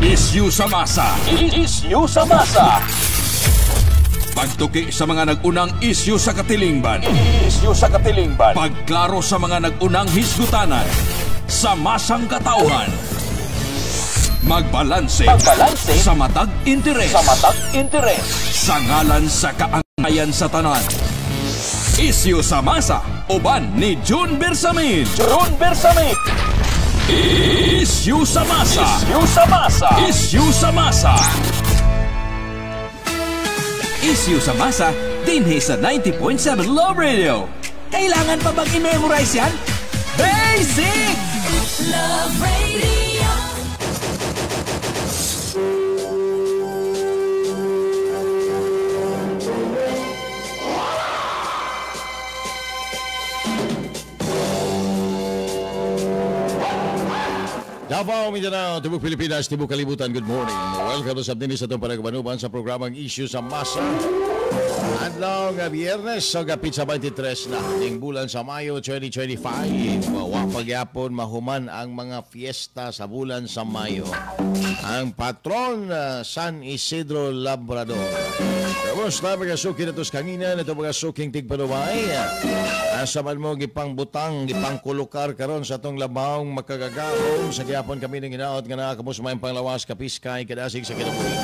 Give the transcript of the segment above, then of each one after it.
Isyu sa masa. Isyu sa masa. Pagtuki sa mga nag-unang isyu sa katilingban. Isyu sa katilingban. Pagklaro sa mga nag-unang hisgutanan. Sa masang katauhan. Magbalanse. Magbalanse. Sa matag interes. Sa matag interes. Sa ngalan sa kaangayan sa tanan. Isyu sa masa. Uban ni June Bersamin. June Bersamin. Isyu sa masa. Isyu sa masa. Isyu sa masa. Isyu sa masa dinhi sa 90.7 Love Radio. Kailangan pa bang i-memorize yan? Basic! Love Radio. Davao, Mindanao, Tibuk Pilipinas, Tibuk Kalibutan, good morning. Welcome sa dinhi sa itong panagbanuban sa programang Issue sa Masa. Adlaw nga Biyernes sa gapit sa 23 na ning bulan sa Mayo 2025. Wa pagyapon mahuman ang mga fiesta sa bulan sa Mayo. Ang patron San Isidro Labrador. Kamusta mga suki na tos kanginan, ito mga suking tigpanuway. Asa man mo gipangbutang, gipangkulukar karon sa atong labawng makagagahom. Sa gyapon kami ning hinaot nga nakakamos may panglawas kapiskay kadasig sa kinabuhi.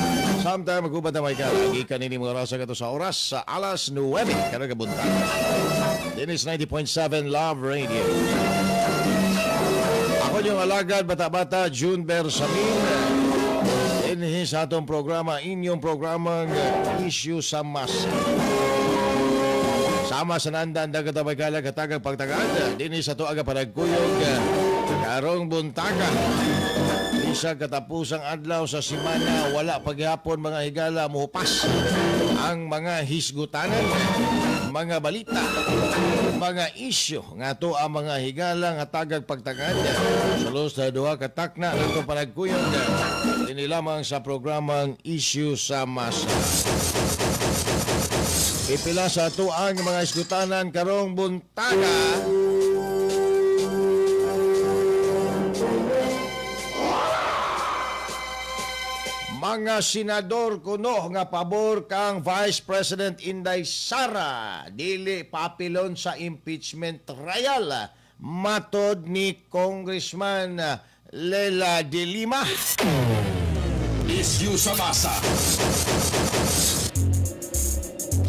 Samtang magubad na may gikan nini mga rasa kato sa oras sa alas 9 karon kabuntag. Dennis 90.7 Love Radio. Ako yung alagad bata-bata June Bersamin. Dinhi sa atong programa, inyong programang Issue sa Masa. Sama sa nandan dagat abay kala katagang pagtagad. Dinhi sa to aga panagkuyog karong buntaga. Isa katapusang adlaw sa simana, wala paghapon mga higala muhupas ang mga hisgutanan, mga balita, mga isyu nga to ang mga higala nga tagag pagtagad. Sulos sa duha ka takna ngadtong panagkuyog dinhi lamang sa programang Issue sa Masa. Pipila sa ato ang mga isgutanan karong buntaga. Mga senador kuno nga pabor kang Vice President Inday Sara dili papilon sa impeachment trial, matod ni Congressman Leila de Lima. Issue sa masa.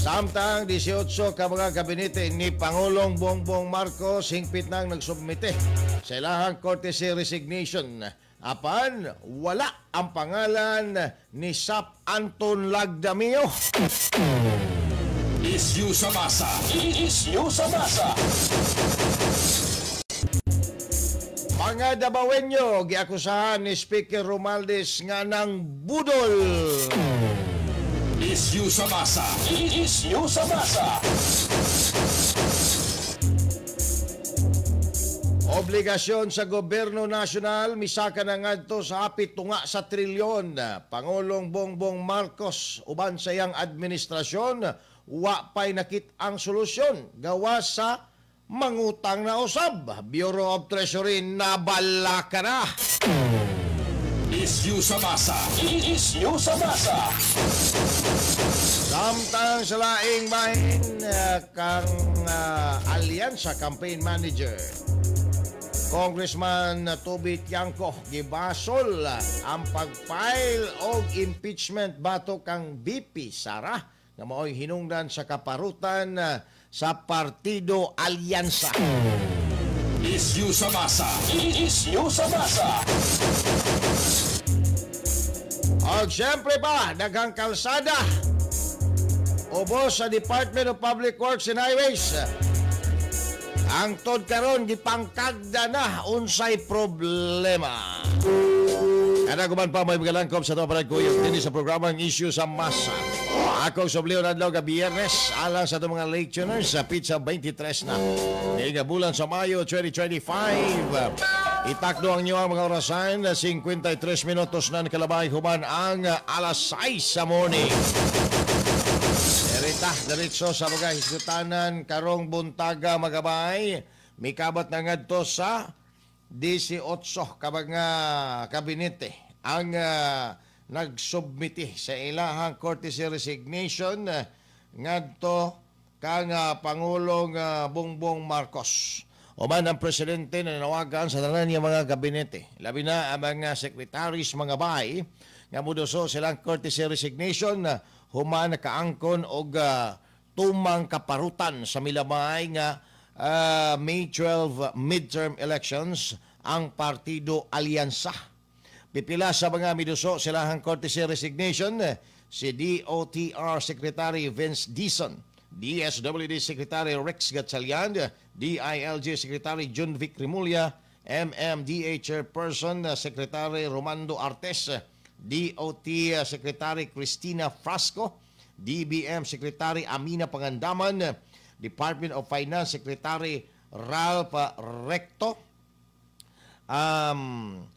Samtang 18 ka mga kabinete ni Pangulong Bongbong Marcos hingpit nang nagsubmite sa ilahang courtesy resignation. Apan wala ang pangalan ni Sap Anton Lagdameo. Issue sa masa. Issue sa masa. Mga Dabawenyo giakusahan ni Speaker Romualdez nga nang budol. Issue sa masa. Issue sa masa. Obligasyon sa gobyerno nasyonal misaka na ngadto sa hapit tunga sa trilyon. Pangulong Bongbong Marcos uban sa iyang administrasyon wa pay nakit ang solusyon gawa sa mangutang na usab. Bureau of Treasury nabalaka na. Issue sa masa. Issue sa masa. Samtang sa laing bahin kang Alyansa campaign manager Congressman Toby Tiangco gibasol ang pag-file og impeachment batok kang VP Sara nga maoy hinungdan sa kaparutan sa Partido Alyansa. Issue sa masa. Issue sa masa. Og siyempre pa, daghang kalsada ubos sa Department of Public Works and Highways. Ang tod karon gipangkagda na unsay problema. Kada kuman pa may magalangkob sa itong panagkuyog dinhi sa programang Issue sa Masa. Ako sa Leon adlaw ga Biyernes alang sa itong mga late tuners sa pizza 23 na. Niiga bulan sa Mayo 2025. Itakdo ang inyong mga orasan, 53 minutos na nakalabay human ang alas 6 sa morning. Derita, diretso sa mga hisgutanan karong buntaga magabay, mikabat na ngadto sa 18 ka mga kabinete ang nagsubmiti sa ilahang courtesy resignation ngadto kang Pangulong Bongbong Marcos. Uban ang presidente na nanawagan sa tanan niya mga gabinete, labi na ang mga secretaries, mga bay, nga muduso silang courtesy resignation human nakaangkon og tumang kaparutan sa milabay nga May 12 midterm elections ang Partido Alyansa. Pipila sa mga miduso silahang courtesy resignation, si DOTR Secretary Vince Dizon, DSWD Secretary Rex Gatchalian, DILG Secretary Jonvic Remulla, MMDA Chairperson Secretary Romando Artes, DOT Secretary Cristina Frasco, DBM Secretary Amina Pangandaman, Department of Finance Secretary Ralph Recto,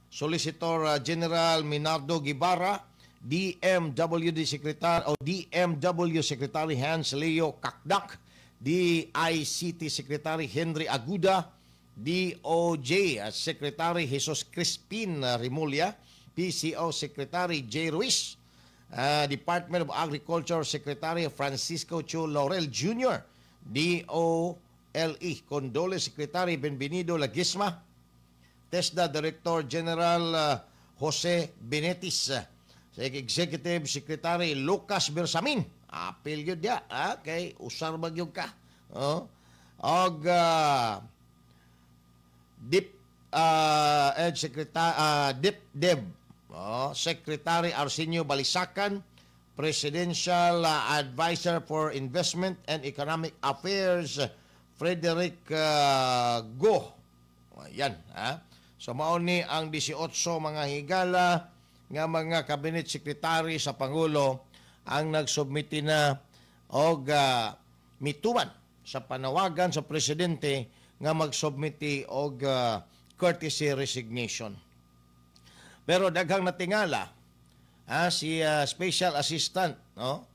Solicitor General Menardo Guevarra, DMWD Secretary o DMW Secretary Hans Leo Cacdac, DICT Secretary Henry Aguda, DOJ Secretary Jesus Crispin Remulla, PCO Secretary Jay Ruiz, Department of Agriculture Secretary Francisco Tiu Laurel Jr., DOLE Condole Secretary Bienvenido Laguesma, TESDA Director General Jose Benetis, Executive Secretary Lucas Bersamin. Apil yun dia, ah, kay usar ba gyud ka. Oh. Og Dip Ed Secretary Dip Deb, oh, Secretary Arsenio Balisacan, Presidential Advisor for Investment and Economic Affairs Frederick Go. Ayan, ha? So mao ni ang 18, mga higala, nga mga cabinet secretary sa pangulo ang nagsubmiti na og mituman sa panawagan sa presidente nga magsubmiti og courtesy resignation. Pero daghang natingala si special assistant, no,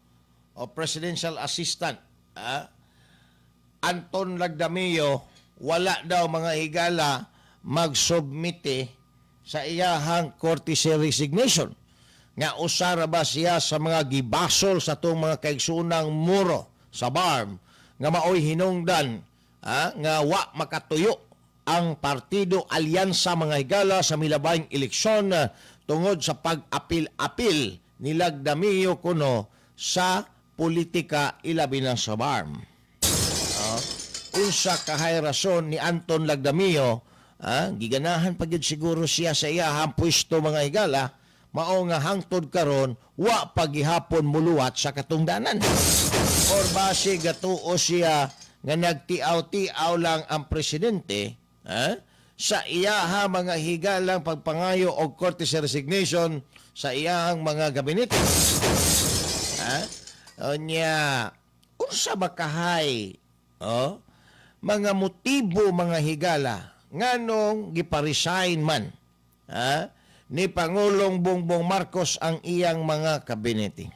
o presidential assistant Anton Lagdameo, wala daw, mga higala, magsubmiti sa iyahang courtesy resignation, nga usara ba siya sa mga gibasol sa atong mga kaigsuonang Moro sa BARMM nga maoy hinungdan nga wa makatuyo ang Partido Alyansa, mga higala, sa milabayng eleksyon tungod sa pag-apil-apil ni Lagdameo kuno sa politika, ilabi na sa BARMM. Unsa kahay rason ni Anton Lagdameo? Giganahan pa gyud siguro siya sa iyahang pwesto, mga higala, mao nga hangtod karon wa pagihapon muluwat sa katungdanan. Or base gatuo siya nga nagtiaw-tiaw lang ang presidente sa iyaha, mga higalang, pagpangayo og courtesy resignation sa iyahang mga gabinete. Ha? Unya, unsa ba kahay, oh, mga motibo, mga higala, nganong gipa-resign man, ha, ni Pangulong Bongbong Marcos ang iyang mga kabinete?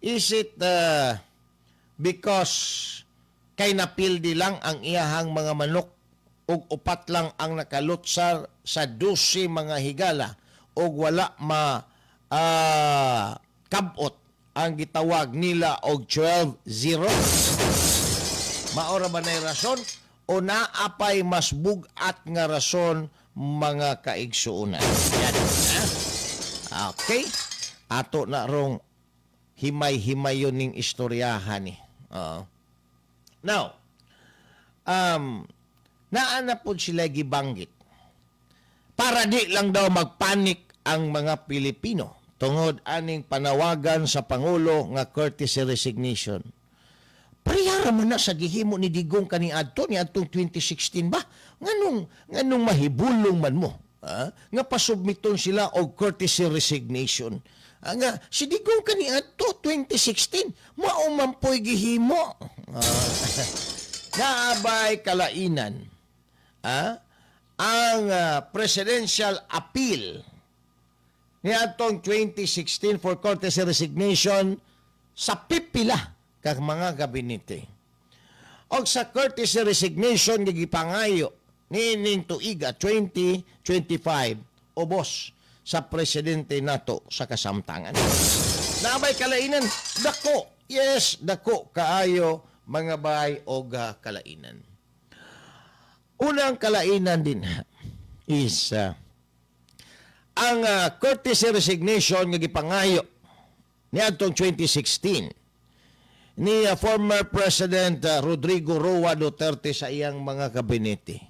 Is it because kay napildi lang ang iyahang mga manok ug upat lang ang nakalutsar sa 12, mga higala, ug wala ma kabot ang gitawag nila og 12-0? Maora ba na rason o naapay mas bugat nga rason, mga kaigsuonan? Yan, ha? Okay. Ato na rong himay-himayon ning istoryahan ni. Oo. Now, naa na po sila gibanggit para di lang daw magpanik ang mga Pilipino tungod aning panawagan sa Pangulo nga courtesy resignation. Parehara man na sa gihimo ni Digong kani adto ni adtong 2016 ba? Nganong mahibulong man mo, ha? Nga pasubmiton sila og courtesy resignation. Ah, nga si Digong kani adto 2016 mao man po'y gihimo. Naabay kalainan ang presidential appeal ni atong 2016 for courtesy resignation sa pipila kag mga gabinete. Og sa courtesy resignation nga gipangayo niining tuiga 2025, ubos sa presidente nato sa kasamtangan. Naa bay kalainan? Dako. Yes, dako kaayo, mga bay, og kalainan. Unang kalainan din is ang courtesy resignation nga gipangayo niadtong 2016 ni former President Rodrigo Roa Duterte sa iyang mga kabinete.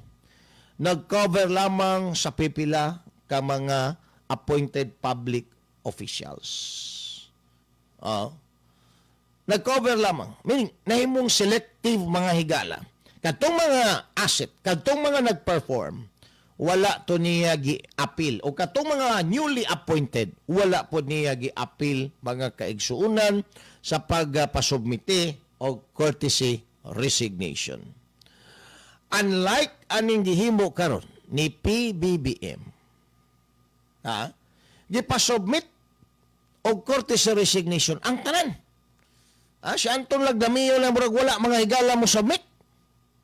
Nag-cover lamang sa pipila ka mga appointed public officials. Nag-cover lamang. Meaning, nahimong selective, mga higala. Katong mga asset, katong mga nag-perform, wala to niya gi-appeal. O katong mga newly appointed, wala po niya gi-appeal, mga kaigsuunan, sa pagpasubmite og courtesy resignation. Unlike aning gihimo karon ni PBBM, ha? Gipasubmit og courtesy resignation ang tanan. Ah, si Anton Lagdameo lang murag wala, mga higala, mo submit.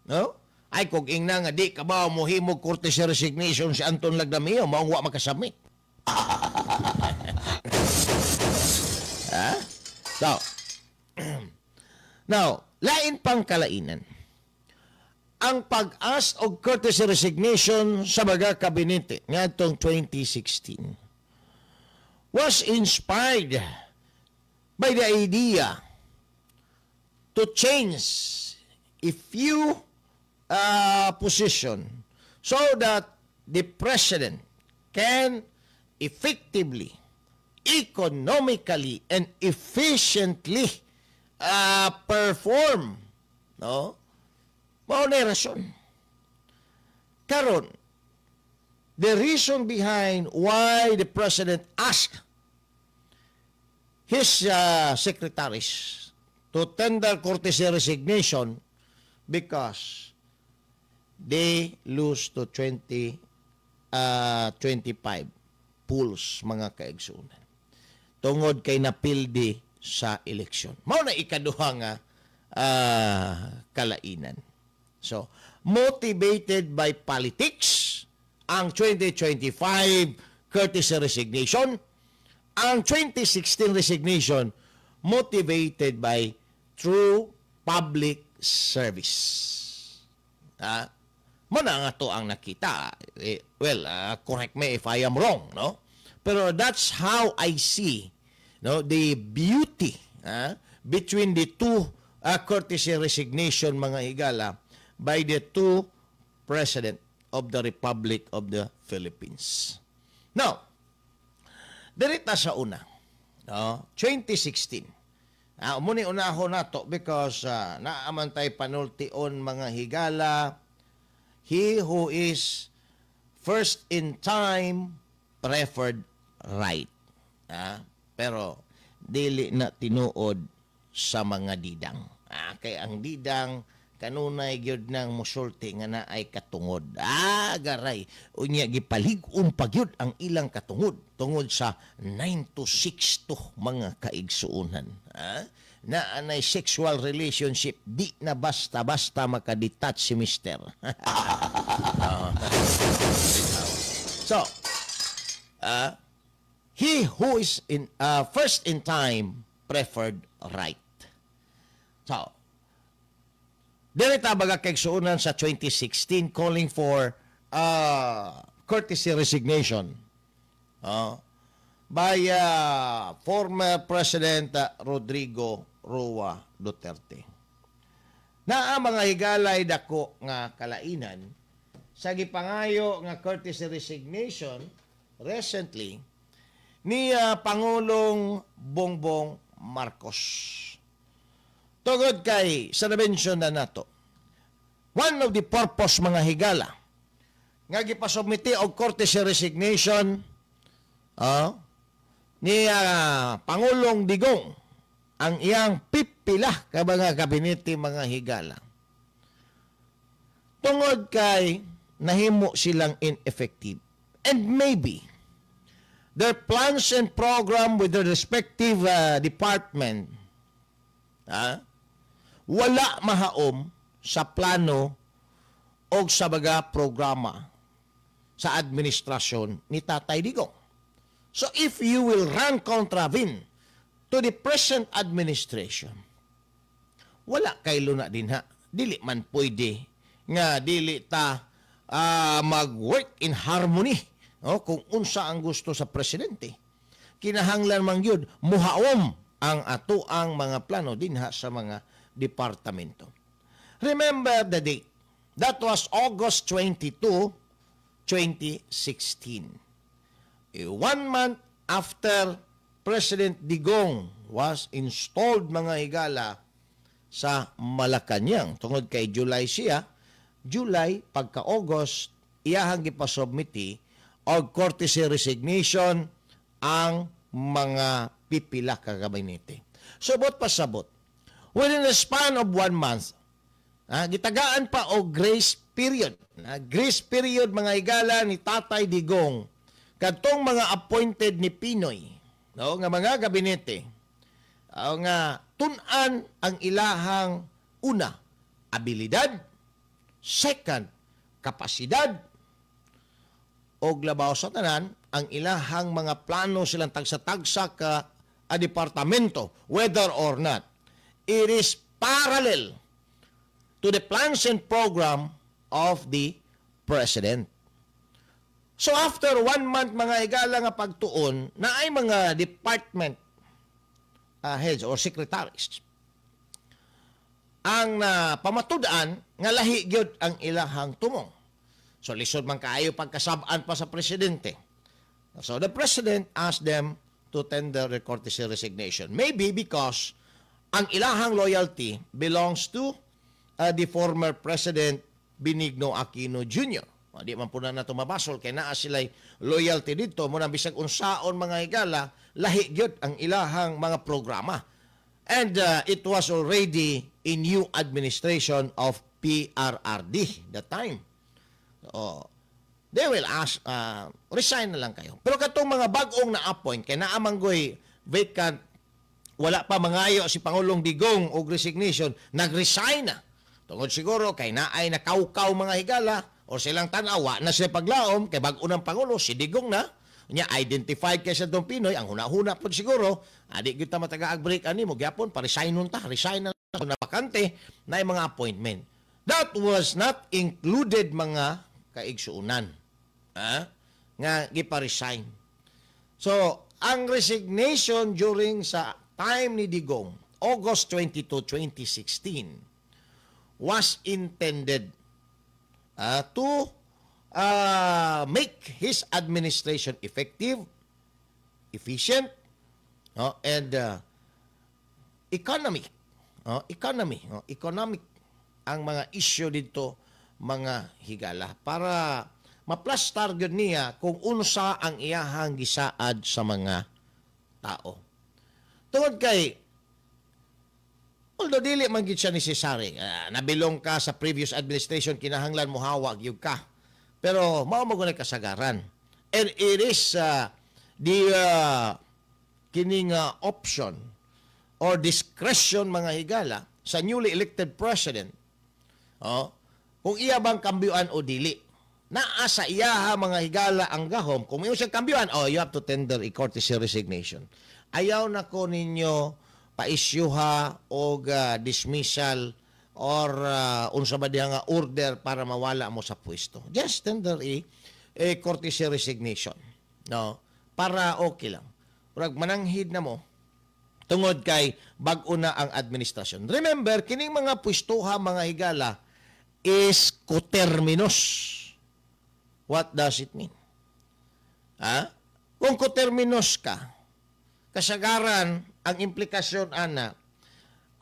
No? Ay, kung ingna nga di ka ba mo himog courtesy resignation si Anton Lagdameo, maong wa makasubmit. Ha? So, now, lain pang kalainan. Ang pag-ask og courtesy resignation sa mga kabinete ngadtong 2016 was inspired by the idea to change a few position so that the president can effectively, economically, and efficiently perform. No? Mao na rason. Karon, the reason behind why the president asked his secretaries to tender courtesy resignation because they lose to 20 25 polls, mga kaigsunan, tungod kay napildi sa eleksyon. Mao na ikaduha nga kalainan. So, motivated by politics ang 2025 courtesy resignation, ang 2016 resignation motivated by true public service. Ah, mao na nga to ang nakita. Eh, well, correct me if I am wrong, no? Pero that's how I see, no, the beauty between the two courtesy resignation, mga higala, by the two president of the Republic of the Philippines. Now, dirita sa una, no, 2016. Ah, muni unahon nato because naaman tay panultion, mga higala, "He who is first in time preferred right." Ah, pero dili na tinuod sa mga didang. Ah, kay ang didang kanunay gyud nang musulti nga naay katungod. Ah, garay. Unya gipalig-on pa gyud ang ilang katungod tungod sa 9 to 6 to, mga kaigsuonan. Ah, naa nay sexual relationship, di na basta-basta makadetach si mister. So, he who is in first in time preferred right. So, diri ta, mga kaigsuonan, sa 2016 calling for courtesy resignation by former President Rodrigo Roa Duterte. Naa, mga higalay, dako nga kalainan sa gipangayo nga courtesy resignation recently ni Pangulong Bongbong Marcos. Tungod kay sa na-mention na nato, one of the purpose, mga higala, nga gipasubmiti og courtesy resignation ni Pangulong Digong ang iyang pipila ka mga kabinete, mga higala, tungod kay nahimo silang ineffective. And maybe their plans and program with their respective department wala mahaom sa plano o sa mga programa sa administrasyon ni Tatay Digong. So if you will run contravene to the present administration, wala kay na dinha. Dili man pwede nga dili ta mag-work in harmony, no, kung unsa ang gusto sa presidente. Kinahanglan man gyud muhaom ang ato ang mga plano dinha sa mga departamento. Remember the date. That was August 22, 2016. One month after President Digong was installed, mga higala, sa Malacanang. Tungod kay July siya, July, pagka-August, iyahang gipasubmiti og courtesy resignation ang mga pipila ka gabinete. Subot pasabot. Within the span of one month, gitagaan pa og grace period. Grace period, mga higala, ni Tatay Digong kadtong mga appointed ni PNoy, no, nga mga gabinete nga tun-an ang ilahang una, abilidad, second, kapasidad, og labaw sa tanan ang ilahang mga plano silang tagsa-tagsa ka a departamento, whether or not it is parallel to the plans and program of the president. So after one month, mga higala, nga pagtuon na ay mga department heads or secretaries ang na pamatud-an nga lahi gyud ang ilahang tumong. So lisod man kaayo pagkasab-an pa sa presidente. So the president asked them to tender their courtesy resignation. Maybe because ang ilahang loyalty belongs to the former President Benigno Aquino Jr. O, di man po na nato mabasol kay naa sila'y loyalty dito mo na bisag unsaon, mga higala, lahi gyud ang ilahang mga programa. And it was already a new administration of PRRD that time. Oh, they will ask, resign na lang kayo. Pero katong mga bag-ong na-appoint, kay naa man goy vacant, wala pa mangayo si Pangulong Digong og resignation, nag-resign na. Tungod siguro kay naay nakawkaw, mga higala, o silang tanawa na sila paglaom, kay bag-o ng Pangulo, si Digong na, nya identified kay sa Don PNoy, ang huna-huna po siguro, adi gyud ta matagaag break ani mo gyapon, pa-resign nun ta, resign na na bakante na yung mga appointment. That was not included, mga kaigsuunan. Ha? Nga gipa-resign. So, ang resignation during sa time ni Digong, August 22, 2016, was intended to make his administration effective, efficient, no, and economic. No, economy, no, economic ang mga issue dito, mga higala, para maplastar gyud niya kung unsa ang iyahang gisaad sa mga tao. Tungod kay although dili man gid siya necessary, nabilong ka sa previous administration, kinahanglan mo hawag gyud ka. Pero mao mo gud kasagaran. And it is the kining option or discretion, mga higala, sa newly elected president, oh, kung iya bang kambyuan o dili. Naa sa iyaha, mga higala, ang gahom. Kung iyong siyang kambyuan, oh, you have to tender a courtesy resignation. Ayaw na ko ninyo paisyuha og dismissal or unsa ba diha nga order para mawala mo sa pwesto. Just tender a courtesy resignation. No? Para okay lang. Murag mananghid na mo tungod kay bag-o na ang administrasyon. Remember, kining mga pwestuha, mga higala, is coterminous. What does it mean? Ha? Kung coterminous ka, kasagaran, ang implikasyon ana,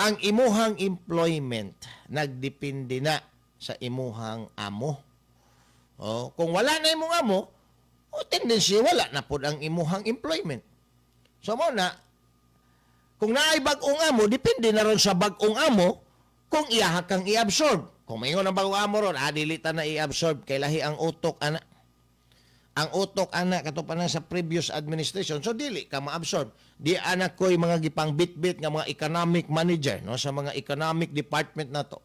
ang imuhang employment nagdepende na sa imuhang amo. Oh, kung wala na imong amo, o tendency wala na pod ang imuhang employment. So mo na, kung naay bag-ong amo, depende na ron sa bag-ong amo kung iyaha kang i-absorb. Kung maingon ang bag-ong amo ron, ah, dili ta na i-absorb kay lahi ang utok ana. Ang utok ana kato pa na sa previous administration. So dili ka ma-absorb. Di anak ko'y mga gipang bit-bit nga mga economic manager, no, sa mga economic department na to.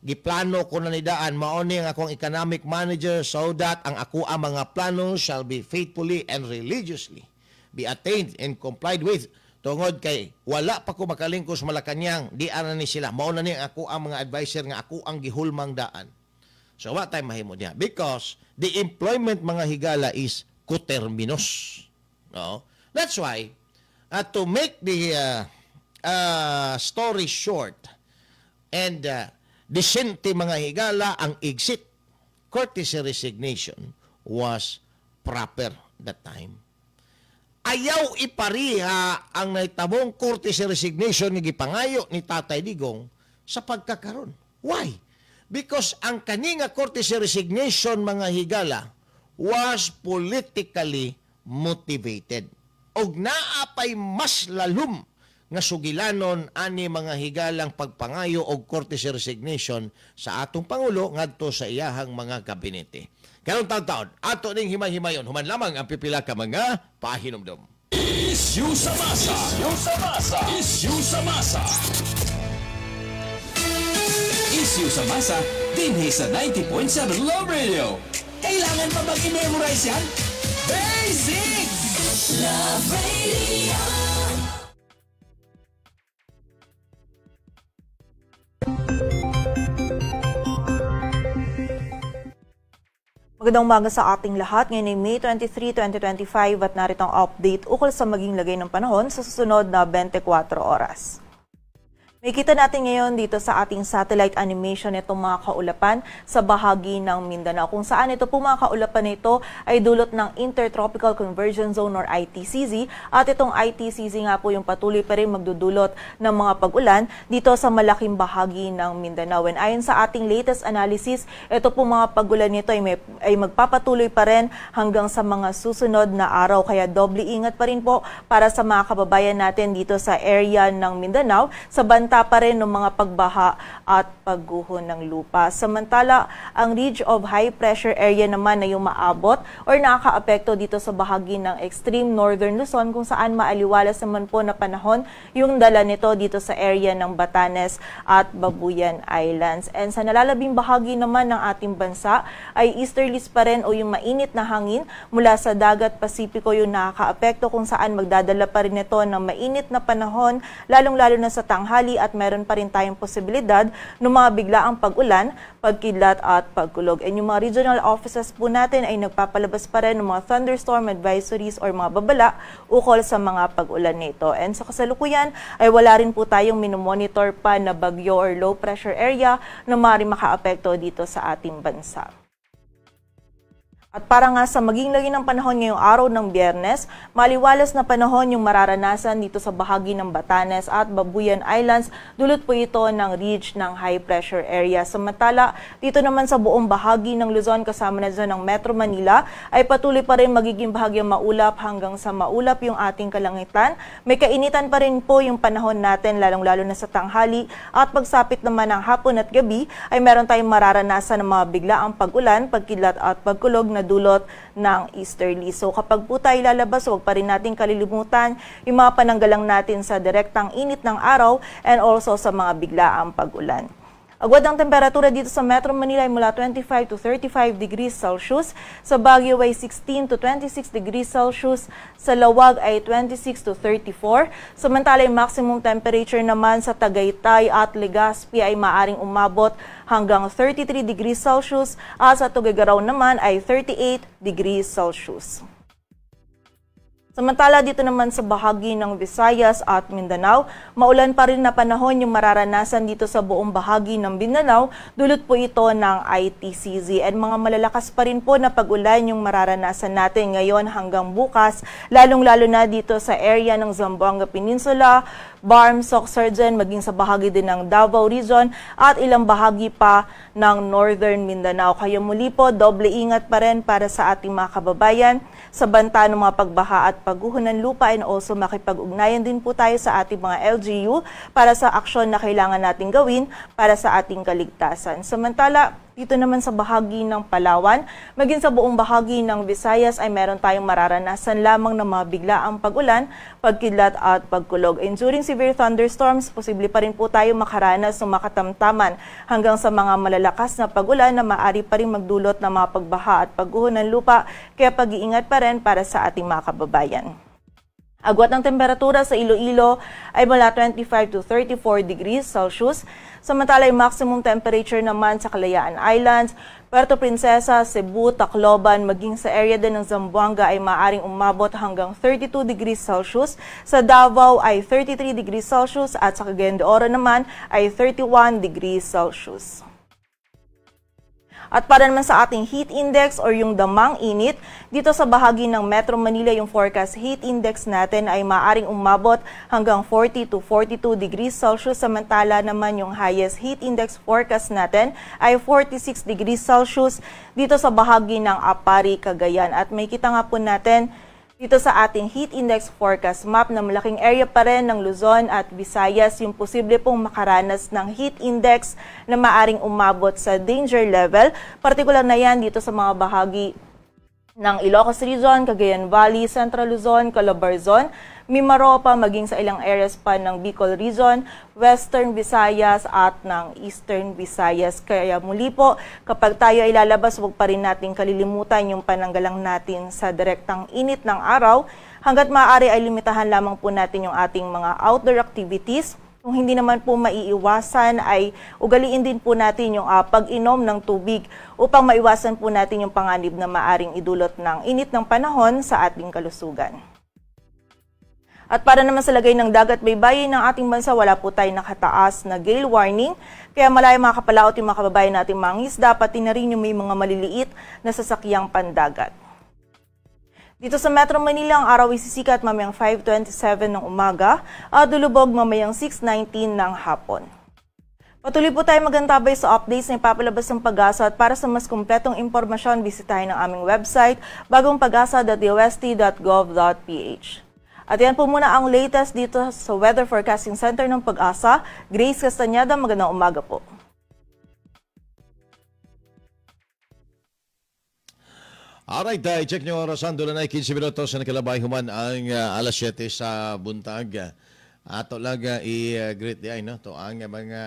Giplano ko na ni daan mao ni ang akong economic manager so that ang ako ang mga plano shall be faithfully and religiously be attained and complied with. Tungod kay wala pa ko makalingkod sa Malacañang, di ana ni sila. Mao na ni ako ang mga advisor nga ako ang gihulmang daan. So wa tay mahimo diha because the employment, mga higala, is coterminous. No? That's why to make the story short and decente, mga higala, ang exit courtesy resignation was proper that time. Ayaw ipariha ang nahitabong courtesy resignation nga gipangayo ni Tatay Digong sa pagkakaron. Why? Because ang kaninga courtesy resignation, mga higala, was politically motivated. Og naa pay mas lalom nga sugilanon ani, mga higalang pagpangayo og courtesy resignation sa atong pangulo ngadto sa iyahang mga gabinete. Karon taon-taon, ato ning himay-himayon human lamang ang pipila ka mga pahinumdom. Issue sa masa. Issue sa masa. Issue sa masa. Issue sa masa dinhi sa 90.7 Love Radio. Kailangan pa bang i-memorize yan? Basic! Love Radio. Magandang umaga sa ating lahat. Ngayon ay May 23, 2025 at narito ang update ukol sa maging lagay ng panahon sa susunod na 24 oras. Makikita natin ngayon dito sa ating satellite animation itong mga kaulapan sa bahagi ng Mindanao, kung saan ito po mga kaulapan na ito ay dulot ng Intertropical Convergence Zone or ITCZ, at itong ITCZ nga po yung patuloy pa rin magdudulot ng mga pag-ulan dito sa malaking bahagi ng Mindanao. And ayon sa ating latest analysis, ito po mga pag-ulan nito ay magpapatuloy pa rin hanggang sa mga susunod na araw. Kaya doble ingat pa rin po para sa mga kababayan natin dito sa area ng Mindanao sa banta pa rin ng mga pagbaha at pagguho ng lupa. Samantala, ang ridge of high pressure area naman na yung maabot or nakakaapekto dito sa bahagi ng extreme northern Luzon, kung saan maaliwalas naman po na panahon yung dala nito dito sa area ng Batanes at Babuyan Islands. And sa nalalabing bahagi naman ng ating bansa ay easterlies pa rin o yung mainit na hangin mula sa dagat Pasipiko yung nakakaapekto, kung saan magdadala pa rin ito ng mainit na panahon, lalong-lalo na sa tanghali, at meron pa rin tayong posibilidad ng mga biglaang pag-ulan, pagkidlat at pagkulog. And yung mga regional offices po natin ay nagpapalabas pa rin ng mga thunderstorm advisories or mga babala ukol sa mga pag-ulan nito. And sa kasalukuyan ay wala rin po tayong minomonitor pa na bagyo or low pressure area na maaaring makaapekto dito sa ating bansa. At para nga sa maging lagi ng panahon ngayong araw ng Biyernes, maliwalas na panahon yung mararanasan dito sa bahagi ng Batanes at Babuyan Islands, dulot po ito ng ridge ng high pressure area. Samantala, dito naman sa buong bahagi ng Luzon kasama na dyan ng Metro Manila ay patuloy pa rin magiging bahagyang maulap hanggang sa maulap yung ating kalangitan. May kainitan pa rin po yung panahon natin, lalong-lalo na sa tanghali, at pagsapit naman ng hapon at gabi ay meron tayong mararanasan ng mga biglaang pag-ulan, pagkidlat at pagkulog na dulot ng easterly. So kapag po tayo lalabas, huwag pa rin natin kalilimutan yung mga pananggalang natin sa direktang init ng araw and also sa mga biglaang pag-ulan. Agwad ang temperatura dito sa Metro Manila ay mula 25 to 35 degrees Celsius, sa Baguio ay 16 to 26 degrees Celsius, sa Laoag ay 26 to 34. Samantala, yung maximum temperature naman sa Tagaytay at Legazpi ay maaring umabot hanggang 33 degrees Celsius at sa Tuguegarao naman ay 38 degrees Celsius. Samantala, dito naman sa bahagi ng Visayas at Mindanao, maulan pa rin na panahon yung mararanasan dito sa buong bahagi ng Mindanao, dulot po ito ng ITCZ. And mga malalakas pa rin po na pag-ulan yung mararanasan natin ngayon hanggang bukas, lalong-lalo na dito sa area ng Zamboanga Peninsula, Barm, Soccsksargen, maging sa bahagi din ng Davao Region at ilang bahagi pa ng Northern Mindanao. Kaya muli po, doble ingat pa rin para sa ating mga kababayan sa banta ng mga pagbaha at pagguho ng lupa, and also makipag-ugnayan din po tayo sa ating mga LGU para sa aksyon na kailangan natin gawin para sa ating kaligtasan. Samantala, dito naman sa bahagi ng Palawan, maging sa buong bahagi ng Visayas ay meron tayong mararanasan lamang ng mga biglaang pag-ulan, pagkidlat at pagkulog. And during severe thunderstorms, posible pa rin po tayo makaranas ng makatamtaman hanggang sa mga malalakas na pag-ulan na maaari pa rin magdulot ng mga pagbaha at pagguho ng lupa, kaya pag-iingat pa rin para sa ating mga kababayan. Agwat ng temperatura sa Iloilo ay mula 25 to 34 degrees Celsius. Samantala, yung maximum temperature naman sa Kalayaan Islands, Puerto Princesa, Cebu, Tacloban, maging sa area din ng Zamboanga ay maaaring umabot hanggang 32 degrees Celsius. Sa Davao ay 33 degrees Celsius at sa Cagayan de Oro naman ay 31 degrees Celsius. At para naman sa ating heat index or yung damang init, dito sa bahagi ng Metro Manila, yung forecast heat index natin ay maaaring umabot hanggang 40 to 42 degrees Celsius. Samantala naman, yung highest heat index forecast natin ay 46 degrees Celsius dito sa bahagi ng Aparri, Cagayan. At makikita nga po natin dito sa ating heat index forecast map na malaking area pa rin ng Luzon at Visayas yung posible pong makaranas ng heat index na maaring umabot sa danger level. Partikular na yan dito sa mga bahagi ng Ilocos Region, Cagayan Valley, Central Luzon, Calabarzon, Mimaropa, maging sa ilang areas pa ng Bicol Region, Western Visayas at ng Eastern Visayas. Kaya muli po, kapag tayo ay lalabas, huwag pa rin natin kalilimutan yung pananggalang natin sa direktang init ng araw. Hanggat maaari ay limitahan lamang po natin yung ating mga outdoor activities. Kung hindi naman po maiiwasan ay ugaliin din po natin yung pag-inom ng tubig upang maiwasan po natin yung panganib na maaring idulot ng init ng panahon sa ating kalusugan. At para naman sa lagay ng dagat baybayin ng ating bansa, wala po tayong nakataas na gale warning. Kaya malaya mga kapalaot yung mga kababayan nating mangisda, pati na rin yung may mga maliliit na sasakyang pandagat. Dito sa Metro Manila, ang araw ay sisikat mamayang 5:27 ng umaga at lulubog mamayang 6:19 ng hapon. Patuloy po tayo magantabay sa updates na ipapalabas ng PAGASA at para sa mas kumpletong impormasyon, bisitahin ang aming website, bagongpagasa.dost.gov.ph. At yan po muna ang latest dito sa Weather Forecasting Center ng PAGASA. Grace Castañeda, magandang umaga po. Alright, check nyo orasan. Doon na 15 minutos sa nakalabay human ang alas 7 sa buntag. Ato lang i-greet di ay, no? To ang mga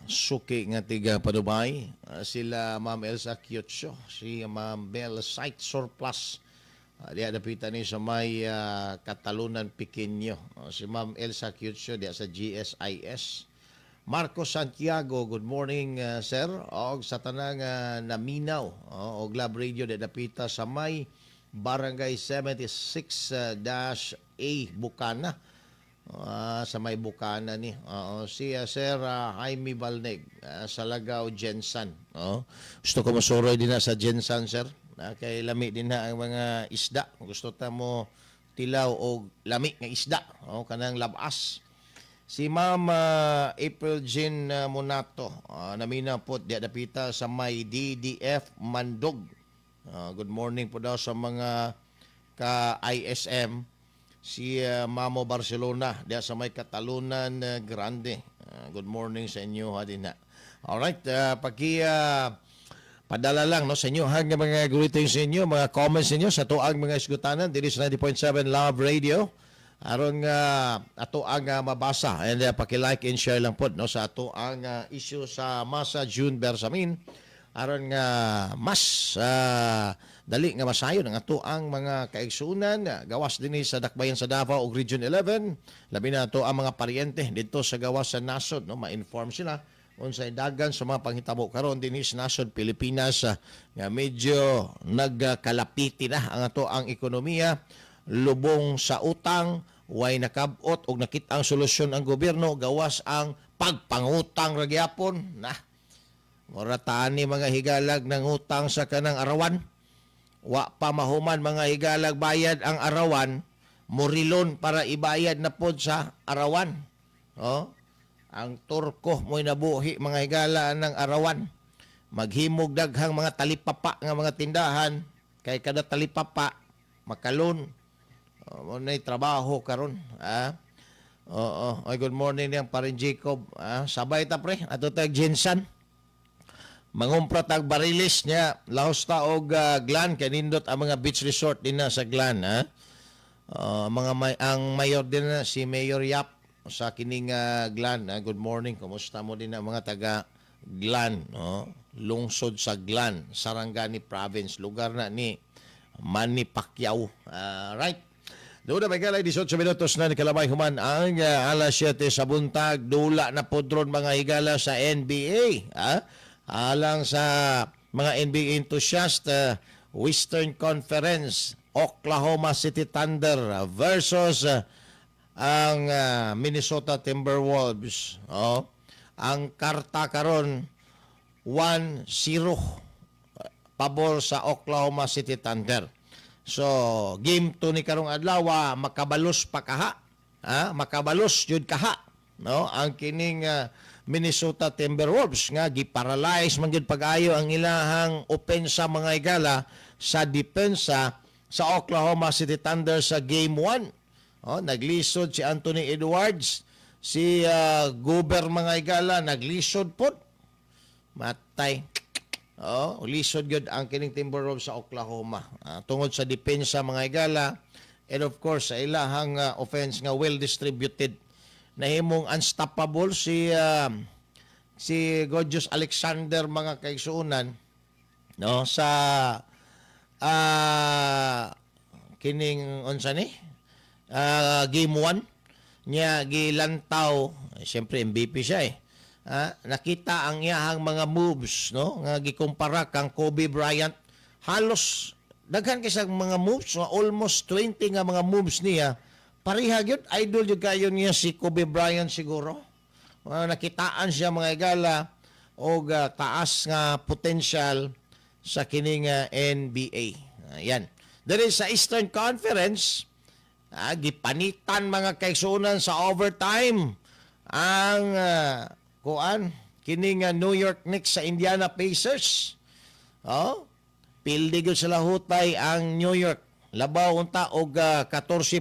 suki nga tiga Padubay. Sila Ma'am Elsa Kyotso, si Ma'am Bell Site Surplus. Diya dapitan ni sa may Katalunan Piqueño. Si Ma'am Elsa Kyotso diya sa GSIS. Marco Santiago, good morning, sir. Og sa tanang naminaw og Lab Radio diya dapita sa may Barangay 76-A Bukana. Sa may Bukana ni. Si Sir Jaime Balneg sa Lagaw Jensan. Gusto ko masuroy din na sa Jensan, sir. Kay lami din na ang mga isda. Gusto ta mo tilaw og lami nga isda. Kanang labas. Si Ma'am April Jean Monato, namina po diya dapita sa may DDF Mandog. Good morning po daw sa mga ka-ISM. Si Mamo Barcelona diya sa may Katalunan Grande. Good morning sa inyo ha din na. Alright, paki padala lang no sa inyo hanggang mga greetings sa inyo, mga comments ninyo sa tuang mga isgutanan diri sa 90.7 Love Radio. Aron nga ato ang mabasa and paki-like and share lang pod no sa ato ang issue sa Masa June Bersamin aron nga mas dali nga masayon ang ato ang mga kaigsuonan gawas dinhi sa Dakbayan sa Davao ug Region 11, labi na ato ang mga paryente didto sa gawas sa nasod no, ma-inform sila unsay dagan sa mga panghitabo karon dinhi sa nasod Pilipinas nga medyo nagkalapiti na ang ato ang ekonomiya, lubong sa utang, way nakabot og nakita ang solusyon ang gobyerno gawas ang pagpangutang ra gyapon na. Mura tani mga higalag ng utang sa kanang arawan. Wa pa mahuman mga higalag bayad ang arawan, morilon para ibayad na pod sa arawan. Oh, ang Turko mo'y nabuhi mga higala ng arawan. Maghimog daghang mga talipapa nga mga tindahan kay kada talipapa makalon. Oh, mo nay trabaho karon, ah. Oo, ay good morning niyang parin Jacob. Ah, sabay ta pre, ato tag Jensan. Mangumpra tag barilis niya, lahos ta og Glan kay nindot ang mga beach resort din na sa Glan, ha. Mga may, ang mayor din na si Mayor Yap sa kining Glan. Ha? Good morning, kumusta mo din ang mga taga Glan, no? Lungsod sa Glan, Sarangani Province, lugar na ni Manny Pacquiao. Right. Doon na may galay 18 minutos na ni kalabay human ang alas 7 sa buntag. Dula na podron mga higala sa NBA. Ha? Alang sa mga NBA enthusiast, Western Conference, Oklahoma City Thunder versus ang Minnesota Timberwolves. Oh, ang karta karon 1-0 pabor sa Oklahoma City Thunder. So, game 2 ni karong adlaw, makabalos pa kaha. Ha? Makabalos jud kaha. No? Ang kining Minnesota Timberwolves nga giparalyze man gyud pag-ayo ang ilahang opensa, mga higala, sa depensa sa Oklahoma City Thunder sa game 1. Oh, naglisod si Anthony Edwards, si Gobert, mga higala, naglisod pod. Matay. Oh, lisod gyud ang kining Timberwolves sa Oklahoma. Tungod sa depensa, mga higala, and of course sa ilahang offense nga well distributed. Nahimong unstoppable si Gilgeous Alexander, mga kaigsuonan, no, sa kining unsa ni game 1 niya gilantaw. Siyempre MVP siya eh. Nakita ang iyahang mga moves, no, nga gikumpara kang Kobe Bryant. Halos daghan kay sa mga moves nga almost 20 nga mga moves niya pareha gyud. Idol gyud kayo niya si Kobe Bryant siguro. Nakitaan siya, mga higala, og taas nga potential sa kining NBA. Ayan. Diri sa Eastern Conference, gipanitan, mga kaigsuonan, sa overtime ang kuan kining New York Knicks sa Indiana Pacers. Oh, pildi gyud sila hutay ang New York. Labaw unta og 14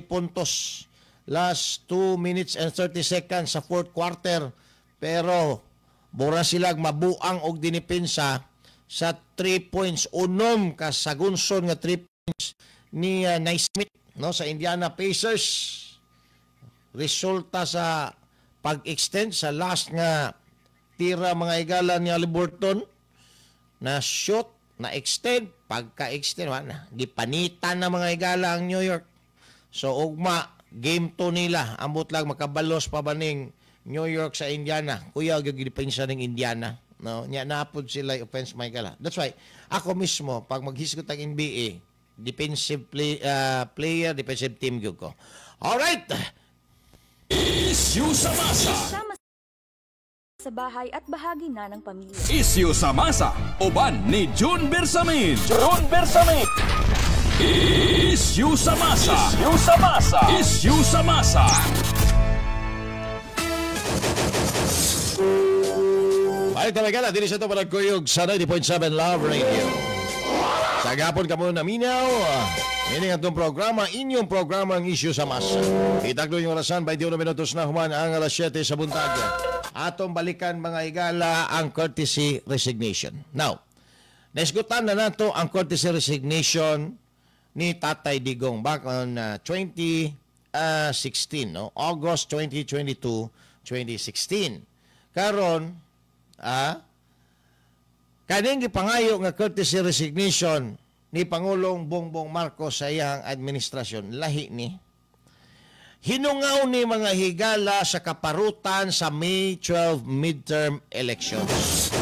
puntos last 2 minutes and 30 seconds sa fourth quarter, pero bura sila mabuang og dinipensa sa 3 points, unom ka sagunson nga 3 points ni Naismith, no, sa Indiana Pacers. Resulta sa pag-extend sa last nga tira, mga higala, ni Haliburton na shoot na extend, pagka-extend wala, gipanitan na, mga higala, ang New York. So ugma game 2 nila, ambot lang makabalos pa baning New York sa Indiana. Kuya gyud gidepensa ning Indiana, no, nya napod sila offense, mga higala. That's why ako mismo, pag maghisgot ang NBA, defensive player, defensive team gyud ko. All right. Issue sa masa. Sama sa bahay at bahagi na ng pamilya. Issue sa masa. Uban ni June Bersamin. June Bersamin. Issue sa masa. Issue sa masa. Issue sa masa. Ay talaga na, dili sa ito panagkuyog sa 90.7 Love Radio. Sa gapon ka mo naminaw, ini nga itong programa, inyong programa ang Issue sa Masa. Itaglo yung orasan, 21 minutos na human ang alas 7 sa buntag. Atong balikan, mga higala, ang courtesy resignation. Now, naisgutan na nato ang courtesy resignation ni Tatay Digong back on 2016, no? August 2022, 2016. Karon, kaning gipangayo nga courtesy resignation ni Pangulong Bongbong Marcos sa iyang administrasyon, lahi ni. Hinungaw ni, mga higala, sa kaparutan sa May 12 midterm elections.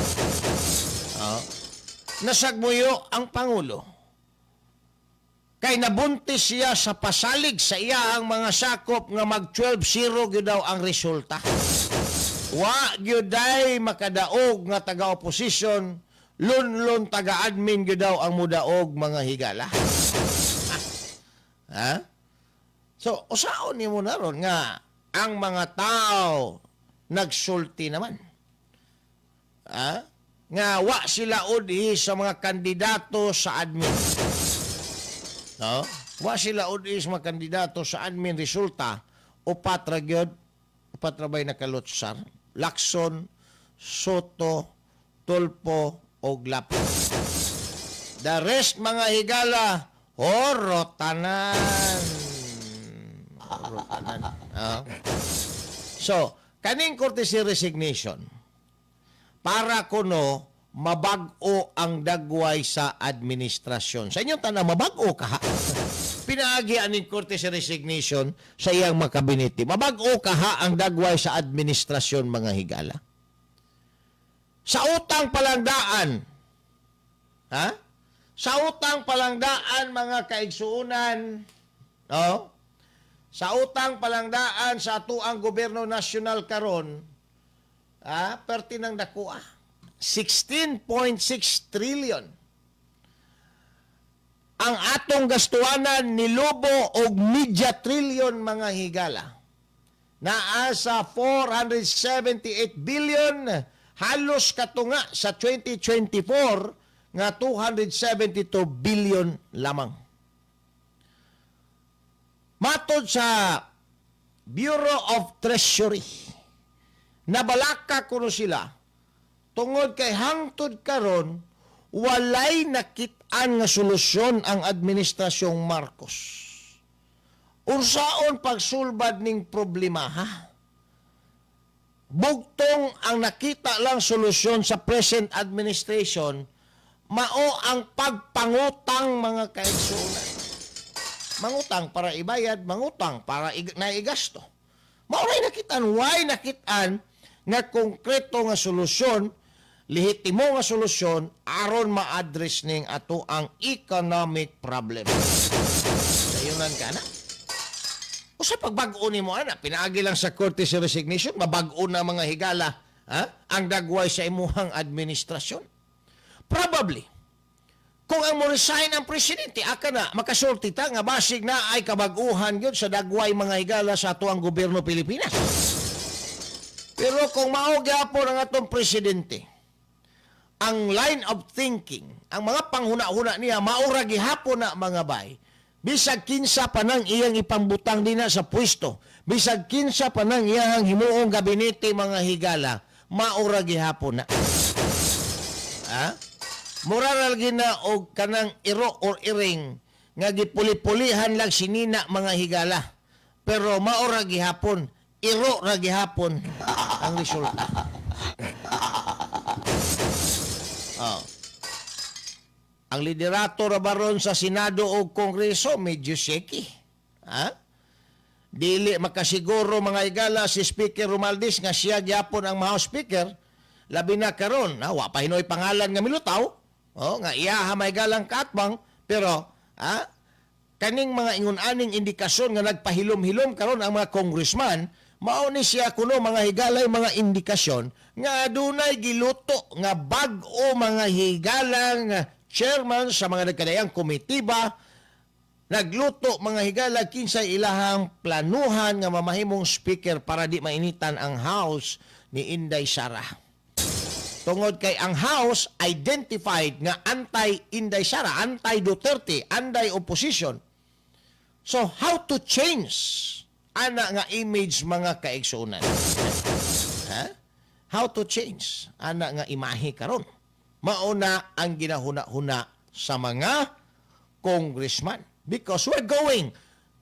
Nasagmuyo ang Pangulo. Kay nabuntis siya sa pasalig sa iyang mga sakop nga mag 12-0 gyud daw ang resulta. Wa gyud ay makadaog nga taga-opposition, lunlun taga-admin gyud daw ang mudaog, mga higala. Ha? So, usaon nimo na ron nga ang mga tao nagsulti naman. Ha? Nga wa sila udhi sa mga kandidato sa admin. No? Wa sila udhi sa mga kandidato sa admin, resulta upat ra gyud, upat ra bay nakalutsar. Lacson, Sotto, Tulfo og Lapid. The rest, mga higala, horotanan. Horotanan. Ah. So, kaning courtesy resignation, para kuno mabag-o ang dagway sa administrasyon. Sa inyong tanang, mabag-o ka ha? pinaagi aning courtesy resignation sa iyang mga kabinete. Mabag-o kaha ang dagway sa administrasyon, mga higala. Sa utang palangdaan, ha? Sa utang palangdaan, mga kaigsuunan, no? Sa utang palangdaan sa atuang gobyerno nasyonal karon, ha, perti ng dakua. 16.6 trillion. Ang atong gastuanan nilubo og media trillion, mga higala. Naa sa 478 billion, halos katunga sa 2024 nga 272 billion lamang. Matod sa Bureau of Treasury, nabalaka kuno sila tungod kay hangtod karon walay nakit-an nga solusyon ang administrasyong Marcos. Unsaon pagsulbad ning problema, ha? Bugtong ang nakita lang solusyon sa present administration mao ang pagpangutang, mga kaigsuonan. Mangutang para ibayad, mangutang para naigasto. Mao ray nakitaan, why nakitaan nga konkreto nga solusyon, lehitimo nga solusyon aron ma-address ning ato ang economic problem. Sayunan ka na. Usa pagbag-o nimo ana, pinaagi lang sa courtesy resignation, mabag-o na, mga higala, ha, ang dagway sa imuhang administrasyon. Probably, kung ang mo resign ang presidente, aka na, makasulti ta nga basig na ay kabag-uhan yun sa dagway, mga higala, sa ato ang gobyerno Pilipinas. Pero kung mao gyapon ang atong presidente, ang line of thinking, ang mga panghuna-huna niya, maura gihapon na, mga bay, bisag kinsa pa nang iyang ipambutang dina sa pwesto, bisag kinsa pa nang iyang himuong gabinete, mga higala, maura gihapon na. Ha? Mura ra lagi na og kanang iro or iring nga gipuli-pulihan lang sinina, mga higala. Pero maura gihapon, iro ra gihapon ang resulta. Oh. Ang liderato ra baron sa Senado o Kongreso medyo shaky. Ha? Dili makasiguro, mga higala, si Speaker Romualdez nga siya gyapon ang House Speaker, labi na karon, ha, wa pa hinoy pangalan nga milutaw, oh, nga iyaha may galang kaatbang, pero ha, kaning mga ingon-aning indikasyon nga nagpahilom-hilom karon ang mga congressman, mao ni siya kuno, mga higalay, mga indikasyon nga adunay giluto nga bag-o, mga higalang chairman sa mga nagkadayang komitiba, nagluto, mga higala, kinsay ilahang planuhan nga mamahimong speaker para di mainitan ang House ni Inday Sara. Tungod kay ang House identified nga anti-Inday Sara, anti-Duterte, anti-opposition. So how to change ana nga image, mga kaigsuonan? Ha? How to change ana nga imahe karon? Mauna ang ginahuna-huna sa mga congressman. Because we're going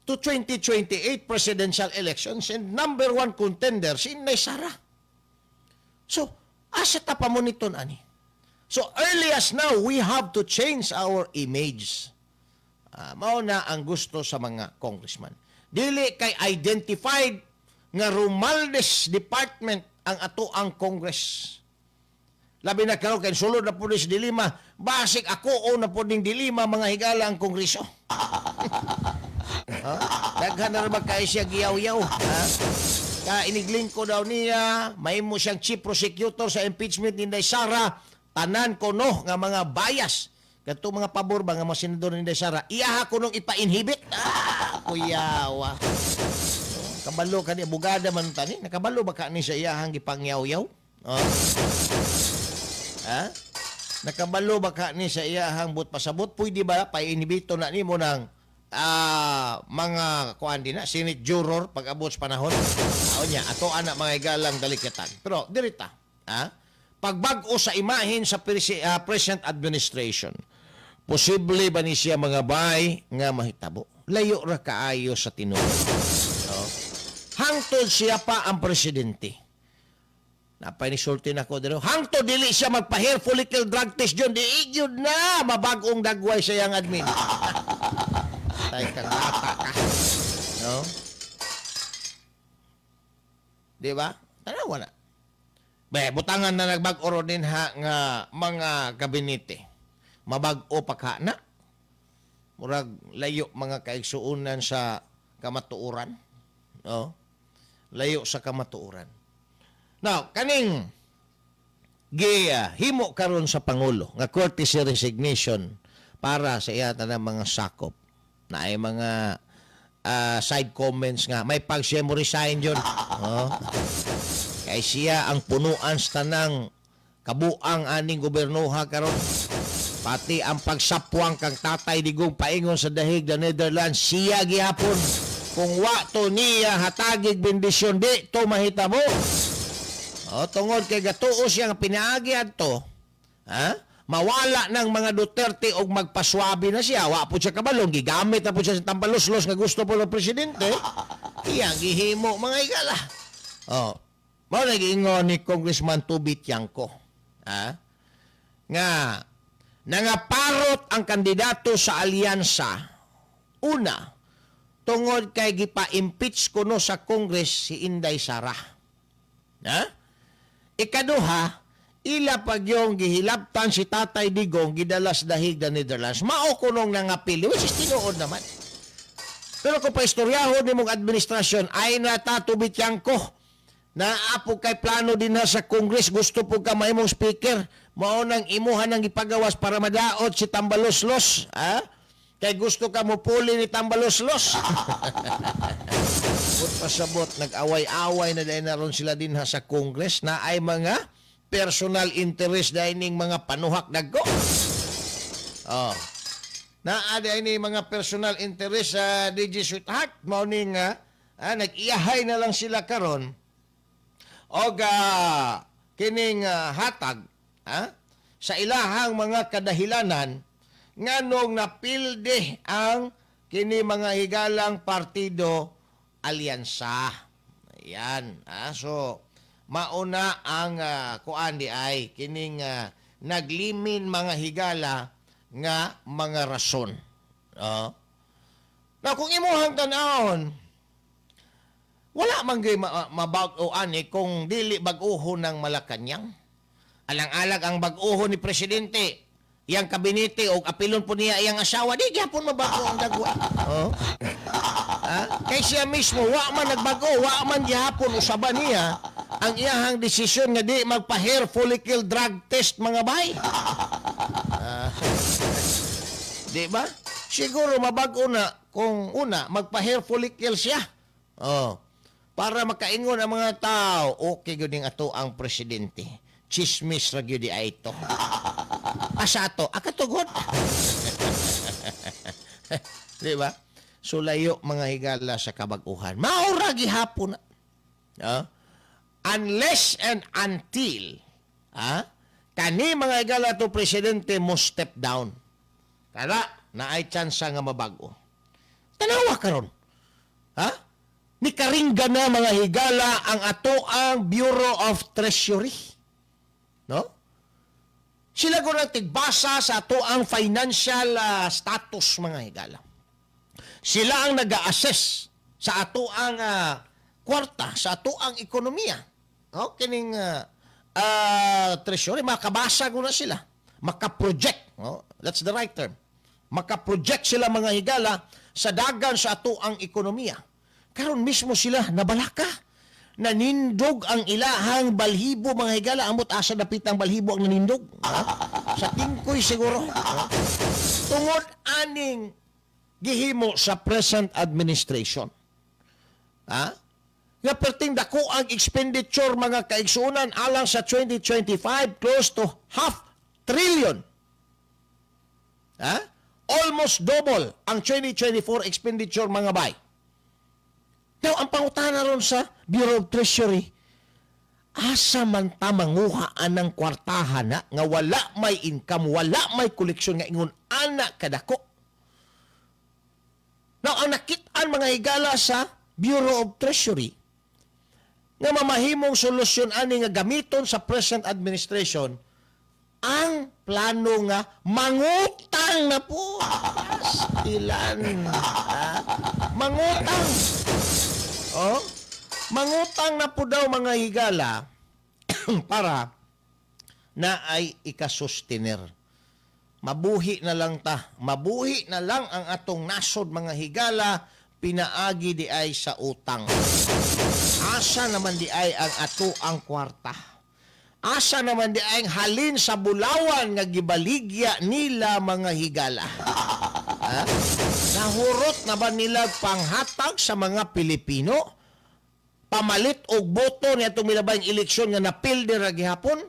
to 2028 presidential elections and number one contender si Inday Sara. So, asa ta pa mo niton ani? So, early as now, we have to change our image. Mao na ang gusto sa mga congressman. Dili kay identified nga Romualdez Department ang ato ang Congress. Labi na karon kay sulod na po ni si Dilima, basig ako o na po ning Dilima, mga higala, ang Kongreso. Ha? Daghan na ba kay siya giyaw-yaw? Ha? Ka iniglingko daw niya, mahimo siyang chief prosecutor sa impeachment ni Inday Sara, tanan ko no nga mga bias. Kadto mga pabor ba nga mga senador ni Inday Sara, iyaha ko nung ipa-inhibit. Ah, kuyawa. Kabalo ka ni abogada man tani, nakabalo ba ka ni sa iyahang gipangyaw-yaw? Oh. Ha? Nakabalo ba ka ni sa iyahang but pasabot? Pwede ba pa-inhibito na nimo ng mga kuan din na, Senate juror pag abot sa panahon? O niya, ato ana, mga igalang, dalikatan. Pero dirita, ha? Pagbag-o sa imahin sa present administration, posible ba ni siya, mga bay, nga mahitabo? Layo ra kaayo sa tinuod. No? Hangtod siya pa ang presidente. Napay ni sulti na ko dito. Hangtod dili siya magpa-hair follicle drug test yun, di yun na mabagong dagway sa iyang admin. Patay kang lata ka. No? Di ba? Tanawa na. Be, butangan na nagbag-o ro din ha nga mga gabinete. Mabag-o pa ka na. Murag layo mga kaigsuonan sa kamatuoran. No? Layo sa kamatuoran. Now, kaning himo karon sa Pangulo nga courtesy resignation para sa iya tanang mga sakop na ay mga side comments nga may pag siya mo resign yun. Oh. Kay siya ang punuan sa tanang kabuang aning gobernoha karon. Pati ang pagsapwang kang Tatay Digong paingon sa dahig the Netherlands, siya gihapon. Kung wa to niya hatagig bendisyon, di to mahitabo. O, tungod kay gatuo siya nga pinaagi adto, ha? Mawala ng mga Duterte og magpaswabi na siya, wa po siya kabalong, gigamit na po siya sa tambaloslos nga gusto po ng presidente. Iyang gihimo mga higala. O, mao na giingon ni Congressman Toby Tiangco, ha? Nga nangaparot ang kandidato sa alyansa una tungod kay gipa-impeach kuno sa Congress si Inday Sara. Ha? Ikaduha, ila pag yung gihilabtan si Tatay Digong gidala sa dahig the Netherlands. Mao kunong nangapili, which is tinuod naman. Pero kung paistoryahon nimong administrasyon ay natatubi Tiangco, naapo kay plano din na sa Congress, gusto po ka mahimong speaker, mao nang imuha nang ipagawas para madaot si Tambaloslos. Ha? Kay gusto ka mo puli ni Tambaloslos. But pasabot, nag-away-away na dahil naron sila din ha sa Congress na ay mga personal interest dahil ning mga panuhak dagko. Oh. Naa dahil ning mga personal interest sa DJ Sweetheart, mao ning nag-iyahay na lang sila karon og kining hatag sa ilahang mga kadahilanan nganong napilde ang kini mga higalang partido alyansa. Ayan. So mauna ang kuan di ay kining naglimin mga higala nga mga rason. Na kung imuhang tan-awon, wala man gyud mabag-o ani kung dili bag-oho ng Malacañang. Alang-alag ang bag-oho ni presidente, iyang kabinete og apilon po niya iyang asawa, di gyapon mabago ang dagwa. Oh. Ha? Kay siya mismo wa man nagbago, wa man gihapon usaba niya ang iyahang desisyon nga di magpa-hair follicle drug test mga bay. Di ba? Siguro mabago na kung una magpa-hair follicle siya. Oh. Para makaingon ang mga tao, okay gyud ning ato ang presidente. Chismis ra gyud ay ito. Asa ato? Akatugod. Di ba? So layo mga higala sa kabag-uhan. Maura gihapon na. Unless and until kani mga higala to presidente mo step down. Kara naay tsansa nga mabago. Tanawa karon. Ha? Ni karingga na mga higala ang ato ang Bureau of Treasury. No? Sila ko nang tigbasa sa ato ang financial status mga higala. Sila ang nag-a-assess sa ato ang kwarta, sa ato ang ekonomiya. No? Kining Treasury, makabasa ko na sila. Makaproject. No? That's the right term. Makaproject sila mga higala sa dagan sa ato ang ekonomiya. Karon mismo sila nabalaka. Nanindog ang ilahang balhibo mga higala. Amot asa dapit ang balhibo ang nanindog. Ha? Sa tingkoy siguro. Ha? Tungod aning gihimo sa present administration. Ha? Nga perting dako ang expenditure mga kaigsuonan alang sa 2025 close to half trillion. Ha? Almost double ang 2024 expenditure mga bay. Now, ang pangutana ron sa Bureau of Treasury, asa man ta manguha anang kwartahan na nga wala may income, wala may koleksyon nga ingon ana kadako. Now, ang nakit-an mga higala sa Bureau of Treasury nga mamahimong solusyon ani nga gamiton sa present administration, Ang plano nga mangutang na po. Pastilan. Ha? Mangutang. Oh? Mangutang na po daw mga higala para na ay ikasustiner. Mabuhi na lang ta. Mabuhi na lang ang atong nasod mga higala, pinaagi di ay sa utang. Asa naman di ay ang ato ang kwarta? Asa naman di ay halin sa bulawan nga gibaligya nila mga higala? Ha? Nahurot na ba nila panghatag sa mga Pilipino? Pamalit og boto niya itong milabayng eleksyon nga napilde ra gihapon?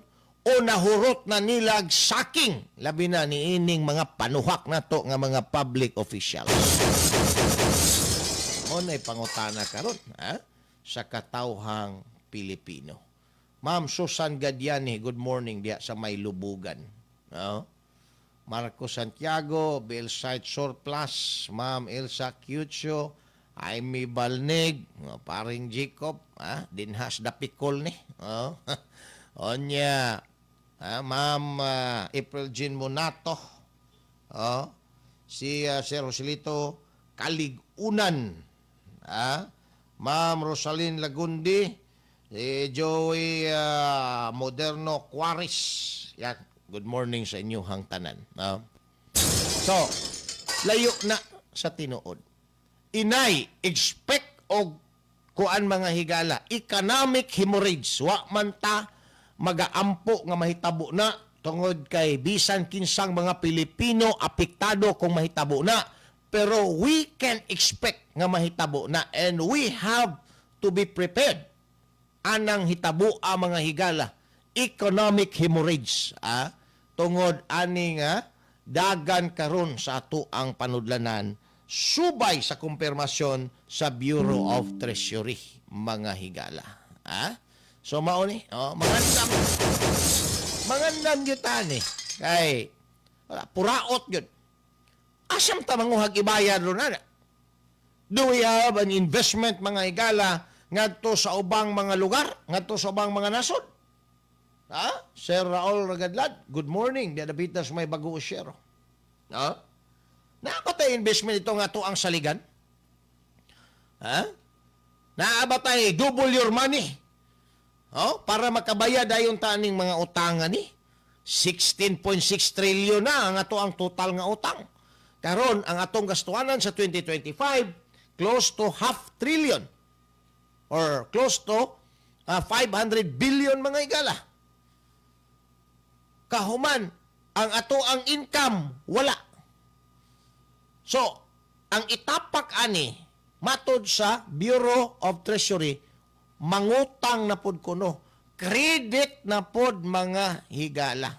O nahurot na nila saking labi na niining mga panuhak na to nga mga public officials? Mo na'y pangutana karon, ha? Sa katawhang Pilipino. Ma'am Susan Gadiani, good morning diya sa may lubugan. No? Marco Santiago, Belsite Surplus, Ma'am Elsa Cucho, Amy Balnig, paring Jacob, ha? Dinhas da Picol ni. Oh. Onya, ha? Ma'am April Jean Monato, oh. Si Sir Joselito Kaligunan, ha? Ma'am Rosalyn Lagundi, si Joey Moderno Quaris. Yan, good morning sa inyo hang tanan. No? So, layo na sa tinuod. Inay, expect og kuan mga higala, economic hemorrhage. Wa man ta magaampo nga mahitabo na tungod kay bisan kinsang mga Pilipino apektado kung mahitabo na. Pero we can expect nga mahitabo na and we have to be prepared. Anang hitabo ang mga higala, economic hemorrhage, tungod ani nga dagan karon sa ato ang panudlanan subay sa kumpirmasyon sa Bureau of Treasury mga higala. So mao ni, oh, mangandam gyud ta ni kay wala puraot gyud. Asam ta manguhag ibayad ron ana? Do we have an investment mga higala ngadto sa ubang mga lugar, ngadto sa ubang mga nasod? Ha? Sir Raul Ragadlad, good morning. Diadapitas may bago usyero. Ha? Naa tay investment ito nga to ang saligan? Ha? Naa ba tay double your money? Oh, para makabayad ayon taning mga utangan ni 16.6 trillion na ang ato ang total nga utang. Karon ang atong gastuanan sa 2025 close to half trillion or close to 500 billion mga higala. Kahuman ang ato ang income wala. So, ang itapak ani matod sa Bureau of Treasury, mangutang na pod kuno, credit na pod mga higala.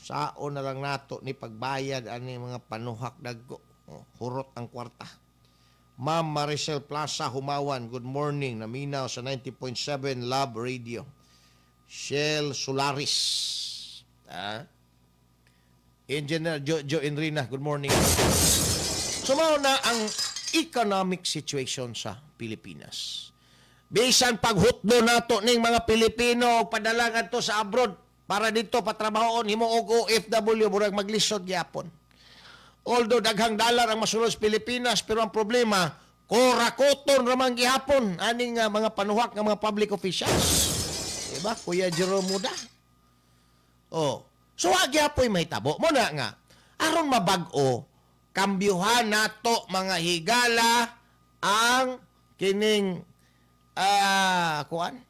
Sao na lang nato ni pagbayad ani mga panuhak dagko. Oh, hurot ang kwarta. Ma'am Maricel Plaza Humawan, good morning. Naminaw sa 90.7 Love Radio. Shell Solaris. Engineer Jojo Enrina, good morning. So mao na ang economic situation sa Pilipinas. Bisan paghutdo nato ning mga Pilipino padala ngadto sa abroad para dito patrabahoon himo og OFW murag maglisod gyapon. Although daghang dollar ang masulod sa Pilipinas, pero ang problema korakoton ra man gihapon aning mga panuhak nga mga public officials. Diba? Kuya Jerome Muda. Oh. So wa gyapoy mahitabo. Mo na nga aron mabag-o, kambyuhan nato mga higala ang kining kuan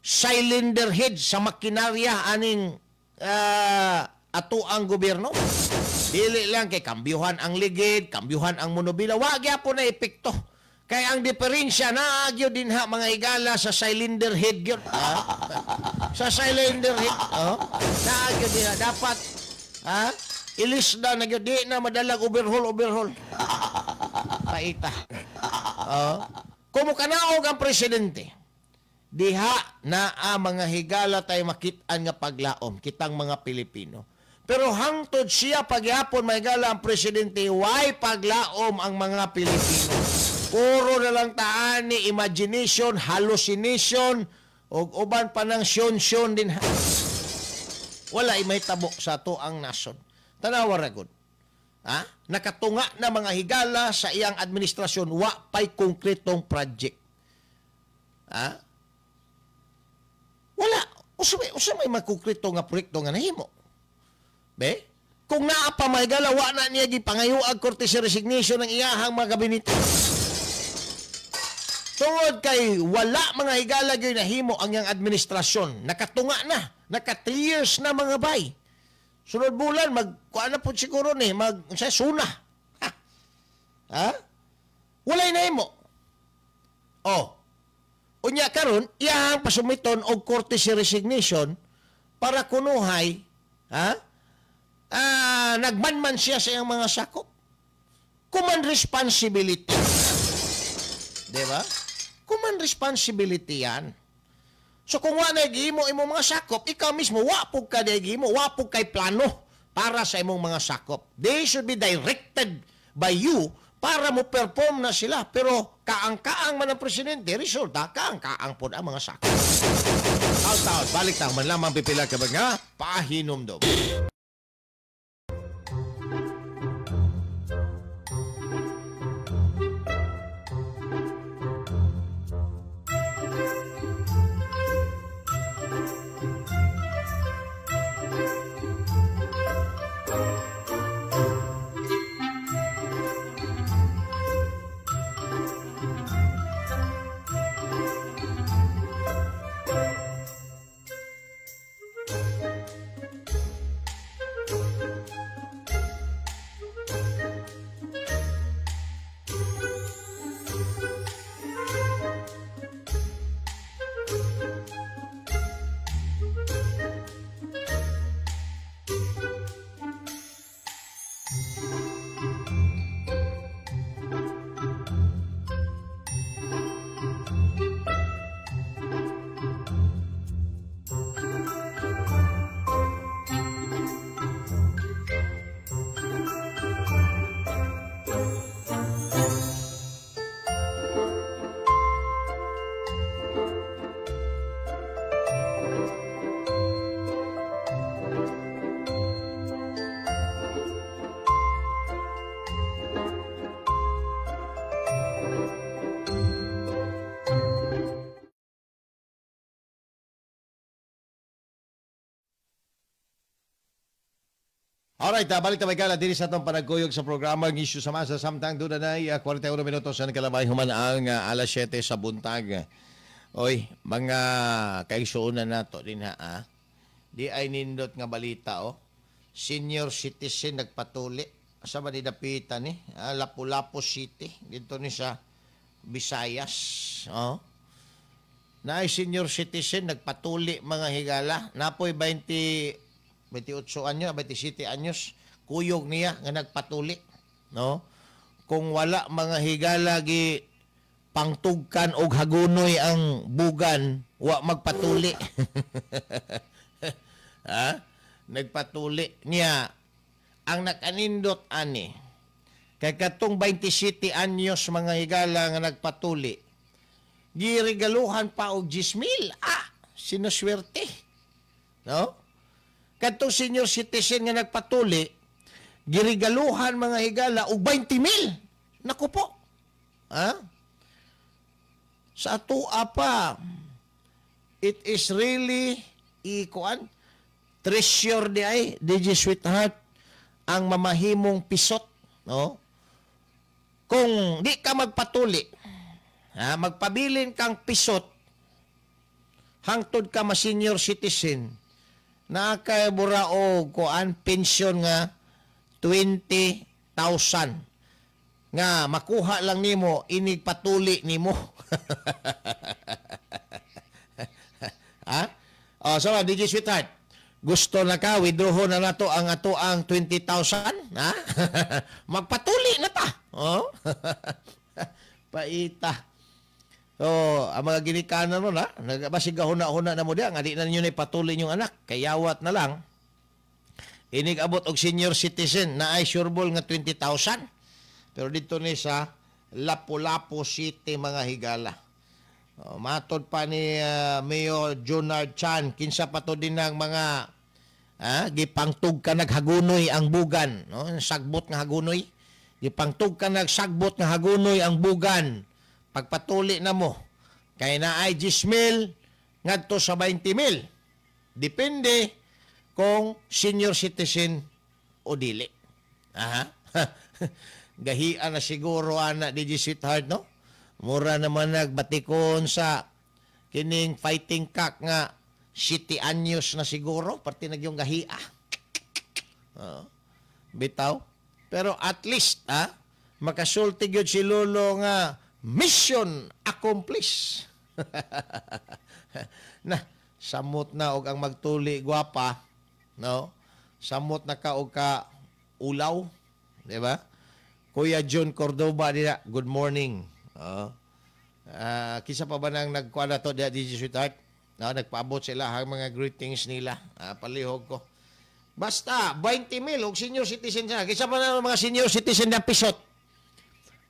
cylinder head sa makinarya aning ato ang gobyerno. Dili lang kay kambyuhan ang ligid, kambyuhan ang monobila, wa gyapon na epekto. Kay ang diferensya naa gyud dinha mga higala sa cylinder head gyud. Sa cylinder head, oh, naa gyud dinha dapat ilis na gyud di na madalag overhaul. Paita. Oh. Kung mukanaog ang presidente, diha naa mga higala tay makit-an nga paglaom kitang mga Pilipino. Pero hangtod siya pagyapon mahigala ang presidente, why paglaom ang mga Pilipino? Puro na lang taan ni imagination, hallucination, og uban pa ng syon-syon din. Wala mahitabo sa ato ang nasod. Tanawa ra gud. Ha? Nakatunga na mga higala sa iyang administrasyon, wa pay konkretong project. Ha? Wala. Usa may makongkreto nga proyekto nga nahimo. Be? Kung naa pa mga higala, wa na niya gipangayo ang courtesy resignation ng iyahang mga gabinete. Tungod kay wala mga higala gyud nahimo ang iyang administrasyon. Nakatunga na. Naka 3 years na mga bay. Sunod bulan, magkuha na po siguro ni, sa suna. Ha? Ha? Walay nahimo. Oh. Unya karon, iyang pasumiton og courtesy resignation para kunuhay, ha? Nagmanman siya sa iyang mga sakop. Command responsibility. Diba? Command responsibility yan. So kung wa na gihimo imong mga sakop, ikaw mismo wa pug ka gihimo, wa pug kay plano para sa imong mga sakop. They should be directed by you para mo perform na sila. Pero kaang-kaang man ang presidente, resulta kaang-kaang pod ang mga sakop. Out, balik ta man lamang pipila ka mga pahinumdom. Alright, balik ta may diri sa atong panagkuyog sa programa ang Isyu sa Masa. Samtang doon na 41 minutos sa nagkalabay human ang alas 7 sa buntag. Oy, mga kaigsuonan nato din ha. Ah. Di ay nindot nga balita oh. Senior citizen nagpatuli sa Manidapitan ni Lapu-Lapu City dito ni sa Visayas. Oh. Naay senior citizen nagpatuli mga higala. Napoy 28 anyo, 27 anyos, kuyog niya nga nagpatuli, no? Kung wala mga higala gi pangtugkan og hagunoy ang bugan, wa magpatuli. Ha? Nagpatuli niya ang nakanindot ani. Kay katong 27 anyos mga higala nga nagpatuli, giregaluhan pa og 10,000. Ah, sinuswerte. No? Katong senior citizen nga nagpatuli, girigaluhan mga higala og 20,000. Naku po. Ha? Sa atua pa, it is really ikuan treasure di ay DJ Sweetheart ang mamahimong pisot, no? Kung di ka magpatuli, ha, magpabilin kang pisot hangtod ka ma senior citizen, nakabura o kuan pensyon nga 20,000 nga makuha lang nimo inig patuli nimo. Ha? Oh, so DJ Sweetheart, gusto na ka withdraw na nato ang ato ang 20,000, ha? Magpatuli na ta. Oh. Paita. So, ang mga ginikanan nun, ha? Basig huna-huna na mo diya, nga di na ninyo na ipatuli yung anak, kayawat na lang. Inig abot og senior citizen na ay sureball nga 20,000. Pero dito ni sa Lapu-Lapu City, mga higala. Oh, matod pa ni Mayor Junard Chan, kinsa pa to din ang mga Ha, gipangtug ka naghagunoy ang bugan, no? Sagbot nga hagunoy. Gipangtug ka nagsagbot nga hagunoy ang bugan. Pagpatuli na mo kay naay 10,000 ngadto sa 20,000. Depende kung senior citizen o dili. Aha. Gahian na siguro ana DJ Sweetheart, no? Mura naman nagbatikon sa kining fighting cock nga city anyos na siguro, parte na yung gahia. Bitaw. Pero at least, makasulti gyud si Lolo nga mission accomplished. Na, samot na og ang magtuli gwapa, no? Samot na ka og ka ulaw, di ba? Kuya John Cordoba dira, good morning. Kisa pa ba nang nagkuha na to diha DJ Sweetheart? No, nagpaabot sila ang mga greetings nila. Palihog ko. Basta 20,000 og senior citizen na. Kisa pa na mga senior citizen na pisot.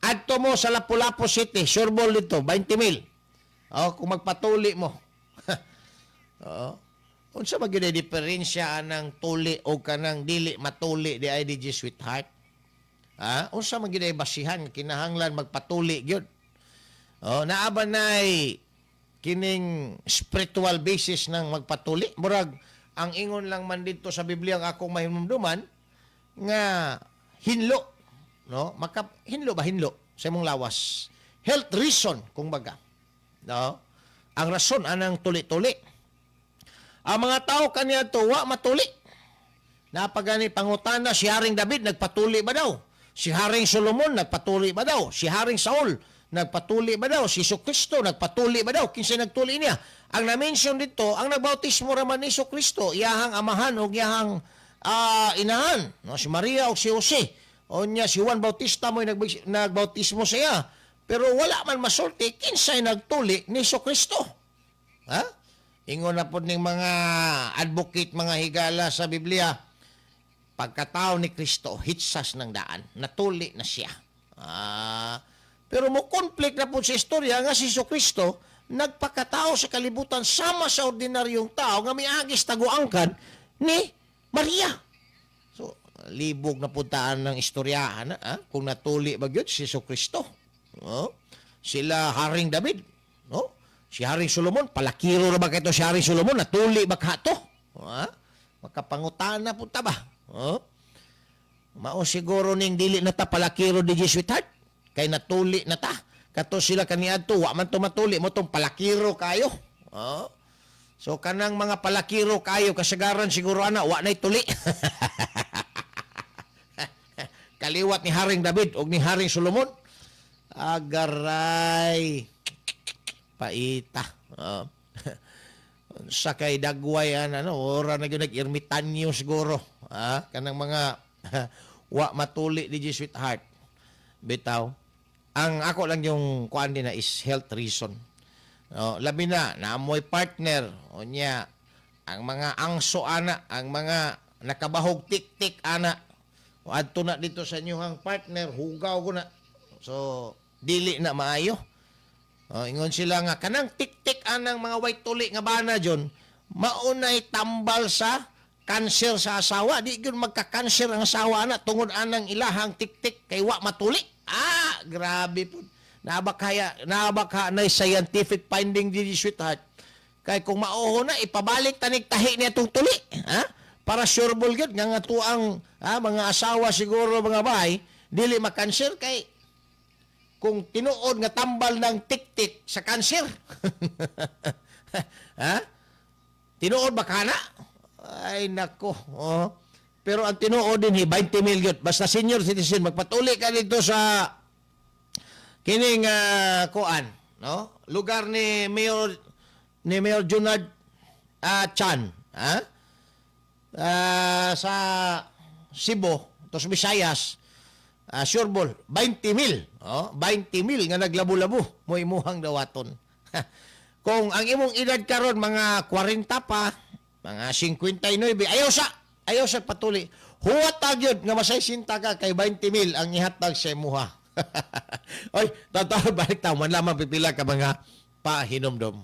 Adto mo sa Lapu-Lapu City, sureball dito, 20,000. Oh, kung magpatuli mo. Oo. Unsa man gyud diferensya anang tuli o kanang dili matuli di ay DJ Sweetheart? Ha? Unsa man gyud basihan kinahanglan magpatuli gyud? Oh, naa ba nay kining spiritual basis ng magpatuli? Murag ang ingon lang man dito sa Biblia ang akong mahinumduman nga hinlo, no? Maka hinlo ba hinlo sa imong lawas? Health reason kung baga. No? Ang rason anang tuli-tuli. Ang mga tao kaniya wa matuli. Napagani pangutana si Haring David nagpatuli ba daw? Si Haring Solomon nagpatuli ba daw? Si Haring Saul nagpatuli ba daw? Si Jesucristo nagpatuli ba daw? Kinsa nagtuli niya? Ang na-mention dito, ang nagbautismo raman ni Jesucristo, iyahang amahan o iyahang inahan, no? Si Maria o si Jose. O niya si Juan Bautista mo'y nagbautismo siya. Pero wala man masulti kinsay nagtuli ni Jesucristo. Ha? Ingon na po ning mga advocate, mga higala sa Biblia, pagkatao ni Kristo, hitsas ng daan, natuli na siya. Pero mo conflict na po sa istorya nga si Jesucristo nagpakatao sa kalibutan sama sa ordinaryong tao nga miagis taguangkan ni Maria. So, libog na puntaan ng istoryahan, kung natuli ba gyud si Jesucristo. No? Sila Haring David, no? Si Haring Solomon, palakiro ra ba kito si Haring Solomon, natuli ba ka to? Ha? Makapangutana punta ba? Oh? Mao siguro ning dili na ta palakiro DJ Sweetheart, kay natuli na ta. Kato sila kaniadto, wa man to matuli mo tong palakiro kayo. Oh? So kanang mga palakiro kayo kasagaran siguro ana wa nay tuli. Kaliwat ni Haring David og ni Haring Solomon. Agaray. Paita. Sa kay dagway ano, ora na gyud nag-ermitanyo siguro. Kanang mga wa matuli di Sweetheart. Bitaw. Ang ako lang yung kuan din na is health reason. No, labi na naamoy partner unya ang mga angso ana, ang mga nakabahog tik-tik ana. Adto na dito sa inyong partner, hugaw ko na. So dili na maayo. Oh, ingon sila nga kanang tik-tik anang mga white tuli nga bana jon, maunay tambal sa kanser sa asawa. Di gyud magka-kanser ang asawa ana tungod anang ilahang tik-tik kay wa matuli. Ah, grabe pud. Nabaka na scientific finding di Sweetheart. Kay kung mauho na ipabalik tanig tahi niya tong tuli, ha? Para sure ball gyud nga tuang mga asawa siguro mga bay dili makanser kay kung tinuod nga tambal ng tik-tik sa kanser. Ha? Tinuod ba kana? Ay nako. Oh. Pero ang tinuod din 20 million. Basta senior citizen magpatuli ka dito sa kining kuan, no? Lugar ni Mayor Junard Chan, ha? Sa Cebu, tos Visayas. Sure ball, 20,000. Oh, 20,000 nga naglabo-labo mo imuhang dawaton. Kung ang imong edad karon mga 40 pa, mga 59, ayaw sa patuli. Huwat gyud nga masaysinta ka kay 20,000 ang ihatag sa imuha. Oy, totoo balik ta man lamang pipila ka mga pahinumdom.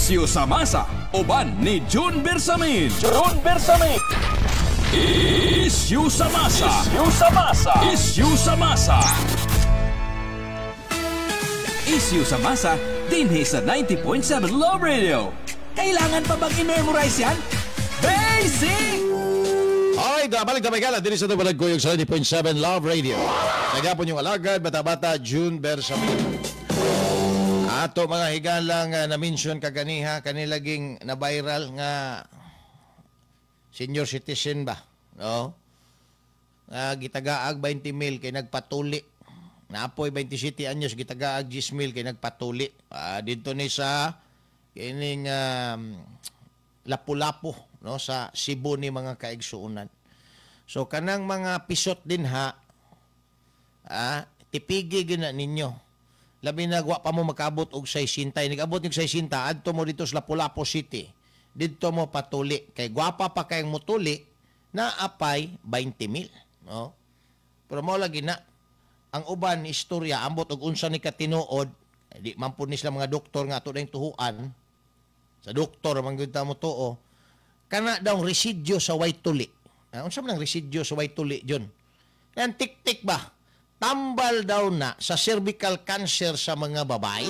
Isyu sa masa, uban ni June Bersamin. June Bersamin. Isyu sa masa. Isyu sa masa. Isyu sa masa. Isyu sa masa, dinhi sa 90.7 Love Radio. Kailangan pa bang i-memorize yan? Basic! Alright, balik na may diri sa Dubalag Kuyog sa 90.7 Love Radio. Sa gapon yung alagad, bata-bata, June Bersamin. Ato mga higalang na-mention kaganiha, kanilaging na-viral nga senior citizen ba? No? Gitagaag 20 mil kay nagpatuli. Naapoy 27 anyos, gitagaag 10 mil kay nagpatuli. Dito ni sa kining Lapu-Lapu, no, sa Cebu ni mga kaigsuonan. So kanang mga pisot din ha, tipigi gyud na ninyo. Labi na wa pa mo makaabot og 60. Nag-abot og 60, adto mo dito sa Lapu-Lapu City. Didto mo patuli kay gwapa pa kayong mutuli na apay 20 mil, no? Pero mao lagi na ang uban istorya ambot og unsa ni katinuod, di man pud ni sila mga doktor nga ato dayong tuhuan sa doktor man gyud ta mo tuo kana daw residyo sa way tuli. Unsa man ang residyo sa way tuli, John? Yan tik-tik ba? Tambal daw na sa cervical cancer sa mga babae.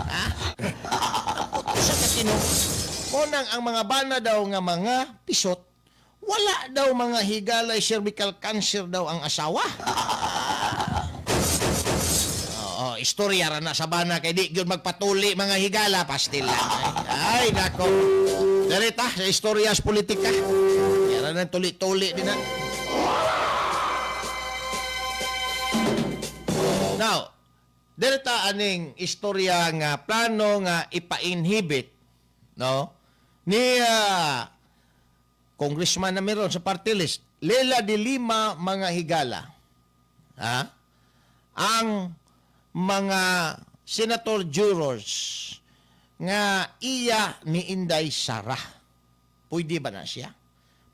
Ha? Sa katinuod. Unang ang mga bana daw nga mga pisot, wala daw mga higalay cervical cancer daw ang asawa. Oo, istorya ra na sa bana kay di gyud magpatuli mga higala pastil lang. Ay, nako. Direta sa istorya sa politika. Yara nang tuli-tuli din na. Now, direta aning istorya nga plano nga ipa-inhibit, no, ni congressman na meron sa party list, Leila de Lima mga higala. Ha? Ang mga senator jurors nga iya ni Inday Sara. Pwede ba na siya?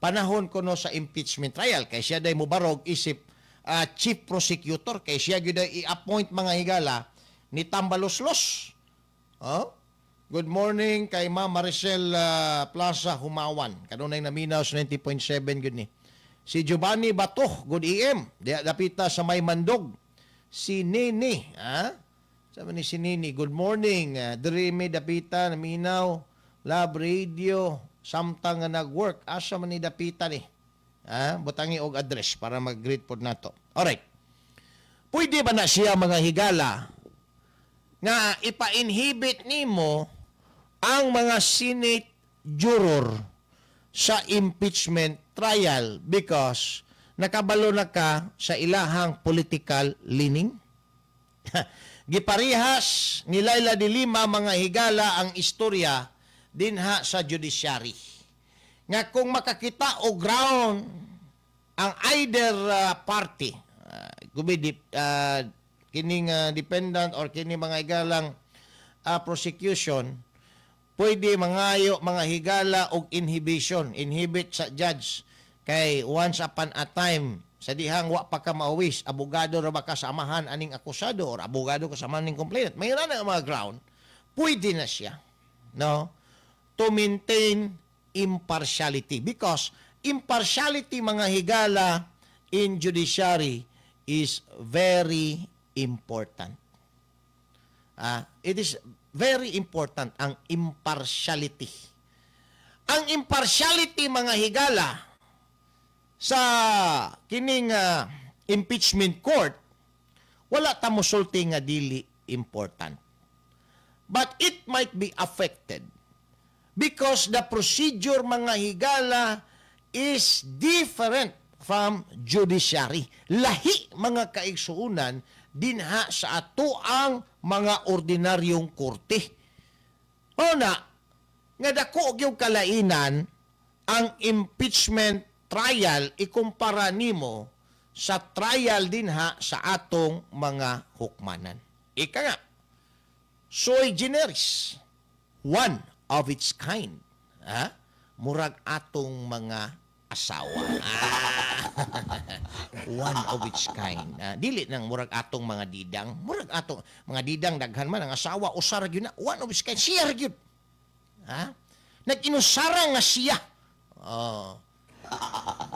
Panahon kuno sa impeachment trial kay siya day mobarog isip chief prosecutor kay siya gyud i-appoint mga higala ni Tambaloslos. Oh? Good morning kay Ma'am Maricel Plaza Humawan. Kanunay naminaw sa 90.7 gyud ni. Si Giovanni Bato, good AM. Dapita sa May Mandog. Si Nini, ha? Sabi ni si Nini, good morning. Diri mi dapita naminaw Love Radio samtang nga nag-work. Asa man ni dapita ni? Ha? Butangi og address para mag-greet pod nato. Alright. Pwede ba na siya mga higala nga ipa-inhibit nimo ang mga Senate juror sa impeachment trial because nakabalo na ka sa ilahang political leaning? Giparihas ni Leila de Lima mga higala ang istorya dinha sa judiciary. Nga kung makakita o ground ang either party, kining dependent or kini mga higalang prosecution, pwede mangayo mga higala og inhibition, inhibit sa judge. Kay once upon a time, sa dihang wa pa ka maawis, abogado ra ba ka sa amahan aning akusado or abogado ka sa amahan ning complainant. Mayroon na ang mga ground, pwede na siya, no, to maintain impartiality. Because impartiality mga higala in judiciary is very important. It is very important ang impartiality. Ang impartiality mga higala sa kining impeachment court, wala ta mosulti nga dili important. But it might be affected because the procedure mga higala is different from judiciary. Lahi mga kaigsuonan dinha sa ato ang mga ordinaryong korte. Una, nga dako gyud kalainan ang impeachment trial ikumpara nimo sa trial dinha sa atong mga hukmanan. Ika nga, sui generis, one of its kind. Ha? Murag atong mga asawa. Ah. One of its kind. Ah, dili nang murag atong mga didang. Murag atong mga didang daghan man ang asawa, usa ra gyud na. One of its kind. Siya ra gyud. Ha? Nag-inusara nga siya. Oh.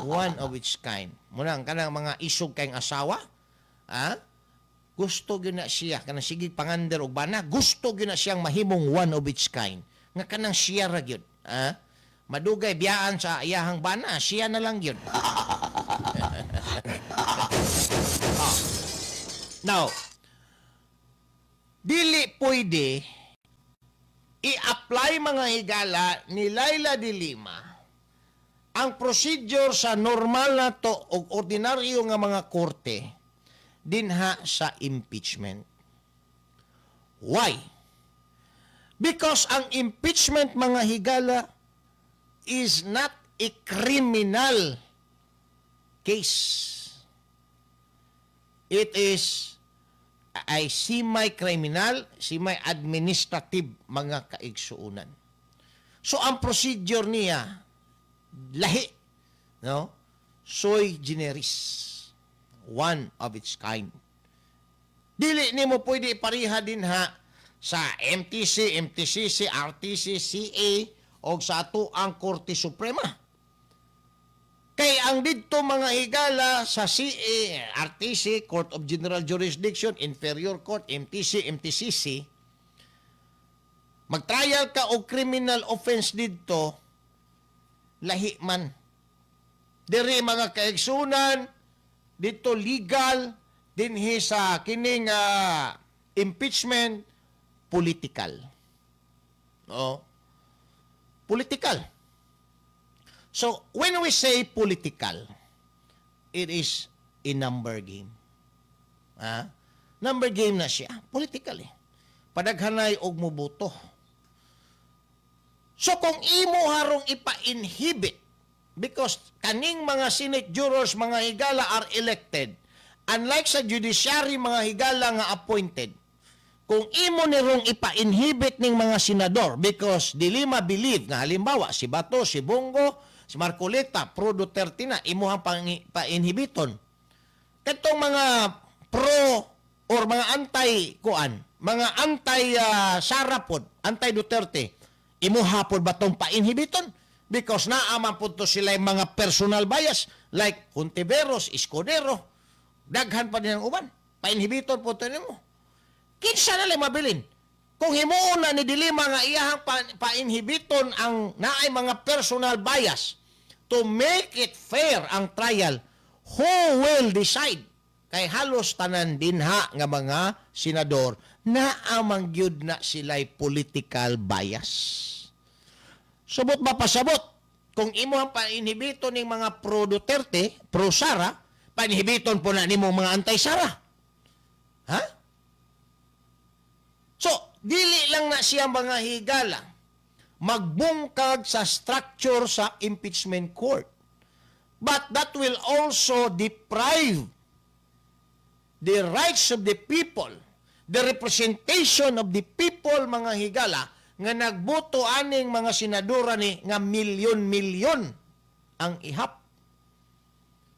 One of its kind. Muna ang kanang mga isog kayong asawa, ha? Gusto gyud na siya kanang sige pangander og bana, gusto gyud na siyang mahimong one of its kind. Nga kanang siya ra gyud, ha? Madugay biyaan sa iyahang bana, siya na lang gyud. Ah. Now, dili pwede i-apply, mga higala, ni Leila de Lima ang procedure sa normal na to o ordinaryo nga mga korte dinha sa impeachment. Why? Because ang impeachment, mga higala, is not a criminal case. It is ay semi-criminal, semi-administrative, mga kaigsuunan. So ang procedure niya lahi, no? Sui generis. One of its kind. Dili nimo pwede ipariha dinha sa MTC, MTCC, RTC, CA o sa ato ang Korte Suprema. Kay ang didto, mga higala, sa CA, RTC, Court of General Jurisdiction, Inferior Court, MTC, MTCC, mag-trial ka og criminal offense didto, lahi man. Diri, mga kaigsunan, dito legal, dinhi sa kining impeachment, political. Oh. Political. So, when we say political, it is a number game. Ah, number game na siya. Political eh. Padaghanay og muboto. So kung imo harong ipa-inhibit, because kaning mga Senate jurors, mga higala, are elected, unlike sa judiciary, mga higala, nga appointed. Kung imo nirong ipa-inhibit ning mga senador because De Lima believe nga halimbawa si Bato, si Bong Go, si Marcoleta pro Duterte na imuhang pa-inhibiton, katong mga pro or mga anti kuan, mga anti Sara pod, anti Duterte, imuha pod ba tong pa-inhibiton? Because naa man pod to sila yung mga personal bias like Hontiveros, Escudero, daghan pa din ang uban. Pa-inhibiton pod to nimo. Kinsa na lang mabilin? Kung himuon na ni De Lima nga iyahang pa-inhibiton ang naay mga personal bias to make it fair ang trial, who will decide? Kay halos tanan dinha nga mga senador naa man gyud na sila'y political bias. Subot ba pasabot? Kung imo ang pa-inhibiton ning mga pro Duterte, pro Sara, pa-inhibiton po na nimo mga anti-Sara. Ha? So, dili lang na siya, mga higala, magbungkag sa structure sa impeachment court. But that will also deprive the rights of the people, the representation of the people, mga higala, nga nagboto aning mga senadora ni nga milyon-milyon ang ihap.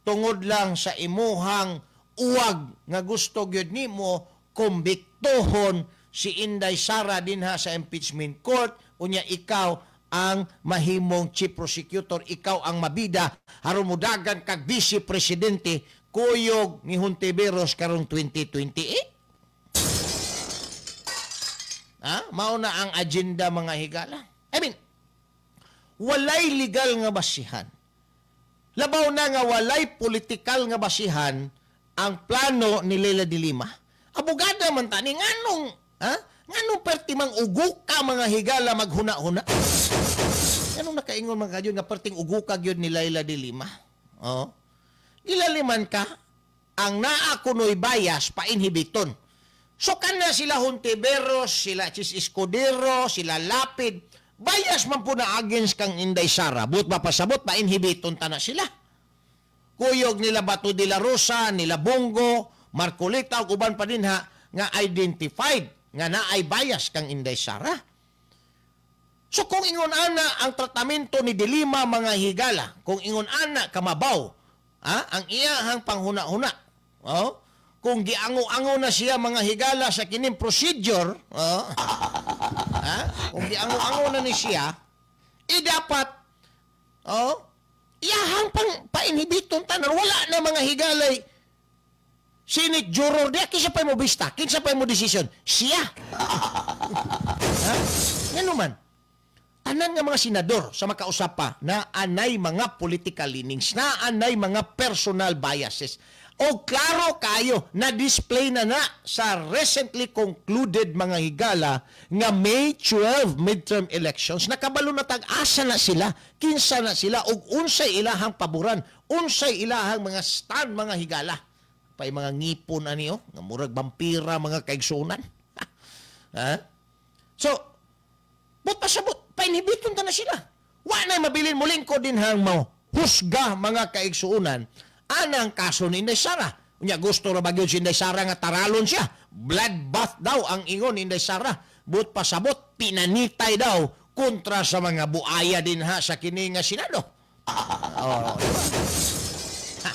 Tungod lang sa imuhang uwag nga gusto gyud nimo kumbiktuhon si Inday Sara dinha sa impeachment court, unya ikaw ang mahimong chief prosecutor, ikaw ang mabida aron mudagan kag vice presidente kuyog ni Hontiveros karong 2028. Ha? Mao na ang agenda, mga higala. I mean, walay legal nga basihan. Labaw na nga walay politikal nga basihan ang plano ni Leila de Lima. Abogada man ta ni, nganong, ha? Nganong perti mang ugok ka, mga higala, maghuna-huna? Nganong nakaingon man ka nga perting ugok ka gyud ni Leila de Lima? Oh. Gilaliman ka ang naa kunoy bias, pa-inhibiton. So kana sila Hontiveros, sila Chiz Escudero, sila Lapid, bias man po na against kang Inday Sara. But mapasabot, pa-inhibiton ta na sila. Kuyog nila Bato de la Rosa, nila Bong Go, Marcoleta, ug uban pa din ha, nga identified, nga naay bias kang Inday Sara. So kung ingon ana ang tratamento ni De Lima, mga higala, kung ingon ana kamabaw, ang iyahang panghuna-huna, oh, kung giango-ango na siya, mga higala, sa kining procedure, oh, kung giango-ango na ni siya, dapat, oh, iyahang pang painhibiton tanan. Wala na, mga higalay, Senate juror diya, kinsa pa mo bista, kinsa pa mo decision, siya. Ha? Ngano man, tanan nga mga senador sa makausap pa na anay mga political leanings, na anay mga personal biases. O klaro kayo na display na na sa recently concluded, mga higala, nga May 12 midterm elections. Nakabalo na tag-asa na sila, kinsa na sila ug unsay ilahang paboran, unsay ilahang mga stand, mga higala. Pay mga ngipon ani, oh, nga murag vampira, mga kaigsunan. Ha? So, but pasabot, painhibiton ta na sila. Wa na mabilin mulingkod din hang mo husga, mga kaigsuunan, anang kaso ni Inday Sara. Unya gusto ra ba gyud si Inday Sara nga taralon siya? Bloodbath daw ang ingon ni Inday Sara. But pasabot, pinanitay daw kontra sa mga buaya din ha sa kini nga Senado. Oh, diba? Ha.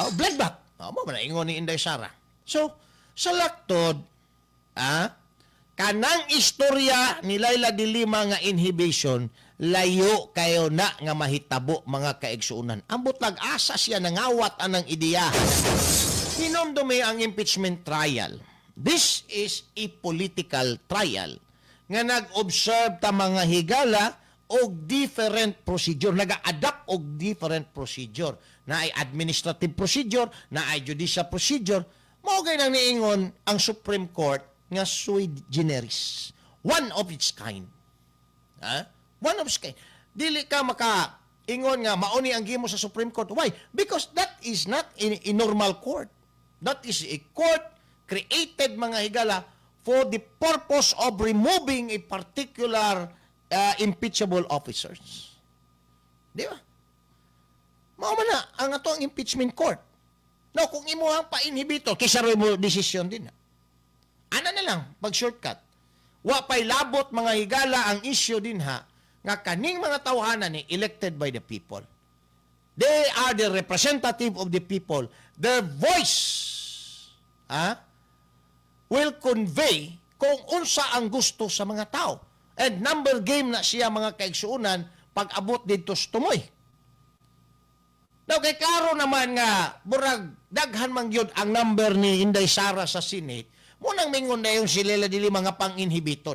Oh, bloodbath. Oh, mo man ingon ni Inday Sara. So, sa laktod, kanang istorya ni Leila de Lima nga inhibition, layo kayo na nga mahitabo, mga kaigsuunan. Ambot lag-asa siya nangawat anang ideya. Hinumdumi ang impeachment trial. This is a political trial nga nag-observe ta, mga higala, og different procedure, naga-adapt og different procedure. Na ay administrative procedure, na ay judicial procedure. Mao gay nang niingon ang Supreme Court nga sui generis. One of its kind. Ha? One of its kind. Dili ka maka ingon nga mauni ang gimo sa Supreme Court. Why? Because that is not in a normal court. That is a court created, mga higala, for the purpose of removing a particular impeachable officers. Di ba? Mao man na ang ato ang impeachment court. No, kung imo ang pa-inhibito, kaysa mo desisyon din. Ana na lang, pag shortcut. Wa pay labot, mga higala, ang issue din ha, nga kaning mga tawhana ni elected by the people. They are the representative of the people. Their voice will convey kung unsa ang gusto sa mga tao. And number game na siya, mga kaigsuunan, pag abot dito sa tumoy. Now, kay klaro naman nga, burag, daghan man gyud ang number ni Inday Sara sa Senate, munang mingon na yung si Leila de Lima nga pang-inhibiton.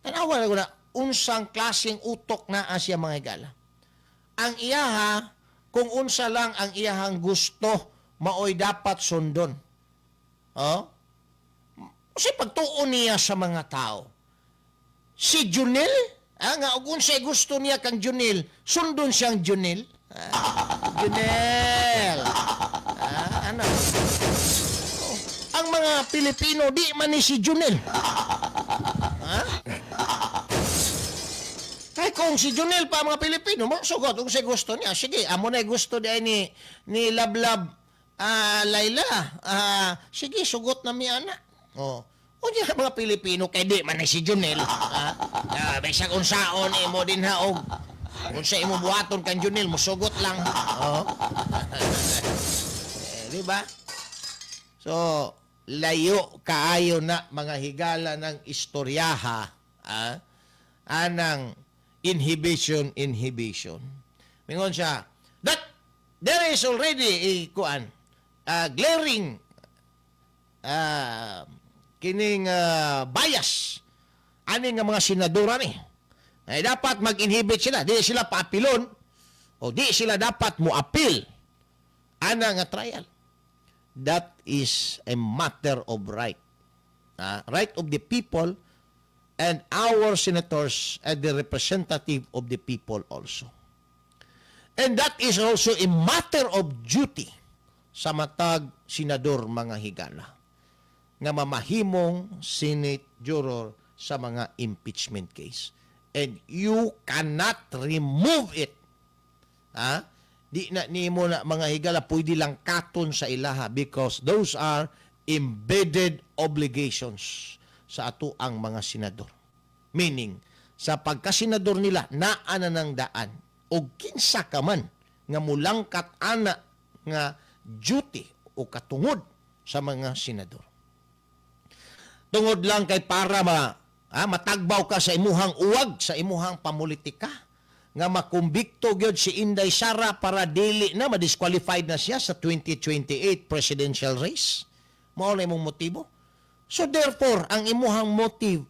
Tanawa na ko na, unsang klaseng utok na siya, mga higala. Ang iyaha, kung unsa lang ang iyahang gusto, maoy dapat sundon. Oh? Kasi pagtuon niya sa mga tao, si Junel, nga og unsay gusto niya kang Junel, sundon siyang Junel. Ah, Junel. Ah, ano? Oh, ang mga Pilipino, di man ni si Junel. Ha? Kay kung si Junel pa ang mga Pilipino, mo sugot kung say gusto niya. Sige, amo na gusto di ni Lablab Layla. Sige, sugot na mi ana. Oh. O di mga Pilipino kay di man ni si Junel. Bisag unsaon imo din ha og unsa imo buhaton kang Junel, musugot lang. Oh. Eh, di ba? So, layo kaayo na, mga higala, ng istoryaha anang inhibition inhibition. Mingon siya that there is already a kuan glaring kining bias ani nga mga senadora ni ay dapat mag-inhibit sila, di sila paapilon o di sila dapat mo-appeal ana nga trial. That is a matter of right, right of the people, and our senators and the representative of the people also. And that is also a matter of duty sa matag senador, mga higala, nga mamahimong Senate juror sa mga impeachment case. And you cannot remove it. Ha? Di na nimo na, mga higala, pwede lang katon sa ilaha because those are embedded obligations sa ato ang mga senador. Meaning, Sa pagkasenador nila naa na ng daan og kinsa ka man nga mulangkat ana nga duty o katungod sa mga senador. Tungod lang kay para matagbaw ka sa imuhang uwag, sa imuhang pamulitika, nga makumbikto gyud si Inday Sara para dili na madisqualified na siya sa 2028 presidential race. Mao na imong motibo. So therefore, ang imuhang motive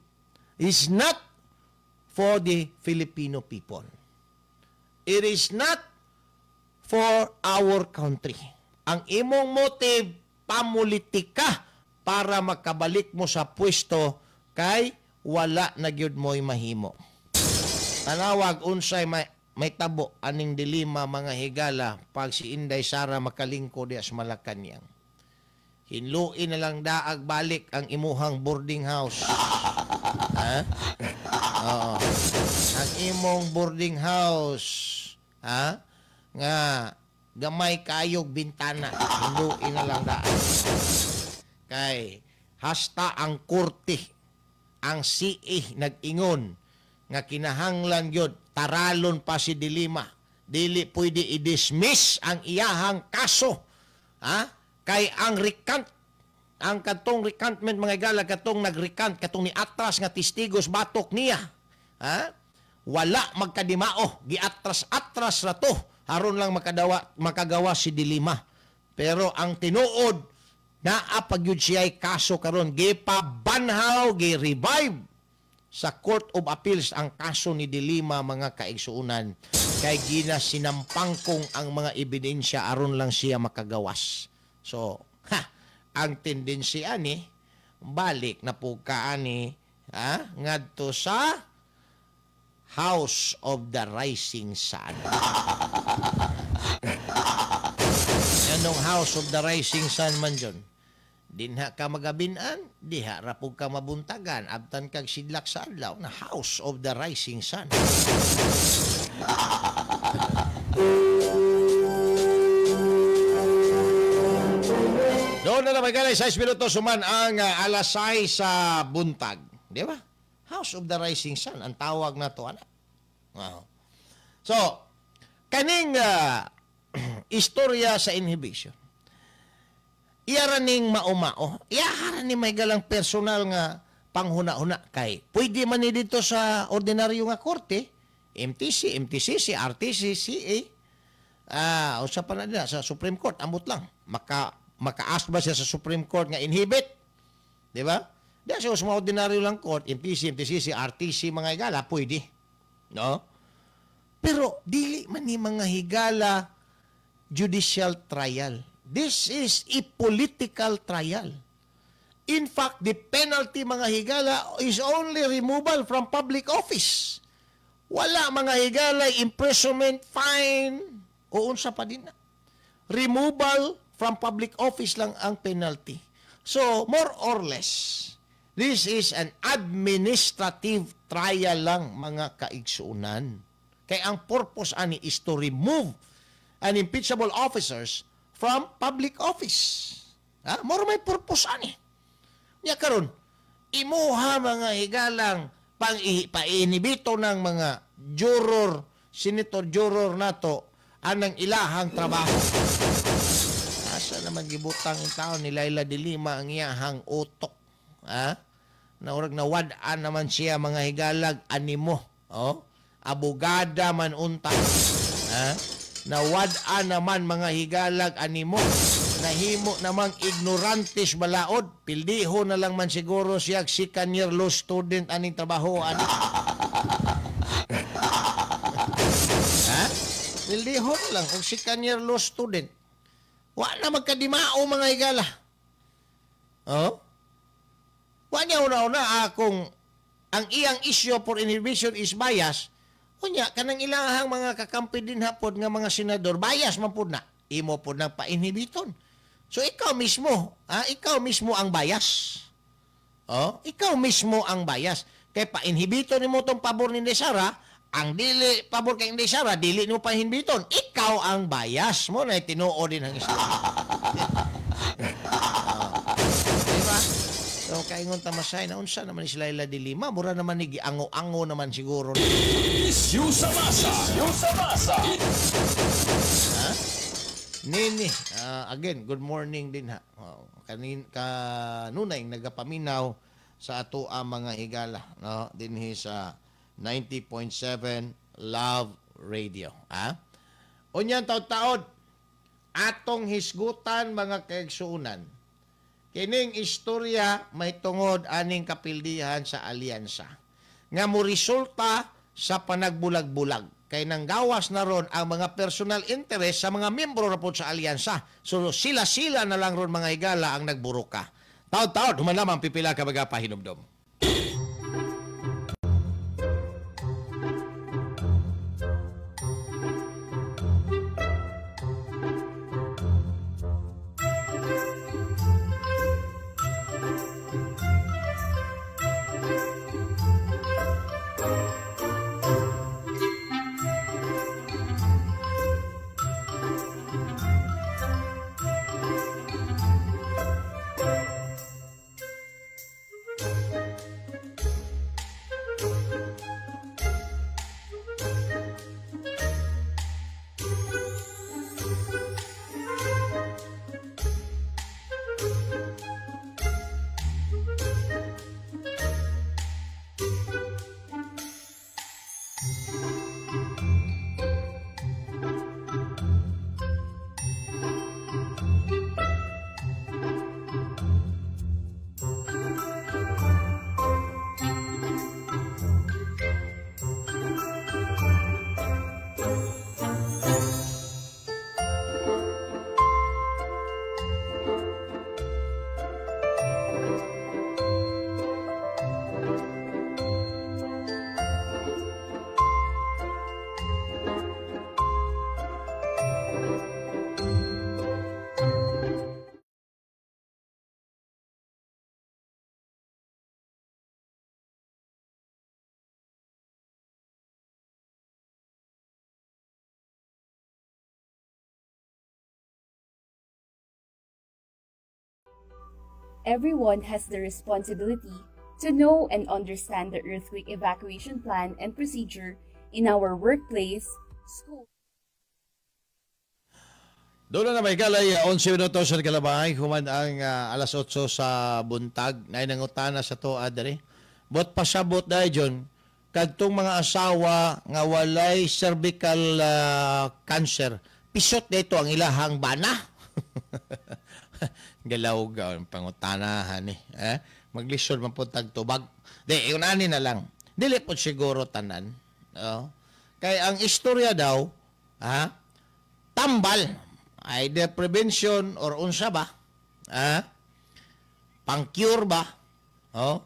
is not for the Filipino people. It is not for our country. Ang imong motive, pamulitika para makabalik mo sa pwesto kay wala na gyud mo'y mahimo. Tanawag unsay may tabo aning dilema mga higala pag si Inday Sara makalingkod diya sa Malacañang. Hinluin na lang daag balik ang imuhang boarding house. Ha? Oo. Ang imong boarding house, ha? Nga gamay kayog bintana, hinluin na lang daag. Kay hasta ang korte, ang CA nag-ingon nga kinahanglan gyud taralon pa si De Lima. Dili pwede i-dismiss ang iyahang kaso. Ha? Kay ang recant, ang katong recantment mga higala, katong nag-recant, katong ni atras nga testigos batok niya. Ha? Wala magkadimao, giatras-atras ra to aron lang makagawa si De Lima. Pero ang tinuod, naa pa gyud siya'y kaso karon, gipabanhaw, gi-revive sa Court of Appeals ang kaso ni De Lima mga kaigsuonan, kay ginasinampangkong ang mga ebidensya aron lang siya makagawas. So, ang tendensi ani balik na po ka ani, ha, ngadto sa House of the Rising Sun. Anong House of the Rising Sun man dyan? Dinha ka magabinan, diha ra pug ka mabuntagan, abtan kag sidlak sa adlaw na House of the Rising Sun. Doon na naman galay, 6 minutos suman ang alas 6 sa buntag. Di ba? House of the Rising Sun, ang tawag na to, anak. Wow. So, kaning istorya sa inhibition, iyaraning maumao, iyaraning may galang personal nga panghuna-huna kay pwede man ni dito sa ordinaryo nga korte, MTC, MTCC, RTC, CA, usa pa na din sa Supreme Court, ambot lang. Maka-ask ba siya sa Supreme Court nga inhibit? Di ba? Di sa mga ordinaryo lang court, MTC, MTCC, RTC, mga higala, pwede. No? Pero dili man ni mga higala judicial trial. This is a political trial. In fact, the penalty mga higala is only removal from public office. Wala mga higala, imprisonment, fine, o unsa pa din na. Removal from public office lang ang penalty. So, more or less, this is an administrative trial lang mga kaigsuunan. Kaya ang purpose ani is to remove an impeachable officers from public office. Ha? More may purpose ani. Nya karon, imuha mga higalang pang painibito ng mga juror, senator juror nato anang ilahang trabaho. Asa naman gibutang ang tao ni Leila de Lima ang iyahang utok. Ha? Naurag nawad-an naman siya mga higalag animo. Oh? Abogada man unta. Ha? Nawad-an naman mga higalag animo. Nahimo namang ignorantes balaod. Pildiho na lang man siguro siya second year law student aning trabaho ani. Ha? Pildiho na lang og second year law student. Wa na magkadimao mga higala. Oh? Wa niya una-una akong ang iyang issue for inhibition is bias. Unya kanang ilahang mga kakampi din hapod nga mga senador bias man pud na. Imo pud nang painhibiton. So ikaw mismo, ha? Ikaw mismo ang bias. Oh, ikaw mismo ang bias. Kay painhibiton nimo tong pabor ni Inday Sara, ang dili pabor kay Inday Sara, dili nimo painhibiton. Ikaw ang bias mo na tinuod din ang istorya. Oh. Diba? So Makaingon ta masay na unsa naman ni si Leila de Lima, mura naman ni giango-ango naman siguro. Issue sa masa. Issue sa masa. Ha? Nini, again, good morning din ha. Oh, kanunay nagapaminaw sa ato ang mga higala, no, dinhi sa 90.7 Love Radio, ha? Unyan taud-taod atong hisgutan mga kaigsuonan. Kining istorya may tungod aning kapildihan sa alyansa nga mo resulta sa panagbulag-bulag. Kay nanggawas na ron ang mga personal interest sa mga miyembro na po sa alyansa. So sila-sila na lang ron mga higala ang nagburuka. Taod-taod, human lamang pipila ka mga pahinumdom. Everyone has the responsibility to know and understand the earthquake evacuation plan and procedure in our workplace, school. Doon na may galay, 11 minutos sa kalabay, human ang alas 8 sa buntag, na nangutana sa toa dere. Bot pasabot dahil dyan, kadtong mga asawa nga walay cervical cancer, pisot dito ang ilahang bana. Galaw ang pangutanahan eh. Eh? Maglisod man po tagtubag. Di, iunani na lang. Dili po siguro tanan. Oh. Kay ang istorya daw, ha? Tambal. Either prevention or unsa ba? Ha? Pang-cure ba? Oh.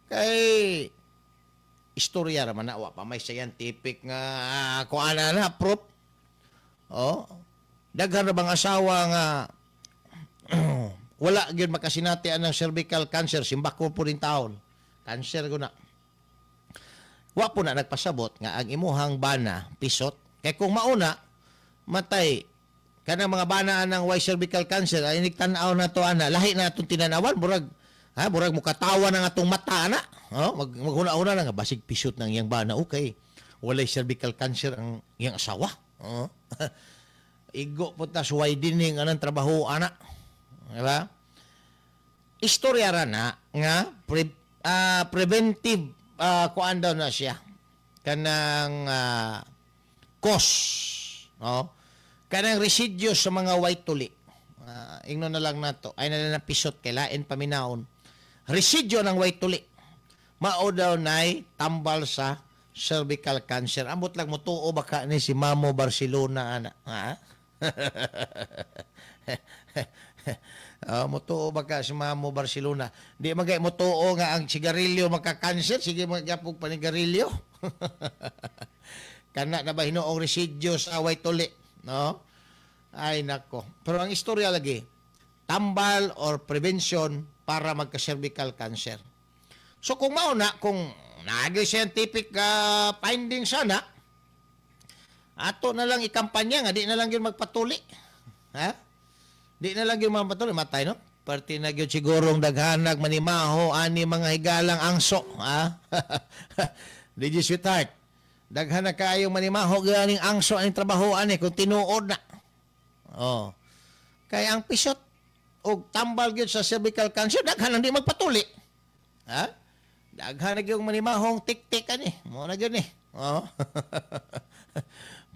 Kay istorya raman na, wa pa may scientific nga kuana na proof. Oh. Daghan ra bang asawa nga wala gyud makasinati ang cervical cancer, simbako po rin taon. Cancer ko na. Wa po na nagpasabot nga ang imuhang bana pisot. Kay kung mauna matay kanang mga bana anang way cervical cancer ay nigtan-aw na to ana, lahi na atong tinanawan, murag ha, murag mukatawa na atong mata ana. Oh, maghuna-una na nga basig pisot ng iyang bana, okay. Walay cervical cancer ang iyang asawa. Oh. Igo po ta widening anang trabaho ana. Diba? Istorya ra na nga preventive kuan daw na siya kanang cause, no? Kanang residues sa mga white tuli. Ingno na lang nato ay na lang pisot kay lain paminaon. Residue ng white tuli. Mao daw nay tambal sa cervical cancer. Ambot lang motuo baka ni si Mamo Barcelona ana. Ha? Motuo baka si Mamo Barcelona. Di magay motuo nga ang sigarilyo makakanser, sige magyapog panigarilyo. Kana na ba hinuong residue sa white tuli, no? Ay nako. Pero ang istorya lagi, tambal or prevention para magka-cervical cancer. So kung mauna, kung naagay scientific finding sana, ato na lang ikampanya nga di na lang yun magpatuli. Ha? Di na lang yun magpatuli, matay no? Parte na gyud sigurong daghanag manimaho ani mga higalang angso, ha? DJ Sweetheart, daghan na kaayong manimaho ganing angso aning trabaho ani kung tinuod na. Oh. Kay ang pisot og tambal gyud sa cervical cancer, daghan ang di magpatuli. Ha? Daghan na gyud manimahong tik-tik ani. Mo na gyud ni. Oh.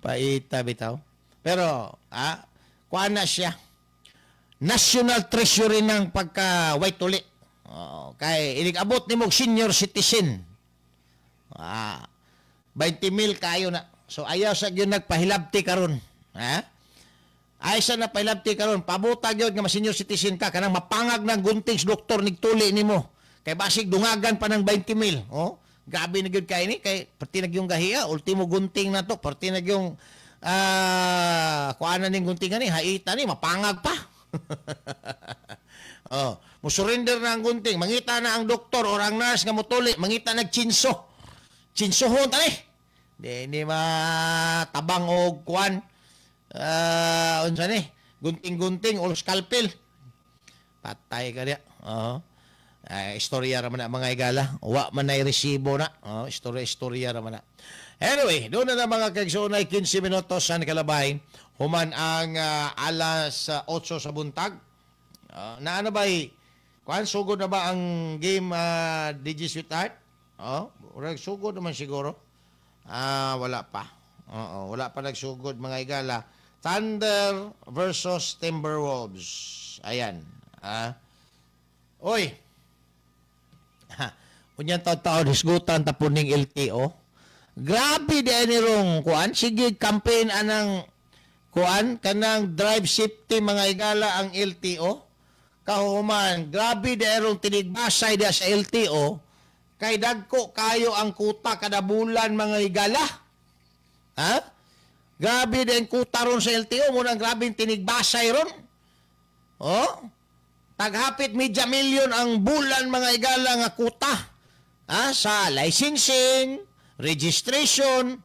Paita bitaw. Pero kuan na siya. National treasury ng pagka white tuli. Oh, kay inig-abot nimo senior citizen. 20 mil kayo na. So ayaw sa gyud nagpahilabti karon. Ha? Ay sa napahilabti karon, pabuta gyud nga ma senior citizen ka kanang mapangag ng gunting sa doktor nigtuli nimo. Kay basig dungagan pa ng 20 mil. Oh, grabe na gyud kay ni kay perti na gyung gahiya, ultimo gunting na to, perti na gyung kuan na ning guntingan ni, haita ni mapangag pa. Oh, mo surrender na ang gunting, mangita na ang doktor or ang nurse nga motuli, mangita nag chinso. Chinsohon tani. Di ni matabang og kuan. Unsa ni? Gunting-gunting or scalpel. Patay ka diya. Oo. Istorya ra man na mga igala. Wa man nay resibo na. Oh, istorya-istorya ra man na. Anyway, doon na mga kaigsoonay 15 minutos sa nakalabay. Human ang alas 8 sa buntag. Na ano ba'y, kuan, sugod na ba ang game, DJ Sweetheart? Oh, sugod naman siguro. Wala pa. Oo, wala pa nagsugod mga igala. Thunder versus Timberwolves. Ayan. Oy. Unyang taon-taon, hisgutan tapon ning LTO. Grabe di ni rong kuan. Sige, campaign anang kuan, kanang drive safety mga igala ang LTO. Kahuman, grabe di rong tinigbasay di sa LTO. Kay dagko kayo ang kuta kada bulan mga igala. Ha? Grabe din kuta ron sa LTO. Munang grabe tinigbasay ron. Oh? Taghapit media million ang bulan mga igala nga kuta. Ha? Sa licensing, registration,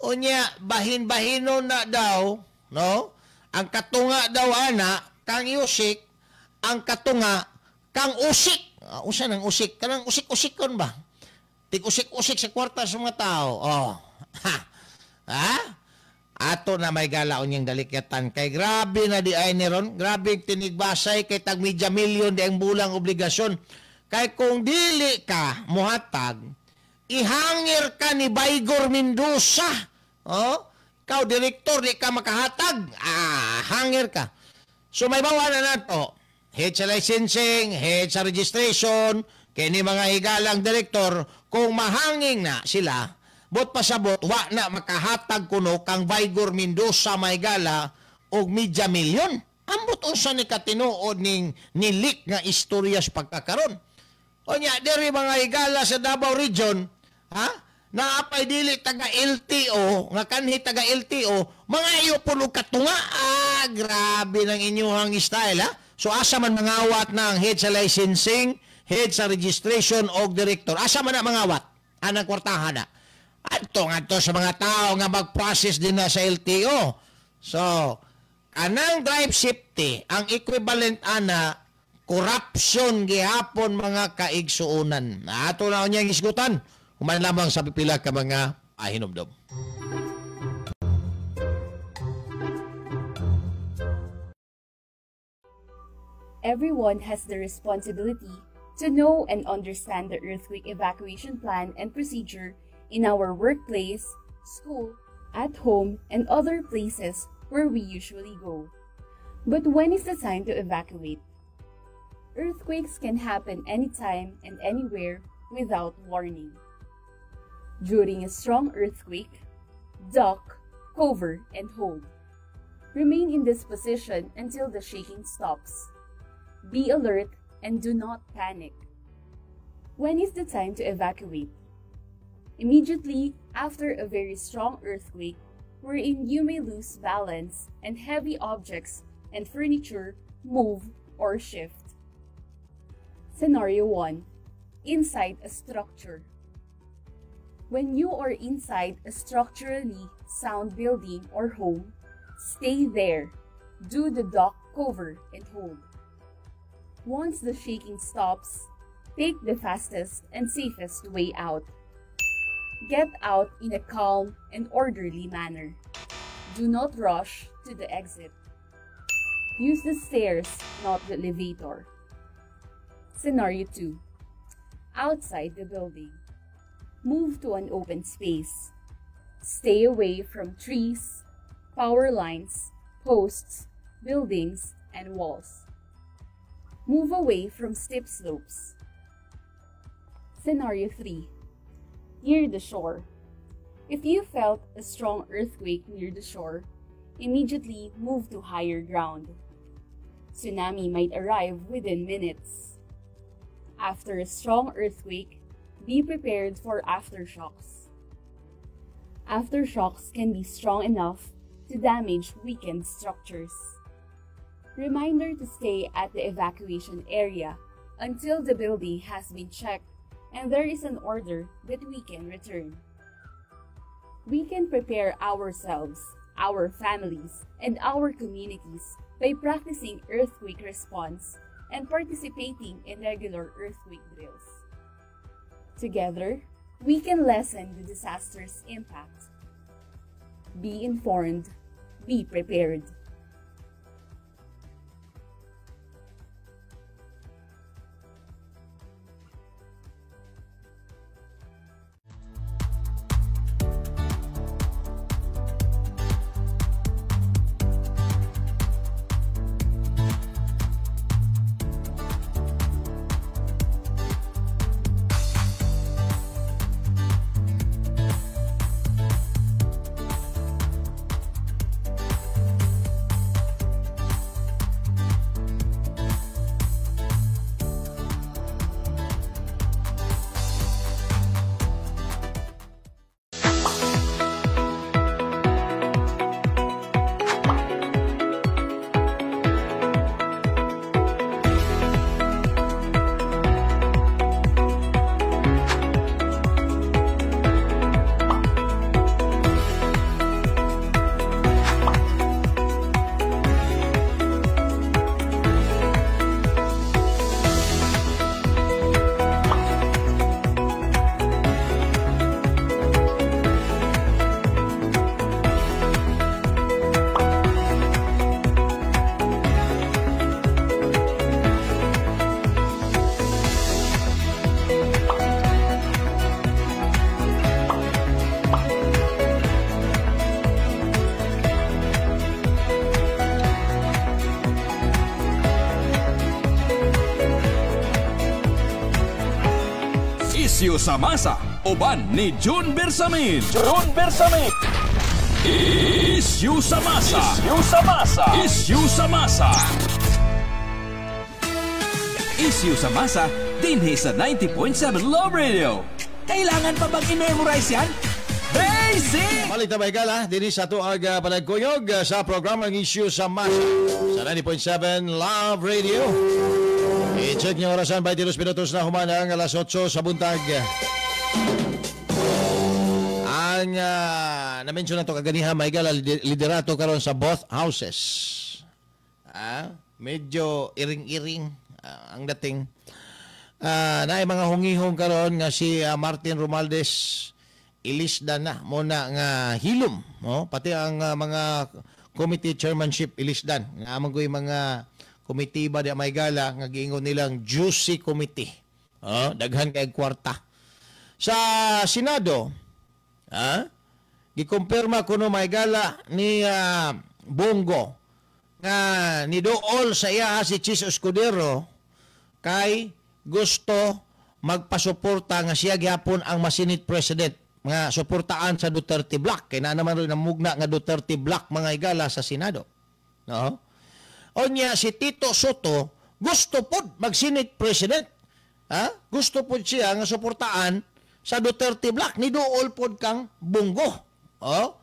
unya bahin-bahinon na daw, no? Ang katunga daw ana kang usik, ang katunga kang usik. Usa nang usik, kanang usik-usikon ba? Tig-usik-usik sa kwarta sa mga tao. Oh. Ha. Ha? Ato na may galaon niyang dalikyatan kay grabe na di ay ni ron, grabe tinigbasay kay tag media million di ang bulang obligasyon. Kay kung dili ka muhatag, ihangir ka ni Baygor Mendoza. Oh, ikaw direktor di ka makahatag. Hangir ka. So may bawa na nato. Head sa licensing, head sa registration, kini mga higalang direktor, kung mahanging na sila, bot pasabot, wa na makahatag kuno kang Baygor Mendoza may gala og media million. Ambot unsa ni katinuod ning nilik nga istorya sa pagkakaron. Unya diri mga higala sa Davao Region, ha? Naapay dili taga LTO, nga kanhi taga LTO, mga iyo puno katunga. Grabe ng inyuhang style, ha? So asa man mangawat na ang head sa licensing, head sa registration og director. Asa man na mangawat? Anang kwartahan na. Adto ngadto sa mga tao nga mag-process din na sa LTO. So, kanang drive safety, ang equivalent ana corruption gihapon mga kaigsuonan. Ato na unyang isgutan. Human lamang sa pipila ka mga pahinumdom. Everyone has the responsibility to know and understand the earthquake evacuation plan and procedure in our workplace, school, at home, and other places where we usually go. But when is the time to evacuate? Earthquakes can happen anytime and anywhere without warning. During a strong earthquake, duck, cover, and hold. Remain in this position until the shaking stops. Be alert and do not panic. When is the time to evacuate? Immediately after a very strong earthquake, wherein you may lose balance and heavy objects and furniture move or shift. Scenario 1. Inside a structure. When you are inside a structurally sound building or home, stay there. Do the duck, cover, and hold. Once the shaking stops, take the fastest and safest way out. Get out in a calm and orderly manner. Do not rush to the exit. Use the stairs, not the elevator. Scenario 2. Outside the building. Move to an open space. Stay away from trees, power lines, posts, buildings, and walls. Move away from steep slopes. Scenario 3. Near the shore. If you felt a strong earthquake near the shore, immediately move to higher ground. Tsunami might arrive within minutes. After a strong earthquake, be prepared for aftershocks. Aftershocks can be strong enough to damage weakened structures. Reminder to stay at the evacuation area until the building has been checked and there is an order that we can return. We can prepare ourselves, our families, and our communities by practicing earthquake response and participating in regular earthquake drills. Together, we can lessen the disaster's impact. Be informed, be prepared. Isyu sa masa, uban ni June Bersamin. June Bersamin. Isyu sa masa. Isyu sa masa. Isyu sa masa. Isyu sa masa, dinhi sa 90.7 Love Radio. Kailangan pa bang i-memorize yan? Basic! Balik na ba dinhi sa tuag panagkuyog sa programang Isyu sa Masa sa 90.7 Love Radio. I-check niyo orasan, 22 minutos na human ang alas 8 sa buntag. Ang na-mention na to kaganiha, may gala liderato karon sa both houses. Medyo iring-iring ang dating. Naay mga hungihong karon nga si Martin Romualdez ilisda na muna nga hilom, no? Pati ang mga committee chairmanship ilisdan. Nga amang ko'y mga komite ba di may gala nga giingon nilang juicy committee. Daghan kay kwarta. Sa Senado, gikumpirma kuno may gala ni Bongo nga niduol sa iya si Chis Escudero kay gusto magpasuporta nga siya gyapon ang ma-Senate President nga suportaan sa Duterte Bloc. Kay na naman rin namugna nga Duterte Bloc mga higala sa Senado. No? Onya si Tito Sotto gusto pod mag-Senate President. Ha? Gusto pod siya nga suportaan sa Duterte Bloc. Niduol pod kang Bongo. Oh?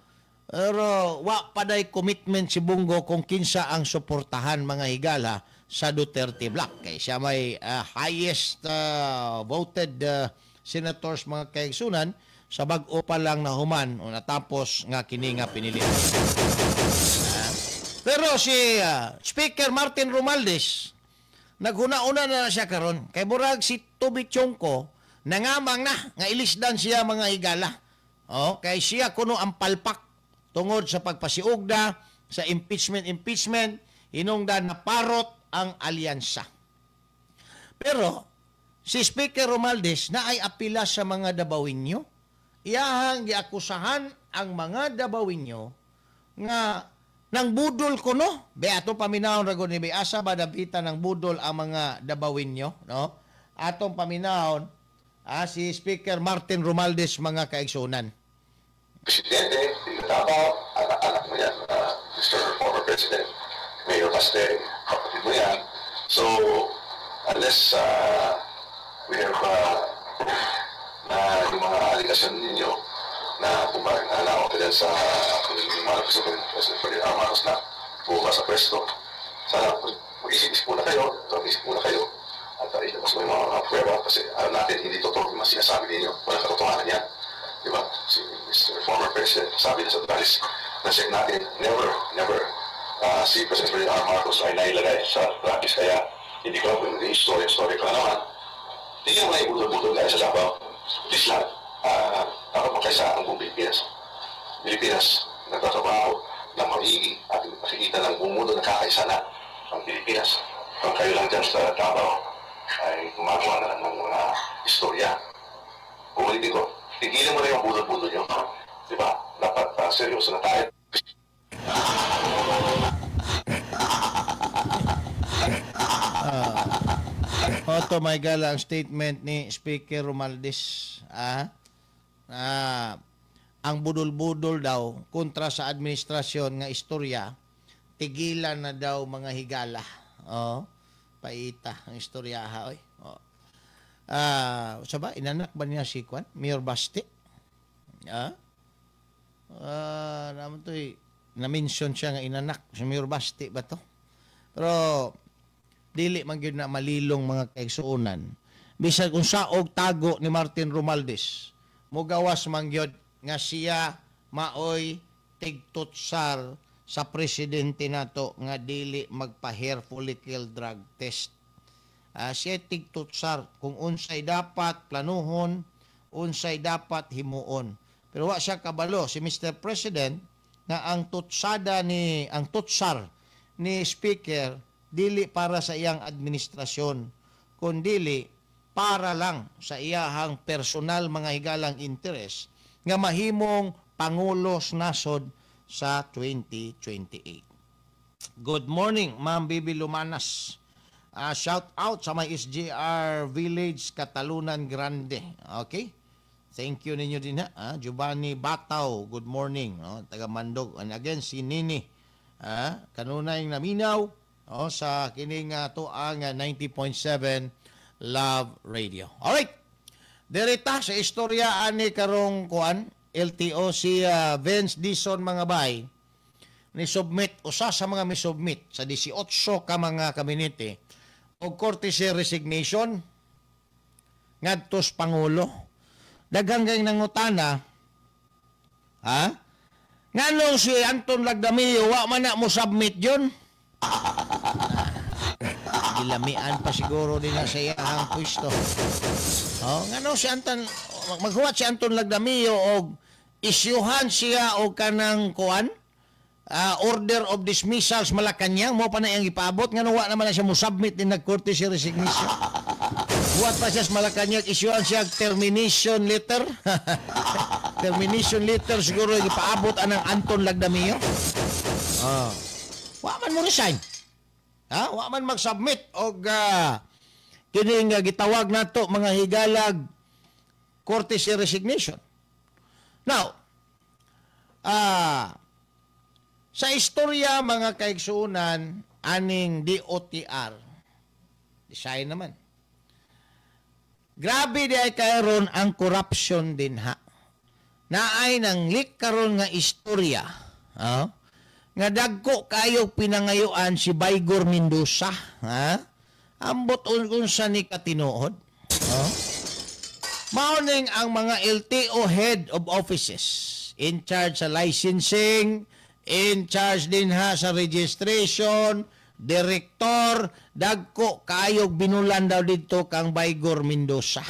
Pero wa paday commitment si Bongo kung kinsa ang suportahan mga higala sa Duterte Bloc. Kay siya may highest voted senators mga kaigsunan sa bag-o pa lang nahuman o natapos nga kini nga pinili. Pero si Speaker Martin Romualdez Naghuna-una na siya karon kay murag si Toby Tiangco nangamang na nga ilisdan siya, mga higala. Oh, kay siya kuno ang palpak tungod sa pagpasiugda sa impeachment hinungdan naparot ang alyansa. Pero si Speaker Romualdez na ay apila sa mga Dabawinyo. Iyahang giakusahan ang mga Dabawinyo nga nang budol kuno. Be ato paminawon ra gud ni, be, asa ba dapita ng budol ang mga Dabawinyo, no? Atong paminawon si Speaker Martin Romualdez, mga kaigsunan. Presidente, Davao, anak-anak mo yan, Mr. Former President, Mayor Baste, kapatid mo yan. So, unless we have proof na yung mga aligasyon ninyo na kung bakit nalawak ka dyan sa kung sa President Ferdinand Marcos na buka sa pwesto, sana mag-isip-isip muna kayo, mag-isip muna kayo, at ilabas mo yung mga pruweba kasi alam natin hindi totoo yung mga sinasabi ninyo. Walang katotohanan yan. Di ba? Si Mr. Former President, sabi niya sa drugs, na-check natin, never, never, si President Ferdinand R. Marcos ay nailagay sa drugs. Kaya hindi ko alam kung story, story ka naman. Hindi naman ibudol-budol tayo sa Davao. Please lang, dapat magkaisa ang buong Pilipinas. Pilipinas, nagtatrabaho na maigi at nakikita ng buong mundo, nakakaisa na ang Pilipinas. Kung kayo lang dyan sa Davao ay gumagawa na lang ng mga istorya. Uulitin ko, tigilan mo na yung budol-budol nyo. Di ba? Dapat seryoso na tayo. Otto, may gala ang statement ni Speaker Romualdez. Ang budol-budol daw kontra sa administrasyon nga istorya, tigilan na daw, mga higala. Oh, paita ang istorya ha, oy. Oh. Sa ba inanak ba niya si Kwan? Mayor Basti? Ah? Naman to na-mention siya nga inanak si Mayor Basti ba to? Pero dili man gyud na malilong, mga kaigsuonan. Bisan kung saog tago ni Martin Romualdez, mugawas man gyud nga siya maoy tigtutsar sa presidente nato nga dili magpa-hair follicle drug test. Siya tigtutsar kung unsay dapat planuhon, unsay dapat himuon. Pero wa siya kabalo si Mr. President nga ang tutsar ni Speaker dili para sa iyang administrasyon, kundili para lang sa iyahang personal, mga higalang interes nga mahimong pangulo sa nasod sa 2028. Good morning, Ma'am Bibi Lumanas. Shout out sa may SGR Village, Catalunan Grande. Okay? Thank you ninyo din ha. Giovanni Bataw, good morning. No? Taga Mandog. And again, si Nini. Kanunay naminaw, oh, sa kining tuang 90.7 Love Radio. Alright. Direta sa istorya ani karong kuan LTO, si Vince Dizon, mga bay, ni submit, usa sa mga mi-submit sa 18 ka mga kabinete og courtesy resignation ngadto sa pangulo. Daghang kay nangutana, ha? Nganong si Anton Lagdameo wa man na mo submit yun? Gilamian pa siguro din na sa iyahang pwesto. Oh, ngano si Anton maghuwat si Anton Lagdameo og isyuhan siya og kanang kuan order of dismissal sa Malacanang, mo pa na iyang ipaabot, ngano wa naman na siya mo submit din nag courtesy resignation? Huwat pa siya sa Malacanang, isyuhan siya og termination letter. Termination letter siguro yung ipaabot anang Anton Lagdameo. Oh. Wa man mo resign. Ha? Wa man mag-submit og kining gitawag nato, mga higalag, courtesy resignation. Now, sa istorya, mga kaigsuunan, aning DOTR, design naman. Grabe di ay karon ang corruption din ha. Naay nang leak karon nga istorya, nga dagko kayo pinangayuan si Baygor Mendoza, ha? Ambot unsa ni katinuod. Mao ning ang mga LTO head of offices in charge sa licensing, in charge din ha sa registration, Direktor, dagko kaayog binulan daw dito kang Baygor Mendoza.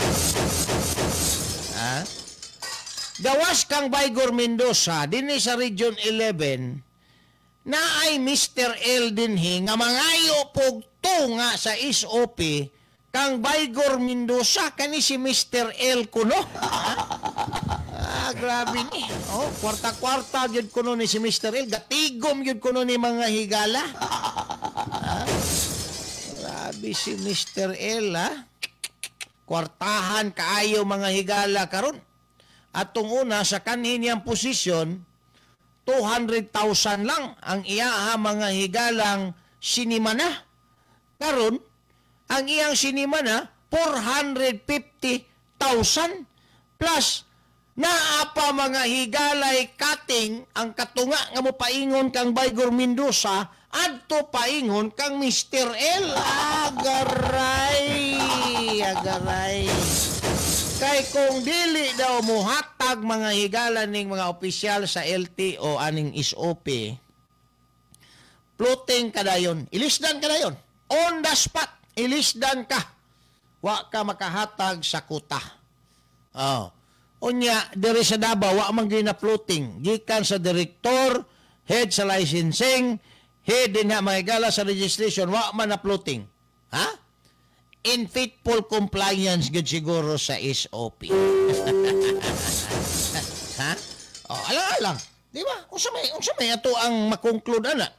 Ha? Gawas kang Baygor Mendoza dinhi sa Region 11 na ay Mr. L dinhi nga mangayo pog tunga sa SOP kang Baygor Mendoza, kani si Mr. L kuno. Ah, grabe ni. Oh, kwarta-kwarta gyud kuno ni si Mr. L, gatigom gyud kuno ni mga higala. Ah, grabe si Mr. L, ha? Kwartahan kaayo mga higala karon. Atong una sa kanhi niyang posisyon, 200,000 lang ang iyaha mga higalang sinimana. Karon, ang iyang sinimana 450,000 plus naa pa mga higalay cutting ang katunga nga mo paingon kang Baygor Mendoza adto paingon kang Mr. L. Agaray, agaray. Kay kung dili daw muhatag mga higala ning mga opisyal sa LTO aning SOP, floating kadayon, ilisdan kadayon, on the spot, ilisdan ka. Wa ka makahatag sa kuta. Oh. Unya, diri sa Davao, wa man gyud na floating. Gikan sa direktor, head sa licensing, head din nga mga higala sa registration, wa man na floating. Ha? In faithful compliance gyud siguro sa SOP. Ha? Oh, alang-alang. Di ba? Unsa may ato ang makonclude ana?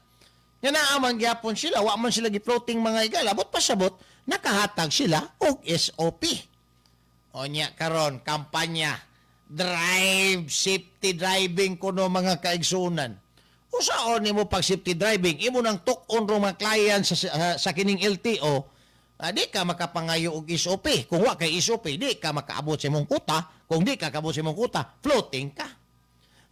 Nga naa man gyapon sila, wa man sila gi-floating mga higala, but pasabot nakahatag sila og SOP. Onya karon kampanya drive safety driving kuno mga kaigsunan. Usaon nimo pag safety driving, imo nang tuk-on ro mga client sa kining LTO, di ka makapangayo og SOP. Kung wa kay SOP, di ka makaabot sa imong kuta. Kung di ka kaabot sa imong kuta, floating ka.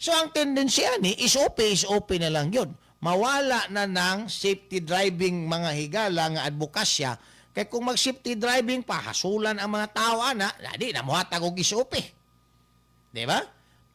So ang tendensiya ni SOP, SOP na lang yun. Mawala na ng safety driving mga higala nga advokasya. Kay kung mag-safety driving pa, hasulan ang mga tao ana, di na mohatag og SOP. Di ba?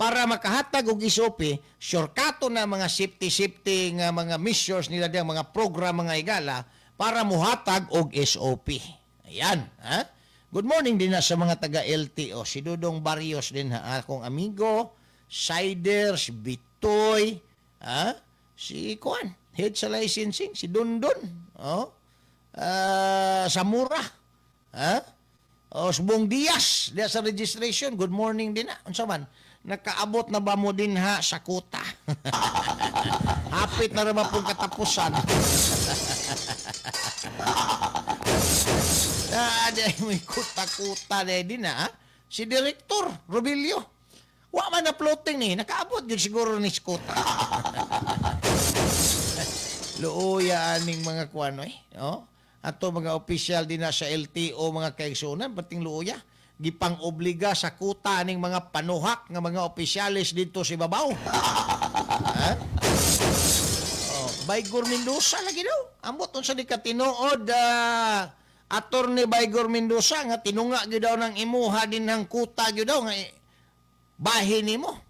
Para makahatag og SOP, shortcuto na mga safety-safety nga mga measures nila diyan, mga program mga higala, para muhatag og SOP. Ayan. Ha? Good morning din na sa mga taga-LTO. Si Dudong Barrios din ha, akong amigo, Siders, Bitoy, ha? Si Kuan, head sa licensing, si Dundon, oh. Samura, ha? Oh, Subong Diaz, diya sa registration. Good morning din na. Unsa man? Nakaabot na ba mo din ha sa kuta? Hapit na ra ba pong katapusan? Di may kuta-kuta na din na, ha? Si Director Robilio. Wa man na floating ni, nakaabot gyud siguro ni sa kuta. Luoya aning mga kuano eh. Oh? Ato mga opisyal din na sa LTO mga kaigsuonan, pating luoya gipang-obliga sa kuta aning mga panuhak nga mga opisyalis dito sa ibabaw. Ha? Oh, Baygor Mendoza lagi daw. Ambot unsa di ka tinuod, Attorney Baygor Mendoza nga tinunga gyud daw ng imuha din ng kuta gyud daw nga bahin nimo.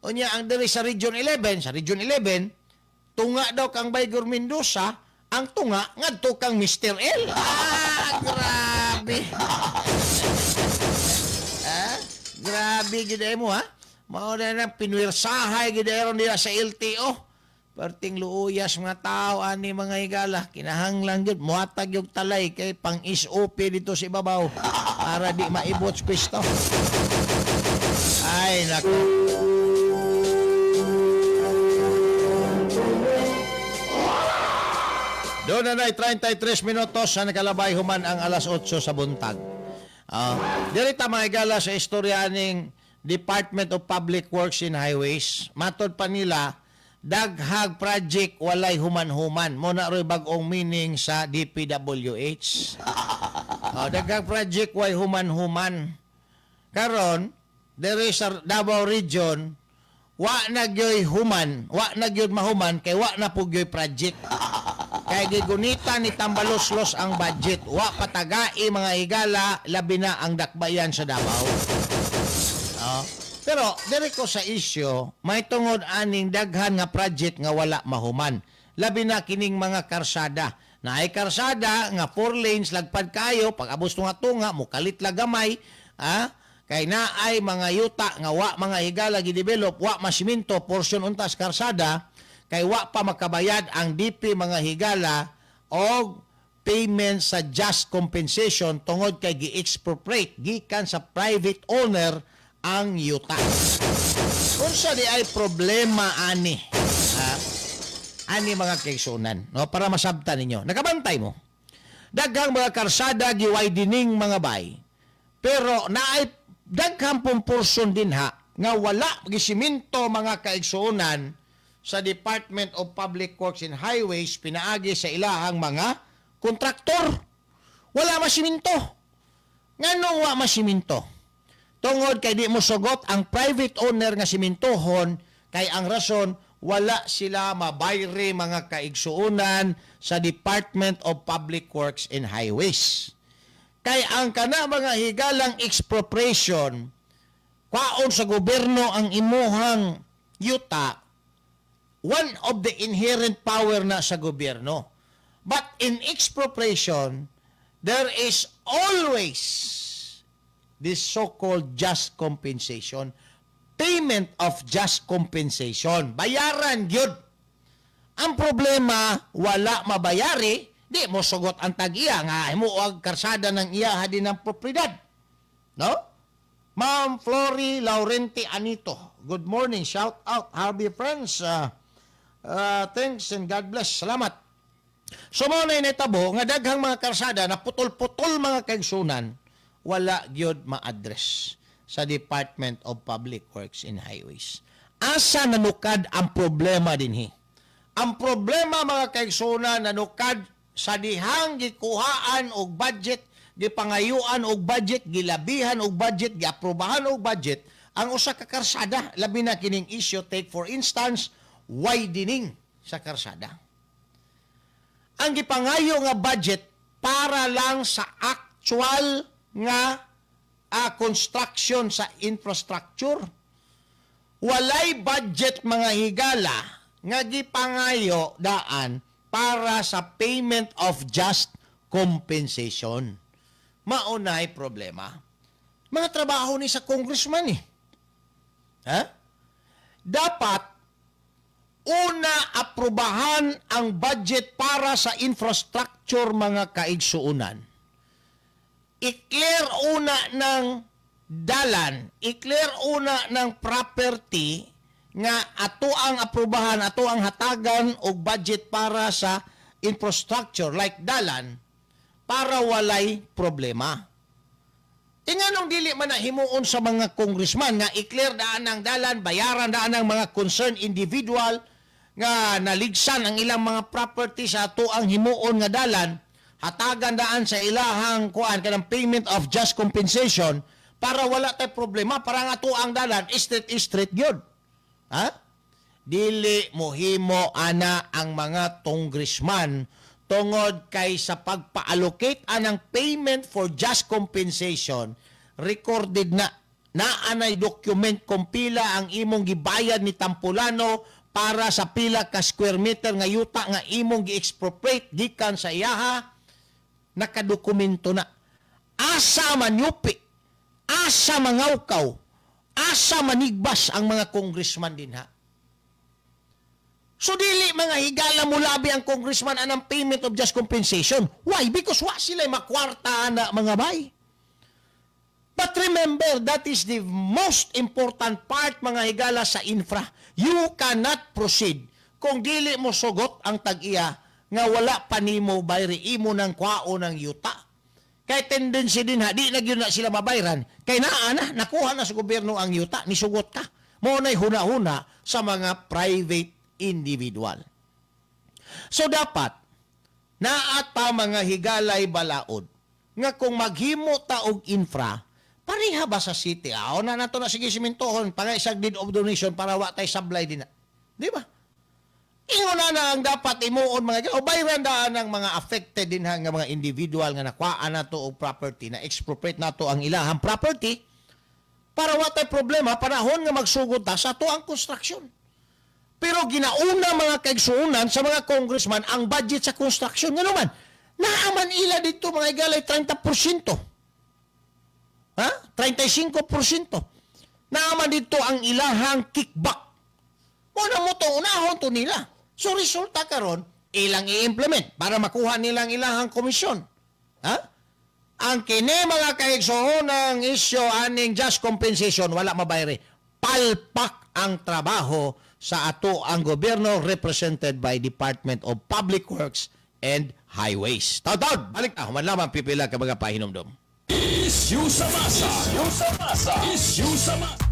Unya ang diri sa Region 11, sa Region 11 tunga daw kang Baygor Mendoza, ang tunga ngadto kang Mr. L. Ah, grabe. Ah, grabe gyud mo ha. Mao na nang pinwersahay gyud ron nila sa LTO. Perting luuyas mga tao ani mga higala, kinahanglan gyud mohatag yung talay kay pang SOP dito sa ibabaw para di maibot sa pisto. Ay nako. Doon na 33 minutos sa nakalabay human ang alas 8 sa buntag. Diri ta mga higala sa istorya ning Department of Public Works and Highways. Matod pa nila, daghag project walay human-human. Mo na ro'y bag-ong meaning sa DPWH. Daghag project way human-human. Karon, diri sa Davao Region, wa na gyoy human, wa na gyoy mahuman kay wa na pug gyoy project. Kay gigunita ni Tambaloslos ang budget. Wa patagai mga higala, labi na ang dakbayan sa Davao. Pero diri ko sa isyo, may tungod aning daghan nga project nga wala mahuman. Labi na kining mga karsada. Naay karsada nga 4 lanes, lagpad kayo, pag abos tunga-tunga, mukalit la gamay, ha? Kay naay mga yuta nga wa mga higala gidevelop, wa masiminto portion untas karsada, kay wa pa makabayad ang DP mga higala og payment sa just compensation tungod kay gi-expropriate gikan sa private owner ang yuta. Unsa di ay problema ani? Ha? Ani mga kaigsunan, no, para masabtan ninyo. Nakabantay mo. Daghang mga karsada gi-widening mga bay. Pero naay daghang pong portion din ha nga wala gisiminto mga kaigsunan sa Department of Public Works and Highways pinaagi sa ilahang mga kontraktor. Wala masiminto. Nganong wa masiminto? Tungod kay di mo sugot ang private owner nga simintohon kay ang rason wala sila mabayre mga kaigsuonan sa Department of Public Works and Highways. Kay ang kana mga higalang expropriation, kwaon sa gobyerno ang imuhang yuta, one of the inherent power na sa gobyerno. But in expropriation, there is always this so-called just compensation, payment of just compensation. Bayaran gyud. Ang problema, wala mabayari, di mo sugot ang tag-iya nga himo og karsada ng iya din ng propriedad. No? Ma'am Flory Laurenti Anito. Good morning. Shout out Harvey friends. Thanks and God bless. Salamat. So mao na initabo nga daghang mga karsada na putol-putol mga kaigsunan, wala gyud ma-address sa Department of Public Works and Highways. Asa nanukad ang problema dinhi? Ang problema mga kaigsunan nanukad sa dihang gikuhaan og budget, gipangayuan og budget, gilabihan og budget, giaprobahan og budget ang usa ka karsada, labi na kining issue, take for instance, widening sa karsada. Ang gipangayo nga budget para lang sa actual nga construction sa infrastructure. Walay budget mga higala nga gipangayo daan para sa payment of just compensation. Maunay problema. Mga trabaho ni sa congressman eh. Ha? Dapat una aprobahan ang budget para sa infrastructure mga kaigsuunan. I-clear una ng dalan, i-clear una ng property nga ato ang aprobahan, ato ang hatagan og budget para sa infrastructure like dalan para walay problema. E nganong dili man na himuon sa mga congressman nga i-clear daan ang dalan, bayaran daan ang mga concerned individual nga naligsan ang ilang mga property sa ato ang himuon nga dalan, hatagan daan sa ilahang kuan kanang payment of just compensation para wala tay problema, para nga ato ang dalan street street gyud. Ha? Dili mohimo ana ang mga congressman tungod kay sa pagpa-allocate anang payment for just compensation, recorded na naanay document kung pila ang imong gibayad ni Tampulano para sa pila ka square meter nga yuta nga imong gi-expropriate gikan sa iyaha, nakadokumento na. Asa manyupi, asa mangawkaw, asa manigbas ang mga congressman dinha. So dili mga higala mulabi ang congressman anang payment of just compensation. Why? Because wa sila makwarta na mga bay. But remember, that is the most important part mga higala sa infra. You cannot proceed kung dili mo sugot ang tag-iya nga wala pa nimo bayri imo ng kwao ng yuta. Kay tendency din ha, di na gyud na sila mabayran. Kay naa na, nakuha na sa gobyerno ang yuta, nisugot ka. Mo na'y huna-huna sa mga private individual. So dapat naa ta mga higalay balaod nga kung maghimo ta og infra, pareha ba sa city? Aw na nato na sige simintohon, pangaisag deed of donation para wa tay sablay din na. Di ba? Ingon na na ang dapat imuon mga o bayran daan ang mga affected din ha nga mga individual nga nakuhaan nato og property, na expropriate nato ang ilahang property para wa tay problema panahon nga magsugod ta sa ato ang construction. Pero ginauna mga kaigsuonan sa mga congressman ang budget sa construction. Nga naman, naaman ila dito mga higalay 30%. Ha? 35%. Naaman dito ang ilahang kickback. Muna mo to, unahon to nila. So resulta karon, ilang i-implement para makuha nilang ilahang komisyon. Ha? Ang kini mga kaigsuonan ng isyo aning just compensation, wala mabayre. Palpak ang trabaho sa ato ang gobyerno represented by Department of Public Works and Highways. Taw-taw, balik na, human lamang pipila ka mga pahinumdom. Issue sa masa. Issue sa masa. Issue sa masa.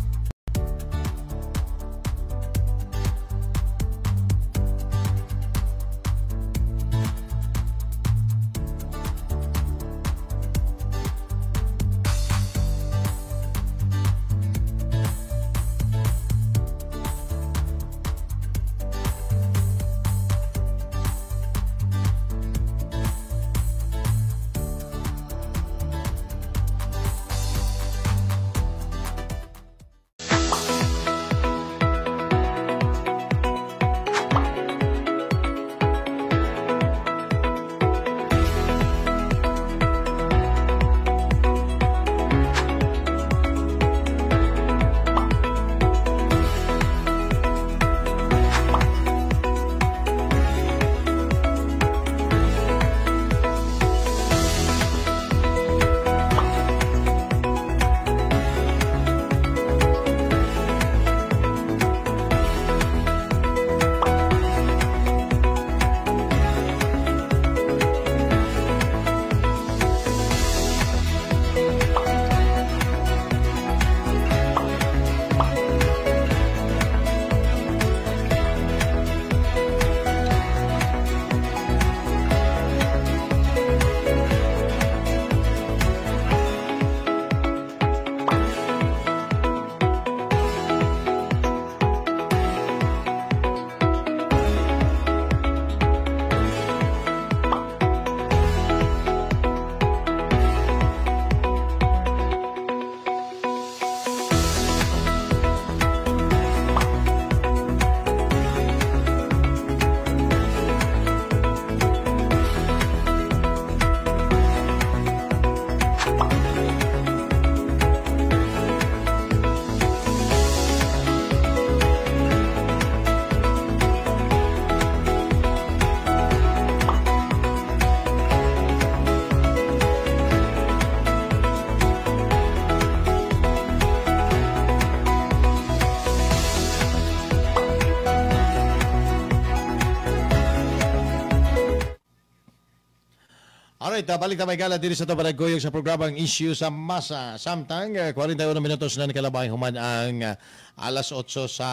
Alright, balik na may gala diri sa Tabaragkoyog sa programang Issue sa Masa. Samtang 41 minutos na nakalabay human ang alas 8 sa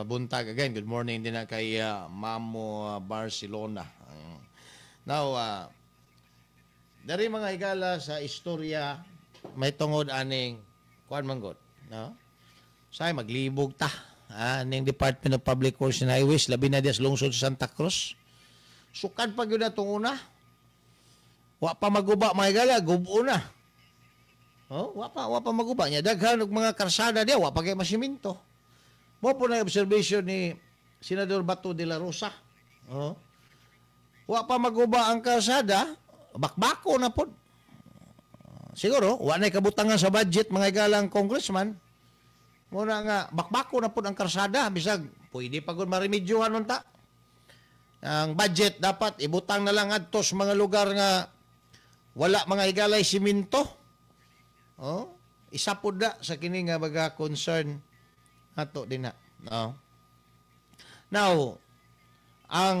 buntag. Again, good morning din na kay Mamo Barcelona. Now, dari mga higala sa istorya may tungod aning kuan manggod, no? Say maglibog ta aning Department of Public Works and Highways labi na diya sa lungsod sa Santa Cruz. Sukad pa gyud atong una. Wa pa maguba mga higala, gubo na. Oh, wa pa maguba niya. Daghan og mga karsada diya, wa pa kay masiminto. Mo po na observation ni Senador Bato de la Rosa. Oh. Wa pa maguba ang karsada, bakbako na pod. Siguro, wa na'y kabutangan sa budget mga higalang congressman. Muna nga, bakbako na pod ang karsada. Bisag, pwede pa gud maremedyohan man ta. Ang budget dapat ibutang na lang adto sa mga lugar nga wala mga higalay siminto. Oh, isa pod na sa kini nga baga concern ato din na. No. Now, ang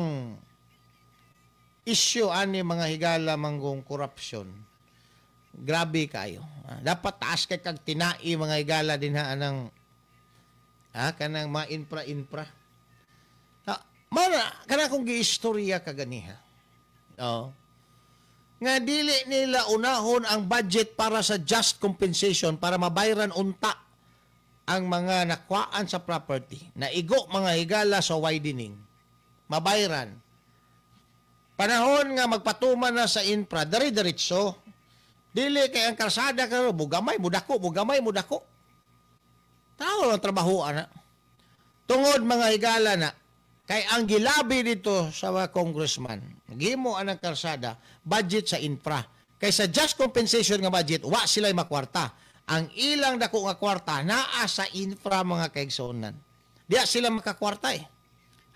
issue ani mga higala manggong corruption, grabe kayo. Dapat taas kay kag tinai mga higala din ha anang kanang mga infra-infra. Mana kana kung giistorya kaganiha. Oh. Nga dili nila unahon ang budget para sa just compensation para mabayran unta ang mga nakuhaan sa property. Naigo mga higala sa widening. Mabayran. Panahon nga magpatuman na sa infra, dari-diretso. Dili kay ang karsada karon bugamay mudako, bugamay mudako. Tao lang trabaho ana. Tungod mga higala na, kay ang gilabi dito sa mga congressman, gimo anang karsada, budget sa infra. Kay sa just compensation nga budget, wa sila'y makwarta. Ang ilang dako nga kwarta, naa sa infra mga kaigsuonan. Diya sila makakwarta eh.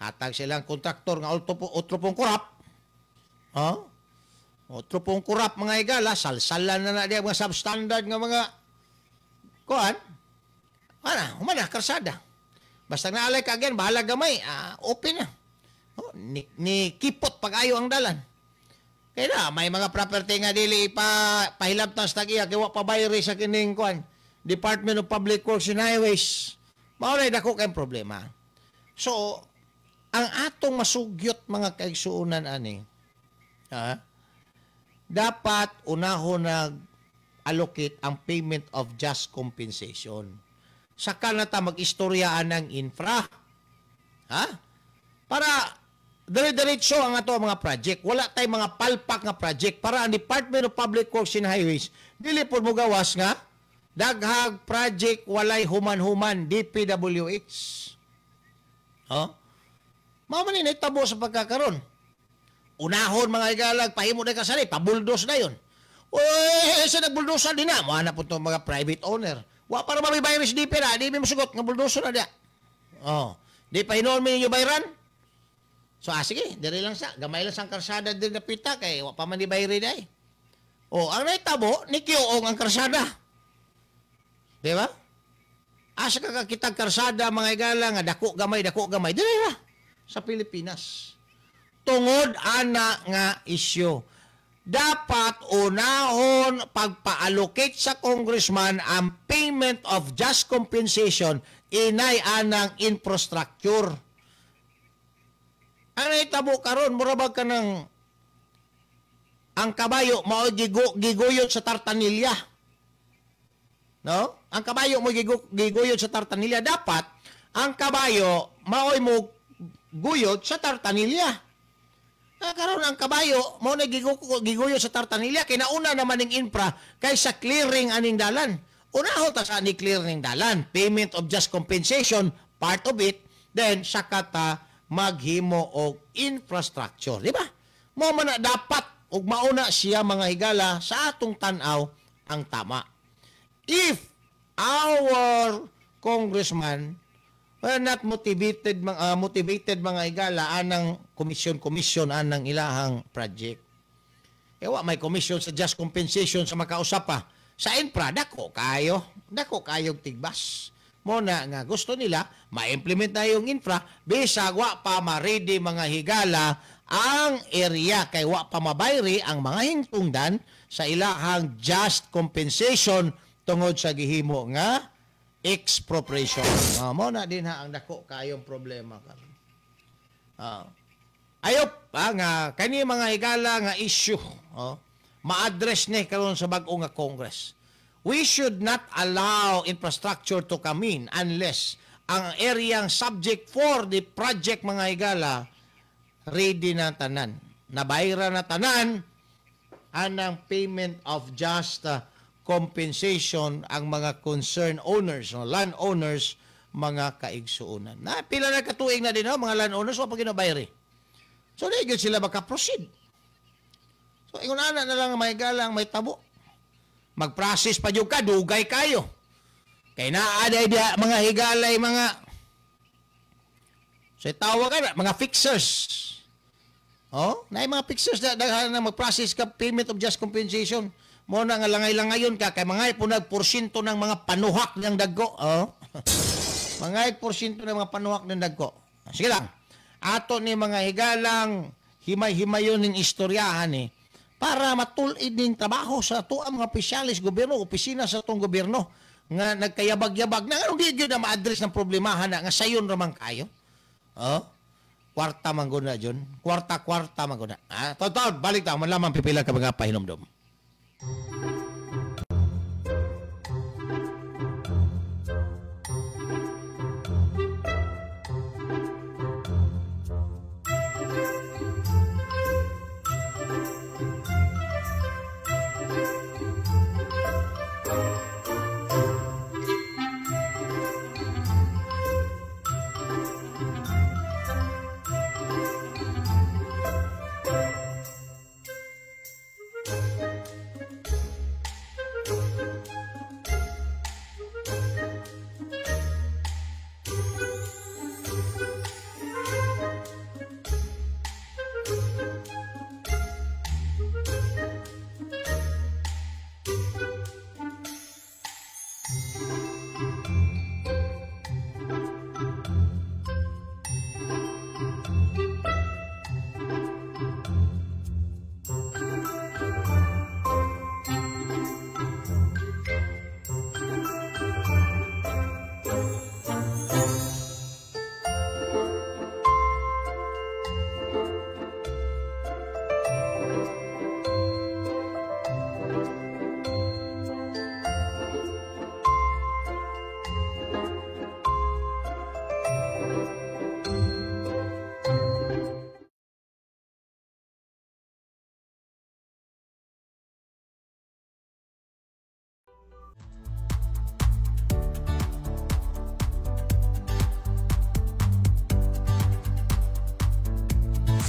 Hatag silang kontraktor nga otro pong kurap. Huh? Otro pong kurap mga higala, salsalan na na diya mga substandard nga mga kuan. Ana, humana, karsada. Basta naalay ka again, bahala gamay, open na. Oh, ni kipot pag-ayo ang dalan. Kaya na, may mga property nga dili pahilabtan sa tag-iya, kaya wa pa bayri sa kining kuan, Department of Public Works and Highways. Mao na dako kayong problema. So, ang atong masugyot mga kaigsuonan ani, ha, dapat unahon nag-allocate ang payment of just compensation. Saka na ta mag-istoryaan ng infra. Ha? Para dire-diretso ang ato mga project. Wala tay mga palpak nga project para ang Department of Public Works and Highways dili pod mo gawas nga daghag project walay human-human DPWH. Ha? Mao man ni naitabo sa pagkakaron. Unahon mga igalag, pahimo na kasali, pabuldos na yun. Uy, sa nagbuldosan din na. Muha na po itong mga private owner. Wa para mabibay sa DP na, di mo sugot, nga buldoso na diya. Oh, di pa hinoon mi ninyo bayran. So, sige, diri lang sa, gamay lang sa karsada din na pita, kay wa pa man di bayri day. Oh, ang naitabo, ni Kiyoong ang karsada. Di ba? Asa ka kakitag karsada, mga igala, nga dako gamay, diri ra sa Pilipinas. Tungod ana nga isyu. Dapat unahon pagpa-allocate sa congressman ang payment of just compensation inay anang infrastructure. Ang naitabo karon mura ba ka ng ang kabayo mao giguyod sa tartanilya. No? Ang kabayo mo giguyod sa tartanilya. Dapat ang kabayo maoy mo guyod sa tartanilya. Karon ang kabayo mao na giguyod sa tartanilya kay nauna naman ning infra kaysa clearing aning dalan. Unahon ta sa ni clearing dalan, payment of just compensation part of it, then saka ta maghimo og infrastructure, di ba? Mao man na dapat og mauna siya mga higala sa atong tan-aw ang tama. If our congressman were not motivated motivated mga higala anang komisyon anang ilahang project. Ewa may komisyon sa just compensation sa makausap pa. Sa infra dako kayo tigbas. Mo na nga gusto nila ma-implement na yung infra bisag wa pa ma-ready mga higala ang area kay wa pa mabayri ang mga hingtungdan sa ilahang just compensation tungod sa gihimo nga expropriation. Mo na din ha ang dako kayong problema karon. Ayop nga kani mga higala nga issue ma-address ni karon sa bag-o nga Congress. We should not allow infrastructure to come in unless ang area subject for the project mga higala ready na tanan. Nabayra na tanan anang payment of just compensation ang mga concerned owners, no, land owners, mga kaigsuonan. Na pila na katuig na din mga land owners wa pa ginabayri. So di gyud sila maka-proceed. So ingon ana na lang may galang may tabo. Mag-process pa jud ka, dugay kayo. Kay naa day diha mga higalay mga so tawag ka mga fixers. Oh, naay mga fixers na daghan na mag-process ka payment of just compensation. Mo na nga langay-langayon ka kay mga ipunag porsyento ng mga panuhak ng dagko. Oh. Mga porsyento ng mga panuhak ng dagko. Sige lang. Ato ni mga higalang himay-himayon ning istoryahan ni para matul-id ning trabaho sa ato ang mga opisyalis gobyerno, opisina sa atong gobyerno nga nagkayabag-yabag na nganong di gyud na ma-address ng problemahan na nga sayon ra man kayo. Oh. Kwarta man gud na jud. Kwarta-kwarta man gud na. Ah, taud balik ta man lamang pipila ka mga pahinomdom.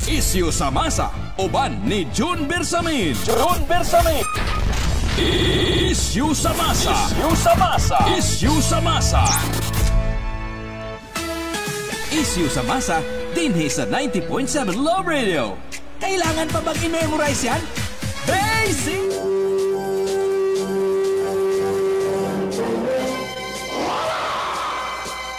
Isyu sa masa, uban ni June Bersamin. June Bersamin. Isyu sa masa. Isyu sa masa. Isyu sa masa. Isyu sa masa, dinhi sa 90.7 Love Radio. Kailangan pa bang i-memorize yan? Basic!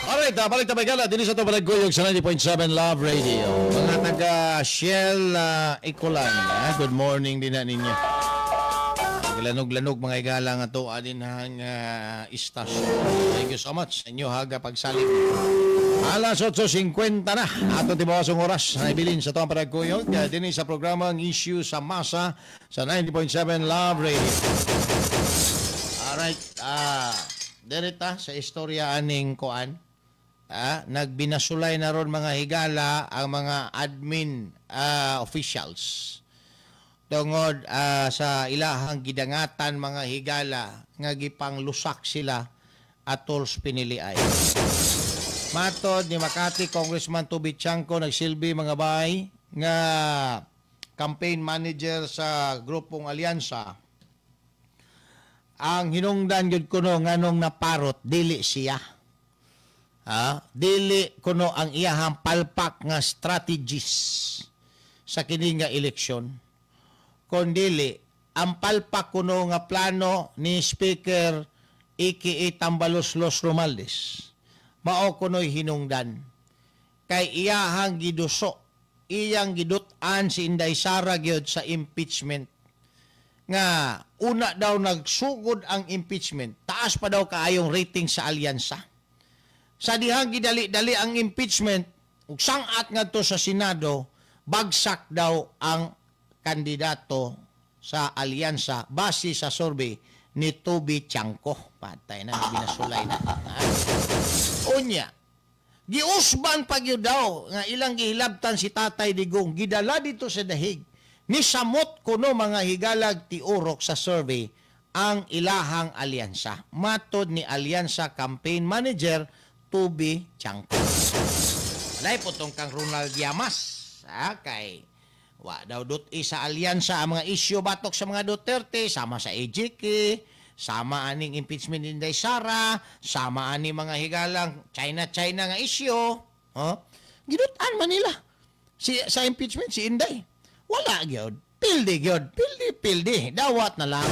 Alright, balik tayo gala. Dini sa ito Balaguyog sa 90.7 Love Radio. Mga taga Shell Ecoland, good morning din na ninyo. Lanog-lanog mga igala nga to adin hang istasyon. Thank you so much sa inyo haga pagsalig. Alas 8:50 na. Atong tibuhasong oras na ibilin sa itong Panagkuyog. Dini sa programang Issue sa Masa sa 90.7 Love Radio. Alright, direta sa istorya aning koan. Nagbinasulay na ron mga higala ang mga admin officials tungod sa ilahang gidangatan mga higala nga gipanglusak sila atol piniliay. Matod ni Makati Congressman Toby Tiangco nagsilbi mga bay nga campaign manager sa grupong Alyansa, ang hinungdan gyud kuno nganong naparot dili siya. Dili kuno ang iyahang palpak nga strategies sa kini nga eleksyon, kondili ang palpak kuno nga plano ni Speaker aka Tambaloslos Romualdez. Mao kuno'y hinungdan kay iyahang giduso, iyang gidut-an si Inday Sara gyud sa impeachment nga una daw nagsugod ang impeachment, taas pa daw kaayong rating sa alyansa. Sa dihang gidali-dali ang impeachment ug sangat ngadto sa Senado, bagsak daw ang kandidato sa alyansa base sa survey ni Toby Tiangco. Patay na, binasulay na. Unya, giusban pa gyud daw nga ilang gihilabtan si Tatay Digong, gidala dito sa dahig. Nisamot kuno mga higalag tiurok sa survey ang ilahang alyansa. Matod ni Alyansa campaign manager Toby Tiangco. Walay putong kang Ronald Llamas. Kay wa daw dot sa alyansa ang mga isyu batok sa mga Duterte, sama sa AJK, sama aning impeachment ni Inday Sara, sama ani mga higalang China-China nga isyu. Oh? Gidutan man nila si, sa impeachment si Inday. Wala gyud. Pildi gyud. Pildi. Dawat na lang.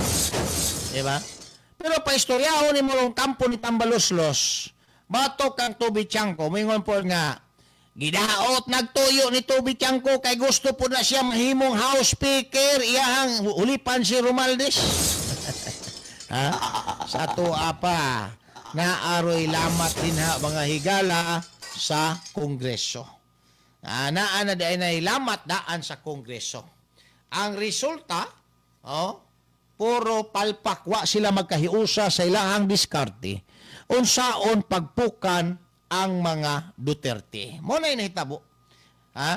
Diba? Pero paistoryahon ni mo kampo ni Tambaloslos, batok kang Toby Tiangco, mingon po nga, gidaot nagtuyo ni Toby Tiangco kay gusto po na siya mahimong house speaker, iyahang ulipan si Romualdez. Ha? Sa tuwa pa, naaroy lamat din ha mga higala sa Kongreso. Naa na di ay lamat daan sa Kongreso. Ang resulta, oh, puro palpakwa sila magkahiusa sa ilahang diskarte unsaon pagpukan ang mga Duterte. Mo na inahitabo. Ha?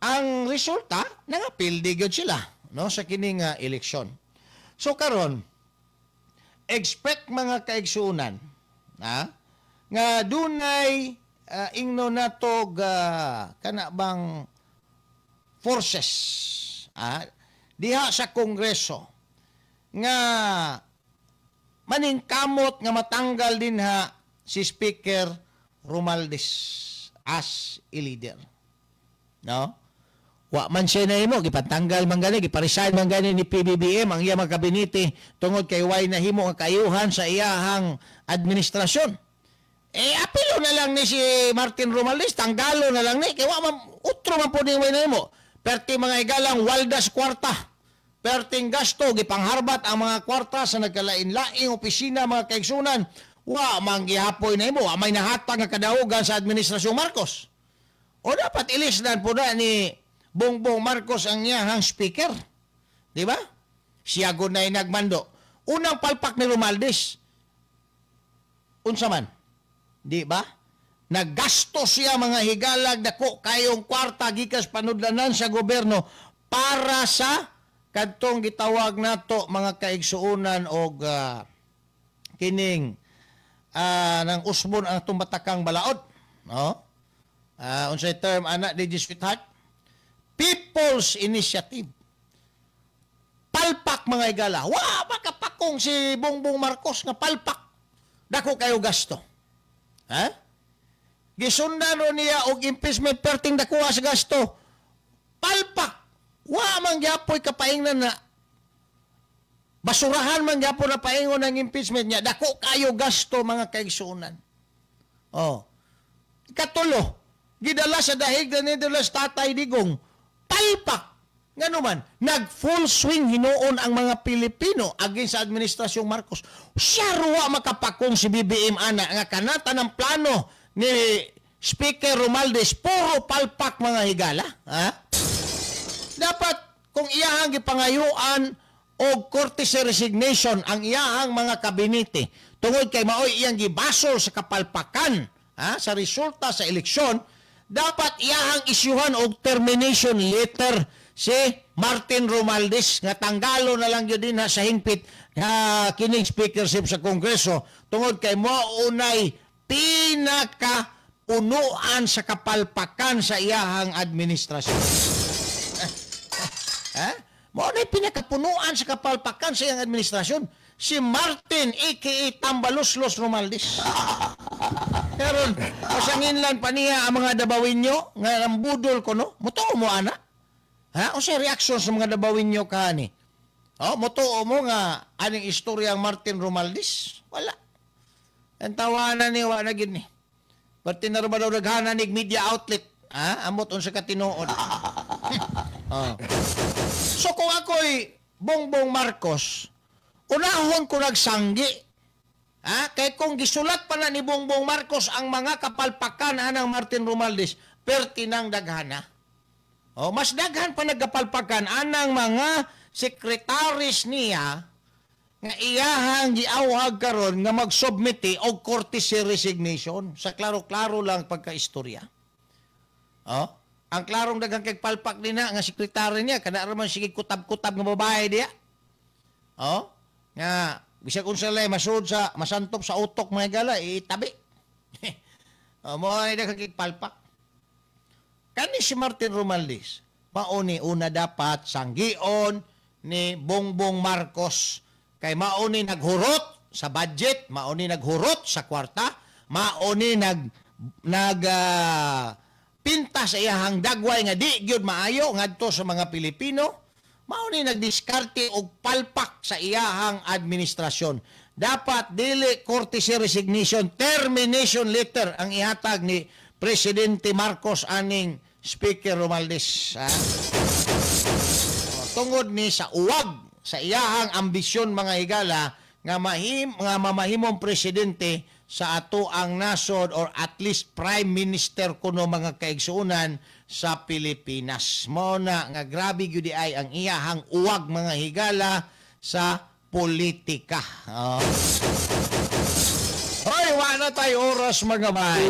Ang resulta, nangapildi gyud sila, no, sa kini nga eleksyon. So karon, expect mga kaigsuonan, ha, nga dunay ingno natog kana bang forces, diha sa Kongreso nga maningkamot nga matanggal din ha si Speaker Romualdez as a leader. No? Wa man siya na imo, gipatanggal man gani, giparesign man gani ni PBBM ang iya mga kabinete tungod kay way nahimo ang kaayuhan sa iyahang administrasyon. Eh, apilo na lang ni si Martin Romualdez, tanggalo na lang ni, kay wa man, utro man po ni way nahimo. Perti mga igalang waldas kwarta. Perting gasto, gipangharbat ang mga kwarta sa nagkalain-laing opisina mga kaigsunan. Wa man gihapoy na imo, wa may nahatag nga kadaugan sa administrasyong Marcos. O dapat ilisdan po na ni Bongbong Marcos ang iyahang speaker. Di ba? Siya gunay nagmando. Unang palpak ni Romualdez, unsa man? Di ba? Naggasto siya mga higalag dako kayong kwarta gikas panudlanan sa gobyerno para sa kadtong gitawag nato mga kaigsuonan og kining nang usbon ang atong batakang balaod, no? Unsay term ana di sweetheart? People's Initiative. Palpak mga higala. Wa makapakong si Bongbong Marcos nga palpak. Dako kayo gasto. Ha? Gisundan ro niya og impeachment perting dakuha sa gasto. Palpak. Wa man gyapoy kapaingnan na basurahan man gyapon na paingon ang impeachment niya. Dako kayo gasto mga kaigsuonan. Oh. Katulo, gidala sa dahig na Netherlands Tatay Digong. Palpak. Ngano man, nag full swing hinuon ang mga Pilipino against sa administrasyong Marcos. Siya ruwa makapakong si BBM ana nga kanata ng plano ni Speaker Romualdez, puro palpak mga higala. Ha? Dapat kung iyahang gipangayuan og courtesy resignation ang iyahang mga kabinete tungod kay maoy iyang gibasol sa kapalpakan, ha, sa resulta sa eleksyon, dapat iyahang isyuhan og termination letter si Martin Romualdez nga tanggalo na lang yun din ha, sa hingpit na kining speakership sa Kongreso tungod kay maunay pinakapunuan sa kapalpakan sa iyahang administrasyon. Ha? Maunay pinakapunuan sa kapalpakan sa iyang administrasyon si Martin a.k.a. Tambaluslos Romualdez. Karon pasanginlan pa niya ang mga Dabawinyo nga nambudol ko no. Mutuo mo ana? Ha? Unsay reaksyon sa mga Dabawinyo kaani? Oh, mutuo mo nga aning istorya ang Martin Romualdez? Wala. Ang tawanan ni wa na gid ni. Martin na ba daw daghana nig media outlet? Ha? Amot unsa ka tinuod. Oh. So kung ako'y Bongbong Marcos, unahon ko nagsanggi. Ha? Kay kung gisulat pa na ni Bongbong Marcos ang mga kapalpakan anang Martin Romualdez, pertinang daghana. Oh, mas daghan pa nagkapalpakan anang mga sekretaris niya nga iyahang giawhag karon nga magsubmit og courtesy resignation sa klaro-klaro lang pagkaistorya. Oh, ang klarong daghang kay palpak nina nga sekretary niya kana ra man sige kutab-kutab nga babae diya. Oh, nga bisag unsa lay masud sa masantop sa utok mga gala itabi. Oh, mo ay daghang kay palpak. Kani si Martin Romualdez, mauni una dapat sanggion ni Bongbong Marcos kay mauni naghurot sa budget, mauni naghurot sa kwarta, mauni nag pinta sa iyahang dagway nga di gyud maayo ngadto sa mga Pilipino, mauni nagdiskarte og palpak sa iyahang administrasyon. Dapat dili courtesy resignation, termination letter ang ihatag ni Presidente Marcos aning Speaker Romualdez. Ha? Tungod ni sa uwag sa iyahang ambisyon mga higala nga mamahimong presidente sa ato ang nasod or at least prime minister kuno mga kaigsuonan sa Pilipinas. Mao na nga grabe gyud ay ang iyahang uwag mga higala sa politika. Oh. Hoy, wala tayo oras mga bay.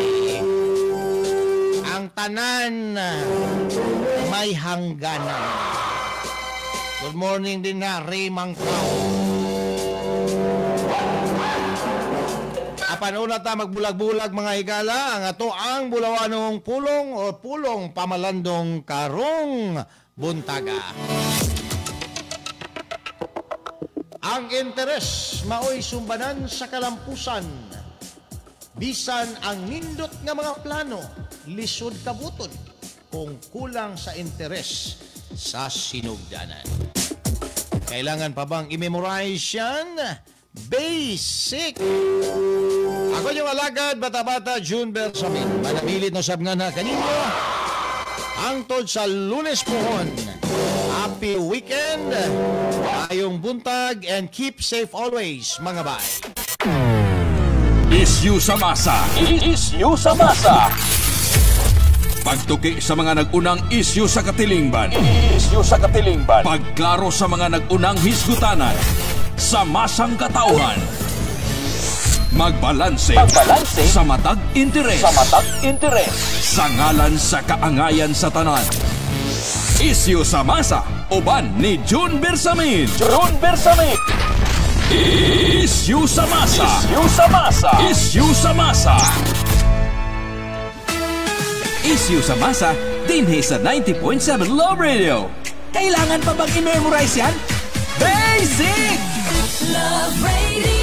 Ang tanan may hangganan. Good morning din na Ray Mangkao. Apan una ta magbulag-bulag mga higala ang ato ang bulawanong pulong o pulong pamalandong karong buntaga. Ang interes maoy sumbanan sa kalampusan. Bisan ang nindot nga mga plano, lisod kabuton kung kulang sa interes sa sinugdanan. Kailangan pa bang i-memorize yan? Basic! Ako yung alagad, bata-bata, June Bersamin. Manamilit no sab nga na kaninyo. Hangtod sa Lunes pohon. Happy weekend! Ayong buntag and keep safe always, mga bay. Issue sa masa. Issue sa masa. Pagtuki sa mga nag-unang isyu sa katilingban. Isyu sa katilingban. Pagklaro sa mga nag-unang hisgutanan. Sa masang katauhan. Magbalanse. Magbalanse. Sa matag interes. Sa matag interes. Sa ngalan sa kaangayan sa tanan. Isyu sa masa. Uban ni June Bersamin. June Bersamin. Isyu sa masa. Isyu sa masa. Isyu sa masa. Isyu sa masa Dinhi sa 90.7 Love Radio. Kailangan pa bang i-memorize yan? Basic! Love Radio.